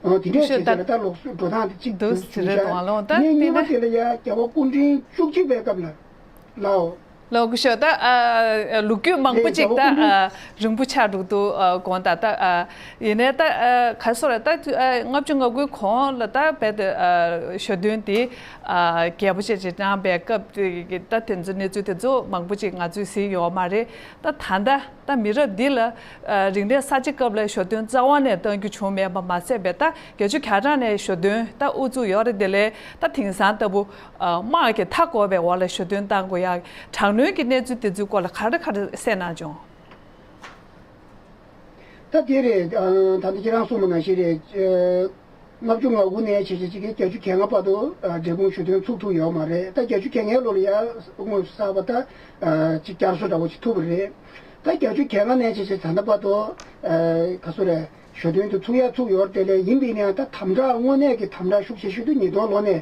ཨོ་དེ་འདྲས་བྱས་ཙང་ལ་ད་ལོགས་སུ་འགྲོ་སྟངས་དེ་གཅིག་འདུག་ཟེར་རེད་དང་ལོ་ད་ངས་གཉིས་པ་དེ་ལ་ཡར་རྒྱལ་བ་སྐུ་ཕྲེང་བཅུ་གཅིག་པའི་སྐབས་ལ་ལའོ། ལགས་སོ་ད་ལོ་རྒྱུས་མང་པོ་ཅིག་ད་རིང་པོ་ཆགས་འགྲོ་འདུག་དགོངས་དག་ད། ཡིན་ནའི་ད་ག་སོ་ར་ད་ལྔ་བཅུ་ང་དགུའི་གོང་ལ་ད་རྦད་དེ་ཞོ་སྟོན་དེ་རྒྱས་པོ་བྱས་བྱས་གནང་བའི་སྐབས་དེ་ད་དེ་ཚོ་གནས་ཚུལ་དེ་ཚོ་མང་པོ་ཅིག་ང་ཚོས་གཟིགས་ཡོད་མ་རེད། ད་ད་ལྟ་ད་མི་རབས་འདི་ལ་རིང་ནས་གསར་བརྗེ་སྐབས་ལ་ཞོ་སྟོན་རྩ་བ་ནས་གཏང་རྒྱུ་བྱུང་མེད་པ་མ་ཟད་པའི་ད་བརྒྱད་ཅུ་གྱ་གྲངས་ནས་ཞོ་སྟོན་ད་དབུ་བཙུགས་ཡོད་རེད། དེ་ལས་ད་དེང་སང་ལྟ་བུ་དམག་གི་མཐའ་བསྐོར་བའི་འོག་ལ་ཞོ་སྟོན་གཏང་དགོས་ཡག་དྲག་གནོན་གྱི་གནས་ཚུལ་དེ་ཚོའི་སྐོར་ལ་ག་རེ་ག་རེ་གསན་གནང་བྱུང་། ད་དེ་རེད། ད་ལྟ་ཁྱེད་རང་གསུངས་པ་ནང་བཞིན་རེད། ལྔ་བཅུ་ང་དགུ་ནས་བྱས་བྱས་ཅིག་གིས་བརྒྱད་ཅུ་གྱ་ལྔ་བར་དུ་འབྲས་སྤུངས་ཞོ་སྟོན་ཚུགས་ཐུབ་ཡོད་མ་རེད། ད་བརྒྱད་ཅུ་གྱ་ལྔའི་ལོ་ལ་ཡ་དངོས་སུ་གསར་པ་ད་ཅིག་བསྐྱར་གསོ་འདྲ་བོ་ཅིག་ཐུབ་པ་རེད། ད་བརྒྱད་ཅུ་གྱ་ལྔ་ནས་བྱས་བྱས་ད་ལྟ་བར་དུ་ག་སོ་རེད། ཞོ་སྟོན་དུ་ཚུགས་ཡ་ཚུགས་ཡོད་དེ་ལས་ཡིན་པའི་ནས་ད་དམ་དྲག་དངོས་གནས་ཀྱི་དམ་དྲག་ཤུགས་ཆེ་ཤོས་དུ་ཉིས་སྟོང་ལོ་ནས་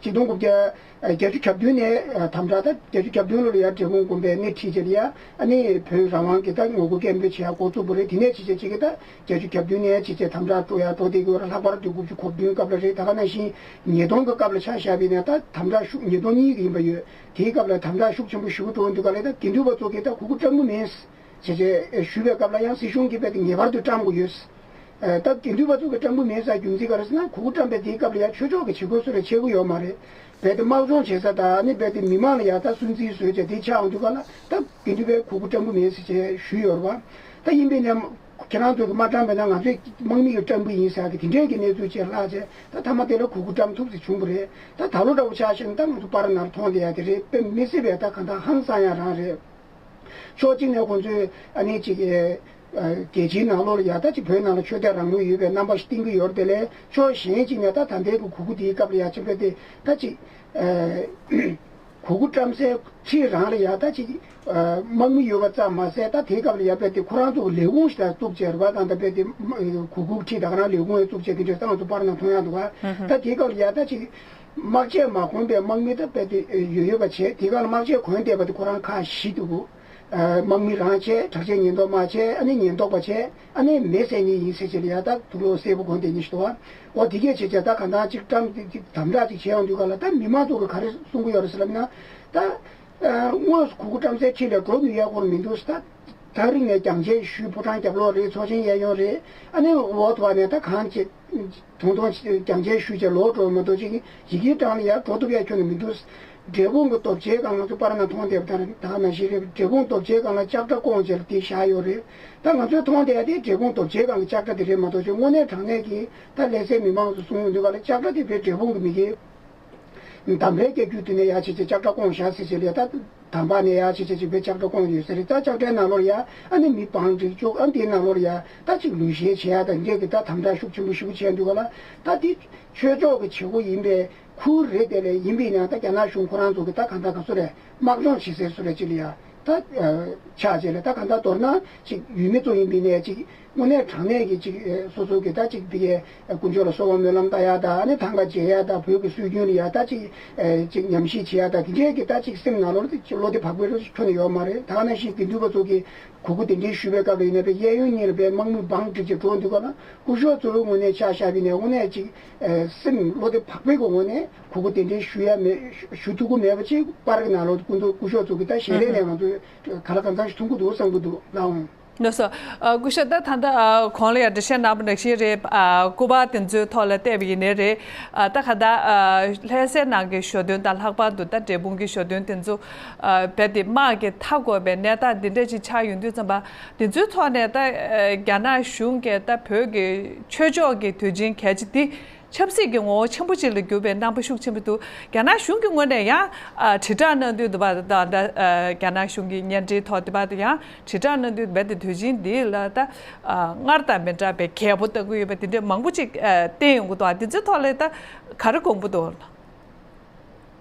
ཆིག་སྟོང་དགུ་བརྒྱ་བརྒྱད་ཅུ་གྱ་བདུན་ནས་དམ་དྲག་ད་བརྒྱད་ཅུ་གྱ་བདུན་ལོ་ལ་ཡ་འབྲས་སྤུངས་དགོན་པའི་སྣེ་ཁྲིད་བྱས་ལ་ཡ་ཨ་ནི་བོད་རང་དབང་གི་ད་ངོ་རྒོལ་སྐད་འབོད་བྱེད་ཡ་འགོ་བཙུགས་པ་རེད། དེ་ནས་ཕྱི་རྒྱལ་ཅིག་གི་ད་བརྒྱད་ཅུ་གྱ་བདུན་ནས་ཕྱི་རྒྱལ་དམ་དྲག་འགྲོ་ཡ་འགྲོ་བསྡད་ཀྱི་ཡོད་རེད། ལྷག་པར་དུ་དགུ་བཅུ་གོ་བདུན་སྐབས་ལ་རེད། ད་ག་ནང་བཞིན་ཉིས་སྟོང་གི་སྐབས་ལ་ཆ་བཞག་པ་ཡིན་ན་ད་དམ་དྲག་ཤུགས་ཉིས་སྟོང་གཉིས་ཀྱི་ཡིན་པ་ཡོད། དེའི་སྐབས་ལ་དམ་དྲག་ཤུགས་ཆེན་པོ་ཞེ་པོ་འགྲོ་འདུག་ག་ལས་ད་དགེ་འདུན་པ་ཚོ་གིས་ད་གུ་གུ་བཀྲམ་གི་མེད། བྱས་བྱས་ཞུས་པའི་སྐབས་ལ་ཡང་སྲིད་གཞུང་གིས་རྦད་དེ་ངེས་པར་དུ་བཀྲམ་དགོས་ཡོད། ད་དགེ་འདུན་པ་ཚོ་གིས་བཀྲམ་གི་མེད་ཟེར་རྒྱུ་མཚན་ག་རེ་ཟེར་ན་གུ་གུ་བཀྲམ་པའི་དེའི་སྐབས་ལ་ཡང་ཆོས་ཕྱོགས་ཀྱི་བྱེད་སྒོ་སུ་ལ་ཆེ་བོ་ཡོད་མ་རེད། རྦད་དེ་དམག་སྦྱོང་བྱེད་ས་དང་ཨ་ནི་རྦད་དེ་མི་མང་ལ་ཡང་ད་སུན་གཙེར་བཟོས་བྱས་དེ་ཆགས་འོང་དུས་ག་ལ་ད་དགེ་འདུན་པས་གུ་གུ་བཀྲམ་གི་མེད་ཟེར་བྱས་ཞུས་ཡོད་རེད་བ། ད་ཡིན་པའི་ནས་ཁྱེད་རང་ཚོ་གིས་མ་བཀྲམ་པས་ན་ང་ཚོས་དམག་མི་གིས་བཀྲམ་གི་ཡིན་ཟེར་གི་དེ་འདྲའི་གི་གནས་ཚུལ་ཅིག་ལྷག་བྱས་ད་མཐའ་མ་དེ་ལ་གུ་གུ་བཀྲམ་ཐུབ་ཟེར་བྱུང་བ་རེད། ད་ད་ལོ་འདྲ་བོ་ཆ་བཞག་ན་ད་ང་ཚོ་པར་ནང་མཐོང་བསྡད་ཡ་དེ་རེད། དཔེ་མི་སྲིད་པའི་ད་གང་ལྟར་ཧང་སང་ཡ་རང་རེད། ཕྱོགས་གཅིག་ནས་ཁོང་ཚོས་ཨ་ནི་ཅིག་ཨ་རྒྱལ་སྤྱིའི་ནང་ལོགས་ལ་ཡ་ད་ཅིག་བོད་ནང་ལ་ཆོས་དད་རང་མོས་ཡོད་པའི་རྣམ་པ་ཞིག་བསྟན་གྱི་ཡོད་རེད། དེ་ལས་ཕྱོགས་གཞན་གཅིག་ནས་ད་ད་ལྟའི་གི་གུ་གུ་དེའི་སྐབས་ལ་ཡ་ཆེན་པོ་དེ་ད་ཅིག་ཨ་གུ་གུ་བཀྲམ་སའི་འཁྲིས་རང་ལ་ཡ་ད་ཅིག་ཨ་དམག་མི་ཡོད་པ་ཙམ་མ་ཟད་ད་དེའི་སྐབས་ལ་ཡ་རྦད་དེ་ཁོ་རང་ཚོ་གི་ལས་ཁུངས་ཤིག་ད་བཙུགས་བྱས་རེད་བ། ད་ད་རྦད་དེ་གུ་གུ་འཁྲིས་ད་ག་རང་ལས་ཁུངས་ཡང་བཙུགས་བྱས་དེ་འདྲ་ད་ང་ཚོ་པར་ནང་མཐོང་ཡ་འདུག་ག། ད་དེའི་སྐབས་ལ་ཡ་ད་ཅིག་དམག་ཆས་མ་གོན་པའི་དམག་མི་ད་རྦད་དེ་ཡོད་ཡོད་པ་བྱས། དེ་ག་ལ་དམག་ཆས་གོན་བསྡད་པ་དེ་ཁོ་རང་ཁག་བཞི་འདུག་གོ། དམག་མི་རང་བྱས། དྲག་ཆས་ཉེན་རྟོག་དམག་བྱས། ཨ་ནི་ཉེན་རྟོག་པ་བྱས། ཨ་ནི་མེ་བསད་མཁན་ཡིན་ཟེར་བྱས་ལ་ཡ་ད་དུག་ལོག་སེར་པོ་གོན་བསྡད་མཁན་ཞིག་འདུག་ག། འོ་དེ་གས་བྱས་བྱས་ད་གང་ལྟར་ཅིག་བཀྲམ་ཅིག་དམ་དྲག་ཅིག་བྱས་ཡོང་དུས་ག་ལ་ད་མི་མང་ཚོ་གིས་ག་རེ་གསུང་གི་ཡོད་རེད་ཟེར་ལབ་ན། ད་དངོས་སུ་གུ་གུ་བཀྲམ་སའི་འཁྲིས་ལ་འགྲོ་ནུས་ཡ་ཁོ་རང་མི་འདུག་ཟེར། ད་ད་རིང་ནས་རྒྱང་མཇལ་ཞུས། ཕོ་བྲང་རྒྱབ་ལོགས་རེད། ཚོགས་ཆེན་གཡས་གཡོན་རེད། ཨ་ནི་འོག་ཐོག་ནས་ད་གང་བྱེད། ཐུང་ཐུང་རྒྱང་མཇལ་ཞུས་བྱས་ལོག་འགྲོ་མ་གཏོགས་ཅིག་ཡི་གེའི་གྲངས་ལ་ཡར་འགྲོ་ཐུབ་ཡ་ཁྱོན་ནས་མི་འདུག། འབྲས་སྤུངས་ཀྱི་རྡོ་གཅལ་སྒང་ང་ཚོ་པར་ནང་མཐོང་བསྡད་པ་ལྟར་ད་ག་ནང་བཞིན་རེད། འབྲས་སྤུངས་རྡོ་གཅལ་སྒང་ལ་ལྕགས་དྲ་བསྐོངས་བྱས་ལ་དེ་བཞག་ཡོད་རེད། ད་ང་ཚོས་མཐོང་བསྡད་ཡ་དེ་འབྲས་སྤུངས་རྡོ་གཅལ་སྒང་གི་ལྕགས་དྲ་དེ་རེད་མ་གཏོགས་ཅིག་དངོས་གནས་དྲང་གནས་ཀྱི་ད་ལྷ་སའི་མི་མང་ཚོ་གསུང་ཡོང་དུས་ག་ལ་ལྕགས་དྲ་དེ་བས་འབྲས་སྤུངས་ཀྱི་མི་སྒེར་འདམ་རའི་རྒྱབ་རྒྱུད་དེ་ནས་ཡར་བྱས་བྱས་ལྕགས་དྲ་བསྐོངས་བཞག་ཟེར་བྱས་ལ་ད། དམ་པ་ནས་ཡར་ཅིག་ཅིག་ཅིག་བའི་ལྕགས་སྒྲོག་བསྐོངས་ཡོད་ས་རེད། ད་ལྕགས་སྒྲོག་ནང་ལོགས་ལ་ཡ་ཨ་ནི་མི་བང་སྒྲིག་བཅུག་ཨ་ནི་དེའི་ནང་ལོགས་ལ་ཡ་ད་ཅིག་ལུས་བཤེར་བྱེད་ཡ་ད་འདི་གི་ད་དམ་དྲག་ཤུགས་ཆེན་པོ་ཞེ་པོ་བྱས་འདུག་ག་ལ། ད་འདི་ཆོས་ཕྱོགས་ཀྱི་བྱེད་སྒོ་ཡིན་པའི་ཁུལ་རེད། དེ་ལས་ཡིན་པའི་ནང་ད་རྒྱ་ནག་གཞུང་ཁོ་རང་ཚོ་གི་ད་གང་ལྟར་ག་ཚོད་རེད། དམག་སྦྱོང་བྱེད་སའི་བཟོ་འདྲ་ཅིག་ལ་ཡ་ད་ཆགས་བྱས་ལ། ད་གང་ལྟར་མདོར་ན་ཅིག་ཡུལ་མི་ཚོ་ཡིན་པའི་ནས་ཅིག་དངོས་གནས་དྲང་གནས་ཀྱི་ཅིག་སོ་སོ་གི་ད་ཅིག་དེ་གའི་དཀོན་མཆོག་ལ་གསོལ་བ་སྨོན་ལམ་བཏབ་ཡ་ད་ཨ་ནི་ཐང་ག་བརྗེ་ཡ་ད་བོད་ཀྱི་སྲོལ་རྒྱུན་ལ་ཡ་ད་ཅིག་ཅིག་ཉམས་ཞིབ་བྱེད་ཡ་ད་དེ་འདྲའི་གི་ད་ཅིག་སེམས་ནང་ལོགས་ལ་བློ་བདེ་བག་ཕེབས་ཁྱོན་ནས་ཡོད་མ་རེད། ད་ག་ནང་བཞིན་དགེ་འདུན་པ་ཚོ་གི་གུས་བཀུར་གདན་འདྲེན་ཞུས་པའི་སྐབས་ལ་ཡིན་ན་པའི་གཡས་གཡོན་གཉིས་ལ་པའི་དམག་མི་བང་སྒྲིག་བྱས་འགྲོ་འདུག་ག་ན། སྐུ་ཞབས་ཚོའི་ངོས་ནས་ཆ་བཞག་པ་ཡིན་ན་དངོས་གནས་ཅིག་ཨ་སེམས་བློ་བདེ་བག་ཕེབས་ཀྱི་ངོས་ནས་གུས་བཀུར་གདན་འདྲེན་ཞུ་ཡ་མེད། ཞུ་ཐུབ་ཀྱི་མེད་པ་ཅིག་པར་གྱི་ནང་ལོགས་སྐུ་མདུན་སྐུ་ཞབས་ཚོ་གི་ད་ཞལ་རས་ནས་ང་ཚོས་ག་ལ་གང་འཚམ་ཞིག་མཐོང་གི་འདུག་བསམ་གྱི་འདུག་ལགས་འོང་། ལགས་སོ། ཨ་སྐུ་ཞབས་ད་ད་ལྟ་ཨ་གོང་ལ་ཡང་འགྲེལ་བཤད་གནང་བ་ནང་བཞིན་རེད། ཨ་སྐུ་པར་དེ་ཚོའི་ཐོག་ལ་བལྟས་པ་ཡིན་ནའི་རེད། ཨ་ད་ག་ད་ཨ་ལྷ་སའི་ནང་གི་ཞོ་སྟོན་དང་ལྷག་པར་དུ་ད་འབྲས་སྤུངས་ཀྱི་ཞོ་སྟོན་དེ་ཚོ་ཨ་རྦད་དེ་དམག་གིས་མཐའ་བསྐོར་བའི་གནས་སྟངས་འདི་འདྲ་ཅིག་ཆགས་ཡོང་དུས་ཙམ་པ། དེ་ཚོའི་ཐོག་ནས་ད་ཨ་རྒྱ་ནག་གཞུང་གིས་ད་བོད་ཀྱི་ཆོས་ཕྱོགས་ཀྱི་དུས་ཆེན་གལ་ཆེ་འདི་ཆབ་སྲིད་ཀྱི་ངོ་བོ་ཆེན་པོ་ཅིག་ལ་གྱུར་པའི་རྣམ་པ་ཤུགས་ཆེན་པོ་འདུག་རྒྱ་ནག་གཞུང་གི་ངོས་ནས་ཡང་ཨ་དྲིལ་བསྒྲགས་གནང་དུས་འདི་བར་དུ་ད་ད་ཨ་རྒྱ་ནག་གཞུང་གི་བརྙན་འཕྲིན་ཐོག་འདི་བར་དུ་ཡང་དྲིལ་བསྒྲགས་གནང་དུས་རྦད་དེ་དུས་ཆེན་འདི་ལ་ད་ཨ་སྔར་དང་མི་འདྲ་བའི་རྒྱས་པོ་ལྟ་གི་ཡོད་པ་འདི་འདྲའི་མང་པོ་ཅིག་ཨ་བསྟན་ཡོང་གི་འདུག་ཨ་འདི་ཚོའི་ཐོག་ལ་ད་ག་རེ་དགོངས་པ་འདུག་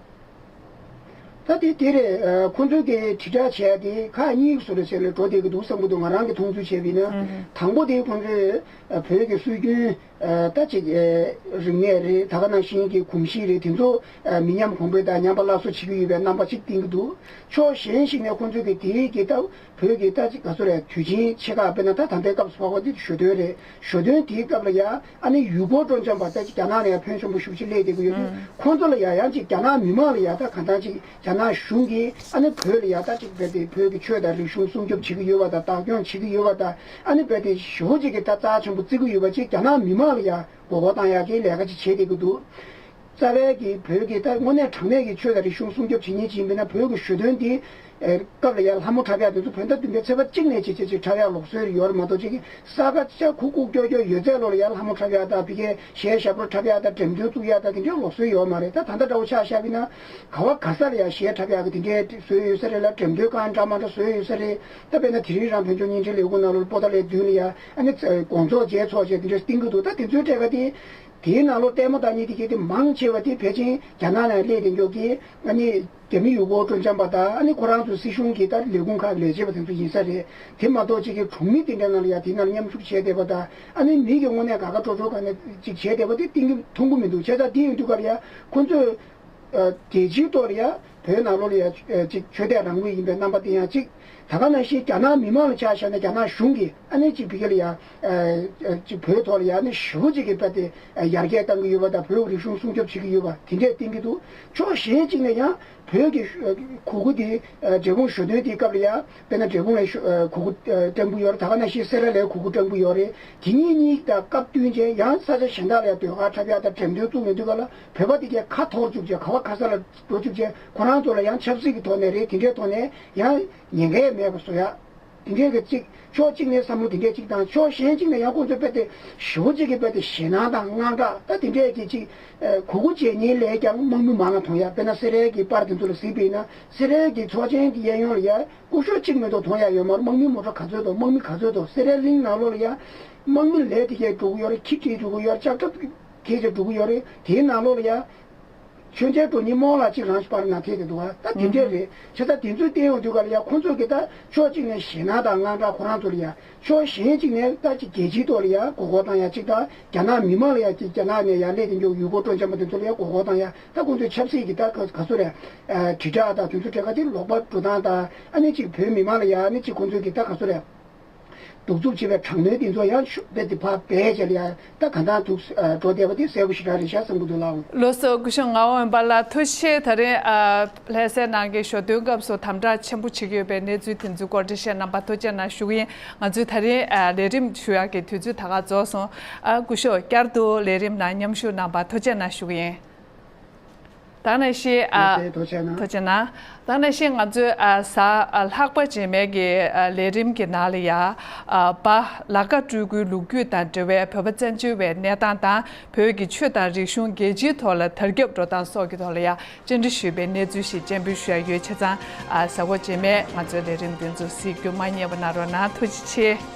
ད་དེ་དེ་རེད། ཨ་ཁོང་ཚོས་དེ་དྲིལ་བསྒྲགས་བྱས་ཏེ་ཁག་གཉིས་ཀྱི་བཟོ་འདྲ་བྱས་ནས་འགྲོ་བསྡད་ཀྱི་འདུག་བསམ་གྱི་འདུག་ང་རང་གི་མཐོང་ཚུལ་བྱས་པ་ཡིན་ན། ཨང་། དང་པོ་དེ་ཁོང་ཚོས་ཨ་བོད་ཀྱི་སྲོལ་རྒྱུན་ཨ་ད་ཅིག་ཨ་རིག་གནས་རེད། ད་ག་ནང་བཞིན་གྱི་གོམས་གཤིས་རེད། དེ་ཚོ་ཨ་མི་ཉམས་གོང་འཕེལ་དང་ཉམས་པ་སླར་གསོ་བྱེད་ཀྱི་ཡོད་པའི་རྣམ་པ་ཅིག་བསྟན་གྱི་འདུག་ཕྱོགས་གཞན་ཞིག་ནས་ཁོང་ཚོས་ཀྱི་དེའི་གི་ད་བོད་ཀྱི་ད་ཅིག་ག་ཚོད་རེད། དུས་ཆེན་ཆེ་ཁག་དཔེར་ན་ད་ད་ལྟའི་སྐབས་སུ་བབས་པ་འདི་ཞོ་སྟོན་རེད། ཞོ་སྟོན་དེའི་སྐབས་ལ་ཡ་ཨ་ནི་ཡུལ་སྐོར་སྤྲོ་འཆམ་པ་ད་ཅིག་རྒྱ་ནག་ནས་ཡ་ཕོན་ཆེན་པོ་ཞེ་པོ་ཅིག་སླེབས་བསྡད་ཀྱི་ཡོད་དུས། ཨང་། ཁོང་ཚོ་ལ་ཡ་ཡང་ཅིག་རྒྱ་ནག་མི་མང་ལ་ཡ་ད་གང་ལྟར་ཅིག་རྒྱ་ནག་གཞུང་གིས་ཨ་ནི་བོད་ལ་ཡ་ད་ཅིག་རྦད་དེ་བོད་ཀྱི་ཆོས་དང་རིག་གཞུང་སྲུང་སྐྱོབ་བྱེད་ཀྱི་ཡོད་པ་དང་བདག་སྐྱོང་བྱེད་ཀྱི་ཡོད་པ་དང་ཨ་ནི་རྦད་དེ་ཞེ་པོ་ཅིག་གི་ད་རྩ་ཆེན་པོ་བརྩི་གི་ཡོད་པ་ཅིག་རྒྱ་ནག་མི་མང་ལ་ཡ་མགོ་སྐོར་བཏང་ཡག་གི་ལས་ཀ་ཅིག་བྱེད་བསྡད་ཀྱི་འདུག་རྩ་བའི་གི་བོད་ཀྱི་ད་དངོས་གནས་དྲང་གནས་ཀྱི་ཆོས་དང་རིག་གཞུང་སྲུང་སྐྱོབ་བྱེད་མཁན་ཅིག་ཡིན་པ་ཡིན་ན་བོད་ཀྱི་ཞོ་སྟོན་འདི་ཨེ་སྐབས་ལ་ཡ་ལྷ་མོ་འཁྲབ་ཡག་དེ་ཚོ་བོད་ཟླ་བདུན་པའི་ཚེས་པ་གཅིག་ནས་ཅིག་ཅིག་ཅིག་འཁྲབ་ཡག་ལུགས་སྲོལ་ཡོད་རེད་མ་གཏོགས་ཅིག་ས་ཁ་ཆ་ཁུག་ཁུག་ཀྱོག་ཀྱོག་ཡོད་ཚད་ལོ་ལ་ཡ་ལྷ་མོ་འཁྲབ་ཡག་དང་ཕ་གིའི་གཞས་ཞབས་བྲོ་འཁྲབ་ཡག་དང་འགྲེམས་སྟོན་བཙུགས་ཡག་དང་དེ་འདྲའི་ལུགས་སྲོལ་ཡོད་མ་རེད། ད་ད་ལྟ་འདྲ་བོ་ཆ་བཞག་པ་ཡིན་ན་ག་བ་ག་ས་ལ་ཡ་གཞས་འཁྲབ་ཡག་གི་དེ་འདྲའི་སྲོལ་ཡོད་ས་རེད་ལ། འགྲེམས་སྟོན་ཁང་འདྲ་མ་འདྲ་བཟོས་ཡོད་ས་རེད། ད་དཔེར་ན་དེ་རིང་རང་བོད་ལྗོངས་བརྙན་འཕྲིན་ལས་ཁུངས་ནང་ལོགས་པོ་ཏཱ་ལའི་མདུན་ལ་ཡ་ཨ་ནི་དགོང་ཚོགས་མཇལ་ཚོགས་བྱས་དེ་འདྲ་བསྟན་གྱི་འདུག་ད་དེ་ཚོའི་གྲས་ཀ་དེ། དེའི་ནང་ལོགས་ལྟད་མོ་ལྟ་མཁན་དེ་གའི་དེ་མང་ཆེ་བ་དེ་ཕལ་ཆེར་རྒྱ་ནག་ནས་སླེབས་བསྡད་མཁན་གྱི་ཨ་ནི་རྒྱ་མི་ཡུལ་སྐོར་སྤྲོ་འཆམ་པ་དང་ཨ་ནི་ཁོ་རང་ཚོའི་སྲིད་གཞུང་གི་ད་ལས་ཁུངས་ཁག་ལས་བྱེད་པ་དེ་ཚོ་ཡིན་ས་རེད། དེ་མ་གཏོགས་ཅིག་གི་གྲོང་མི་དེ་འདྲ་ནང་ལ་ཡ་དེའི་ནང་ལ་མཉམ་ཞུགས་བྱས་བསྡད་པ་དང་ཨ་ནི་མི་གི་དངོས་གནས་དགའ་དགའ་སྤྲོ་སྤྲོ་ག་ནས་ཅིག་བྱས་བསྡད་པ་དེ་གཏིང་གི་མཐོང་གི་མི་འདུག་བྱས་ཙང་དེ་ཡིན་དུས་སྐབས་ལ་ཡ་ཁོ་ཚོས་ཨ་རྒྱལ་སྤྱིའི་ཐོག་ལ་ཡ་བོད་ནང་ལོགས་ལ་ཡ་ཨ་ཅིག་ཆོས་དད་རང་མོས་ཡིན་པའི་རྣམ་པ་དེ་ཡང་ཅིག་ད་ག་ནང་བཞིན་རྒྱ་ནག་མི་མང་ལ་ཆ་བཞག་ན་རྒྱ་ནག་གཞུང་གིས་ཨ་ནི་ཅིག་ཕ་གི་ལ་ཡ་ཨ་ཅིག་བོད་ཐོག་ལ་ཡ་ཨ་ནི་ཞེ་པོ་ཅིག་གི་རྦད་དེ་ཡར་རྒྱས་བཏང་གི་ཡོད་པ་དང་བོད་རིག་གཞུང་སྲུང་སྐྱོབ་བྱེད་ཀྱི་ཡོད་པ་དེ་འདྲས་བསྟན་གྱི་འདུག་ཕྱོགས་གཞན་གཅིག་ནས་ཡང་བོད་ཀྱི་གུས་བཀུར་དེ་འབྲས་སྤུངས་ཞོ་སྟོན་དེའི་སྐབས་ལ་ཡ་དཔེར་ན་འབྲས་སྤུངས་ལ་གུས་བཀུར་སྤྲང་པོ་ཡོད་རེད། ད་ག་ནང་བཞིན་སེ་ར་ལའི་གུས་བཀུར་སྤྲང་པོ་ཡོད་རེད། དེ་གཉིས་གཉིས་དང་སྐབས་བསྟུན་བྱས་ཡང་ས་ཆ་གཞན་དག་ལ་ཡ་ཟློས་གར་འཁྲབ་ཡག་དང་འགྲེམས་སྟོན་བཙུགས་ཡོང་དུས་སྐབས་ལ་བོད་པ་དེ་གས་ཁ་འཐོར་བཅུག་བྱས་ག་བ་ག་ས་ལ་འགྲོ་བཅུག་བྱས་ཁོ་རང་ཚོ་ལ་ཡང་ཆབ་སྲིད་ཀྱི་ཐོག་ནས་རེད། དེ་འདྲའི་ཐོག་ནས་ཡང་ཉེན་ཁ་མེད་པ་བཟོ་ཡག་དེ་འདྲའི་གི་གཅིག་ཕྱོགས་གཅིག་ནས་བསམ་བློ་དེ་འདྲའི་གཅིག་དང་ཕྱོགས་གཞན་གཅིག་ནས་ཡང་ཁོང་ཚོས་རྦད་དེ་ཞེ་པོ་གཅིག་གི་རྦད་དེ་ཞེད་སྣང་དང་དངངས་སྐྲག་ད་དེ་འདྲའི་གི་གཅིག་གུས་བཀུར་བྱེད་མཁན་ལས་ཀྱང་དམག་མི་མང་ང་མཐོང་ཡག་དཔེར་ན་སེ་རའི་གི་པར་དེ་ཚོ་ལ་གཟིགས་པ་ཡིན་ན་སེ་རའི་གི་ཚོགས་ཆེན་གྱི་གཡས་གཡོན་ལ་ཡ་སྐུ་ཞབས་གཅིག་མ་གཏོགས་མཐོང་ཡག་ཡོད་མ་རེད། དམག་མི་མོ་ཊ་ག་ཚོད་འདུག་དམག་མི་ག་ཚོད་འདུག་སེ་རའི་གླིང་ནང་ལོགས་ལ་ཡ་དམག་མི་ལས་དེ་གས་འགྲོ་གི་ཡོད་རེད། ཁྱི་ཁྲིད་འགྲོ་གི་ཡོད་རེད། ལྕགས་ཁྲབ་འཁྱེར་བྱས་འགྲོ་གི་ཡོད་རེད། དེའི་ནང་ལོགས་ལ་ཡ། མཆོད་མཇལ་འགྲོ་མཁན་རྨོ་ལགས་གཅིག་རང་པར་ནང་ཐེབས་ཀྱི་འདུག་ག་ད་དེ་འདྲས་རེད། བྱས་ཙང་དེ་ཚོའི་བལྟས་ཡོང་དུས་ག་ལ་ཡ་ཁོང་ཚོ་གི་ད་ཕྱོགས་གཅིག་ནས་ཞེད་སྣང་དང་དངངས་སྐྲག་ཁོ་རང་ཚོ་ལ་ཡ། ཕྱོགས་གཞན་གཅིག་ནས་ད་ཅིག་རྒྱལ་སྤྱིའི་ཐོག་ལ་ཡ་མགོ་སྐོར་བཏང་ཡ་གཅིག་དང་རྒྱ་ནག་མི་མང་ལ་ཡ་གཅིག་རྒྱ་ནག་ནས་ཡར་སླེབས་དེ་མགྱོགས་ཡུལ་སྐོར་སྤྲོ་འཆམ་པ་དེ་ཚོ་ལ་ཡ་མགོ་སྐོར་བཏང་ཡ་ད་ཁོང་ཚོའི་ཆབ་སྲིད་ཀྱི་ད་ག་ག་ཚོད་རེད། དྲིལ་བསྒྲགས་དང་དེ་ཚོ་སྤྲད་ག་དེ་ལོག་པ་འགྲོ་སྟངས་དང་ཨ་ནི་ཅིག་བོད་མི་མང་ལ་ཡ་ཨ་ནི་ཅིག་ཁོང་ཚོའི་གི་ད་ག་ཚོད་རེད། གདུག་རྩུབ་ཆེ་བའི་དྲག་གནོན་དེ་ཚོ་ཡང་ཤུགས་རྦད་དེ་ཕར་སྦས་བྱས་ལ་ཡ་ད་གང་ལྟར་འདུག་འགྲོ་བསྡད་པ་དེ་གསལ་པོ་ཞེ་དྲག་རེད་ཤག་བསམ་གྱི་འདུག་ལགས། ལགས་སོ། སྐུ་ཞབས་ངག་དབང་འོད་འབར་ལགས་ཐུགས་རྗེ་ཆེ། ད་རེས་ཨ་ལྷ་སའི་ནང་གི་ཞོ་སྟོན་སྐབས་སུ་དམ་དྲག་ཆེན་པོ་བྱེད་ཀྱི་ཡོད་པའི་གནས་ཚུལ་དེ་ཚོའི་སྐོར་འགྲེལ་བཤད་གནང་བར་ཐུགས་རྗེ་གནང་ཞུ་གི་ཡིན། ང་ཚོས་ད་རེས་ཨ་ལས་རིམ་ཞུ་ཡག་གི་དུས་ཚོད་ད་ག་རྫོགས་སོང་། ཨ་སྐུ་ཞབས་བསྐྱར་དུ་ལས་རིམ་ནང་མཉམ་ཞུགས་གནང་བར་ཐུགས་རྗེ་གནང་ཞུ་གི་ཡིན། ད་ནང་བཞིན་ཨ། ཐུགས་རྗེ་གནང་། ཐུགས་རྗེ་གནང་། ད་ནང་བཞིན་ང་ཚོའི་ཨ་གཟའ་ཨ་ལྷག་པ་རྗེས་མའི་གི་ཨ་ལས་རིམ་གྱི་ནང་ལ་ཡ་ཨ་པ་ལ་ཀ་སྤྲུལ་སྐུའི་ལོ་རྒྱུས་དང་འབྲེལ་བའི་བོད་པ་བཙན་བྱོལ་བའི་གནས་སྟངས་དང་བོད་ཀྱི་ཆོས་དང་རིག་གཞུང་རྒྱལ་སྤྱིའི་ཐོག་ལ་དར་ཁྱབ་འགྲོ་སྟངས་སོགས་ཀྱི་ཐོག་ལ་ཡ་བཅར་འདྲི་ཞུས་པའི་གནས་ཚུལ་ཞིག་སྤྱན་འབུལ་ཞུ་ཡ་ཡོད། བྱས་ཙང་ཨ་གཟའ་འཁོར་རྗེས་མའི་ང་ཚོའི་ལས་རིམ་འདི་ཚོ་གཟིགས་རྒྱུ་མ་བསྙེལ་བ་གནང་རོགས་གནང་། ཐུགས་རྗེ་ཆེ།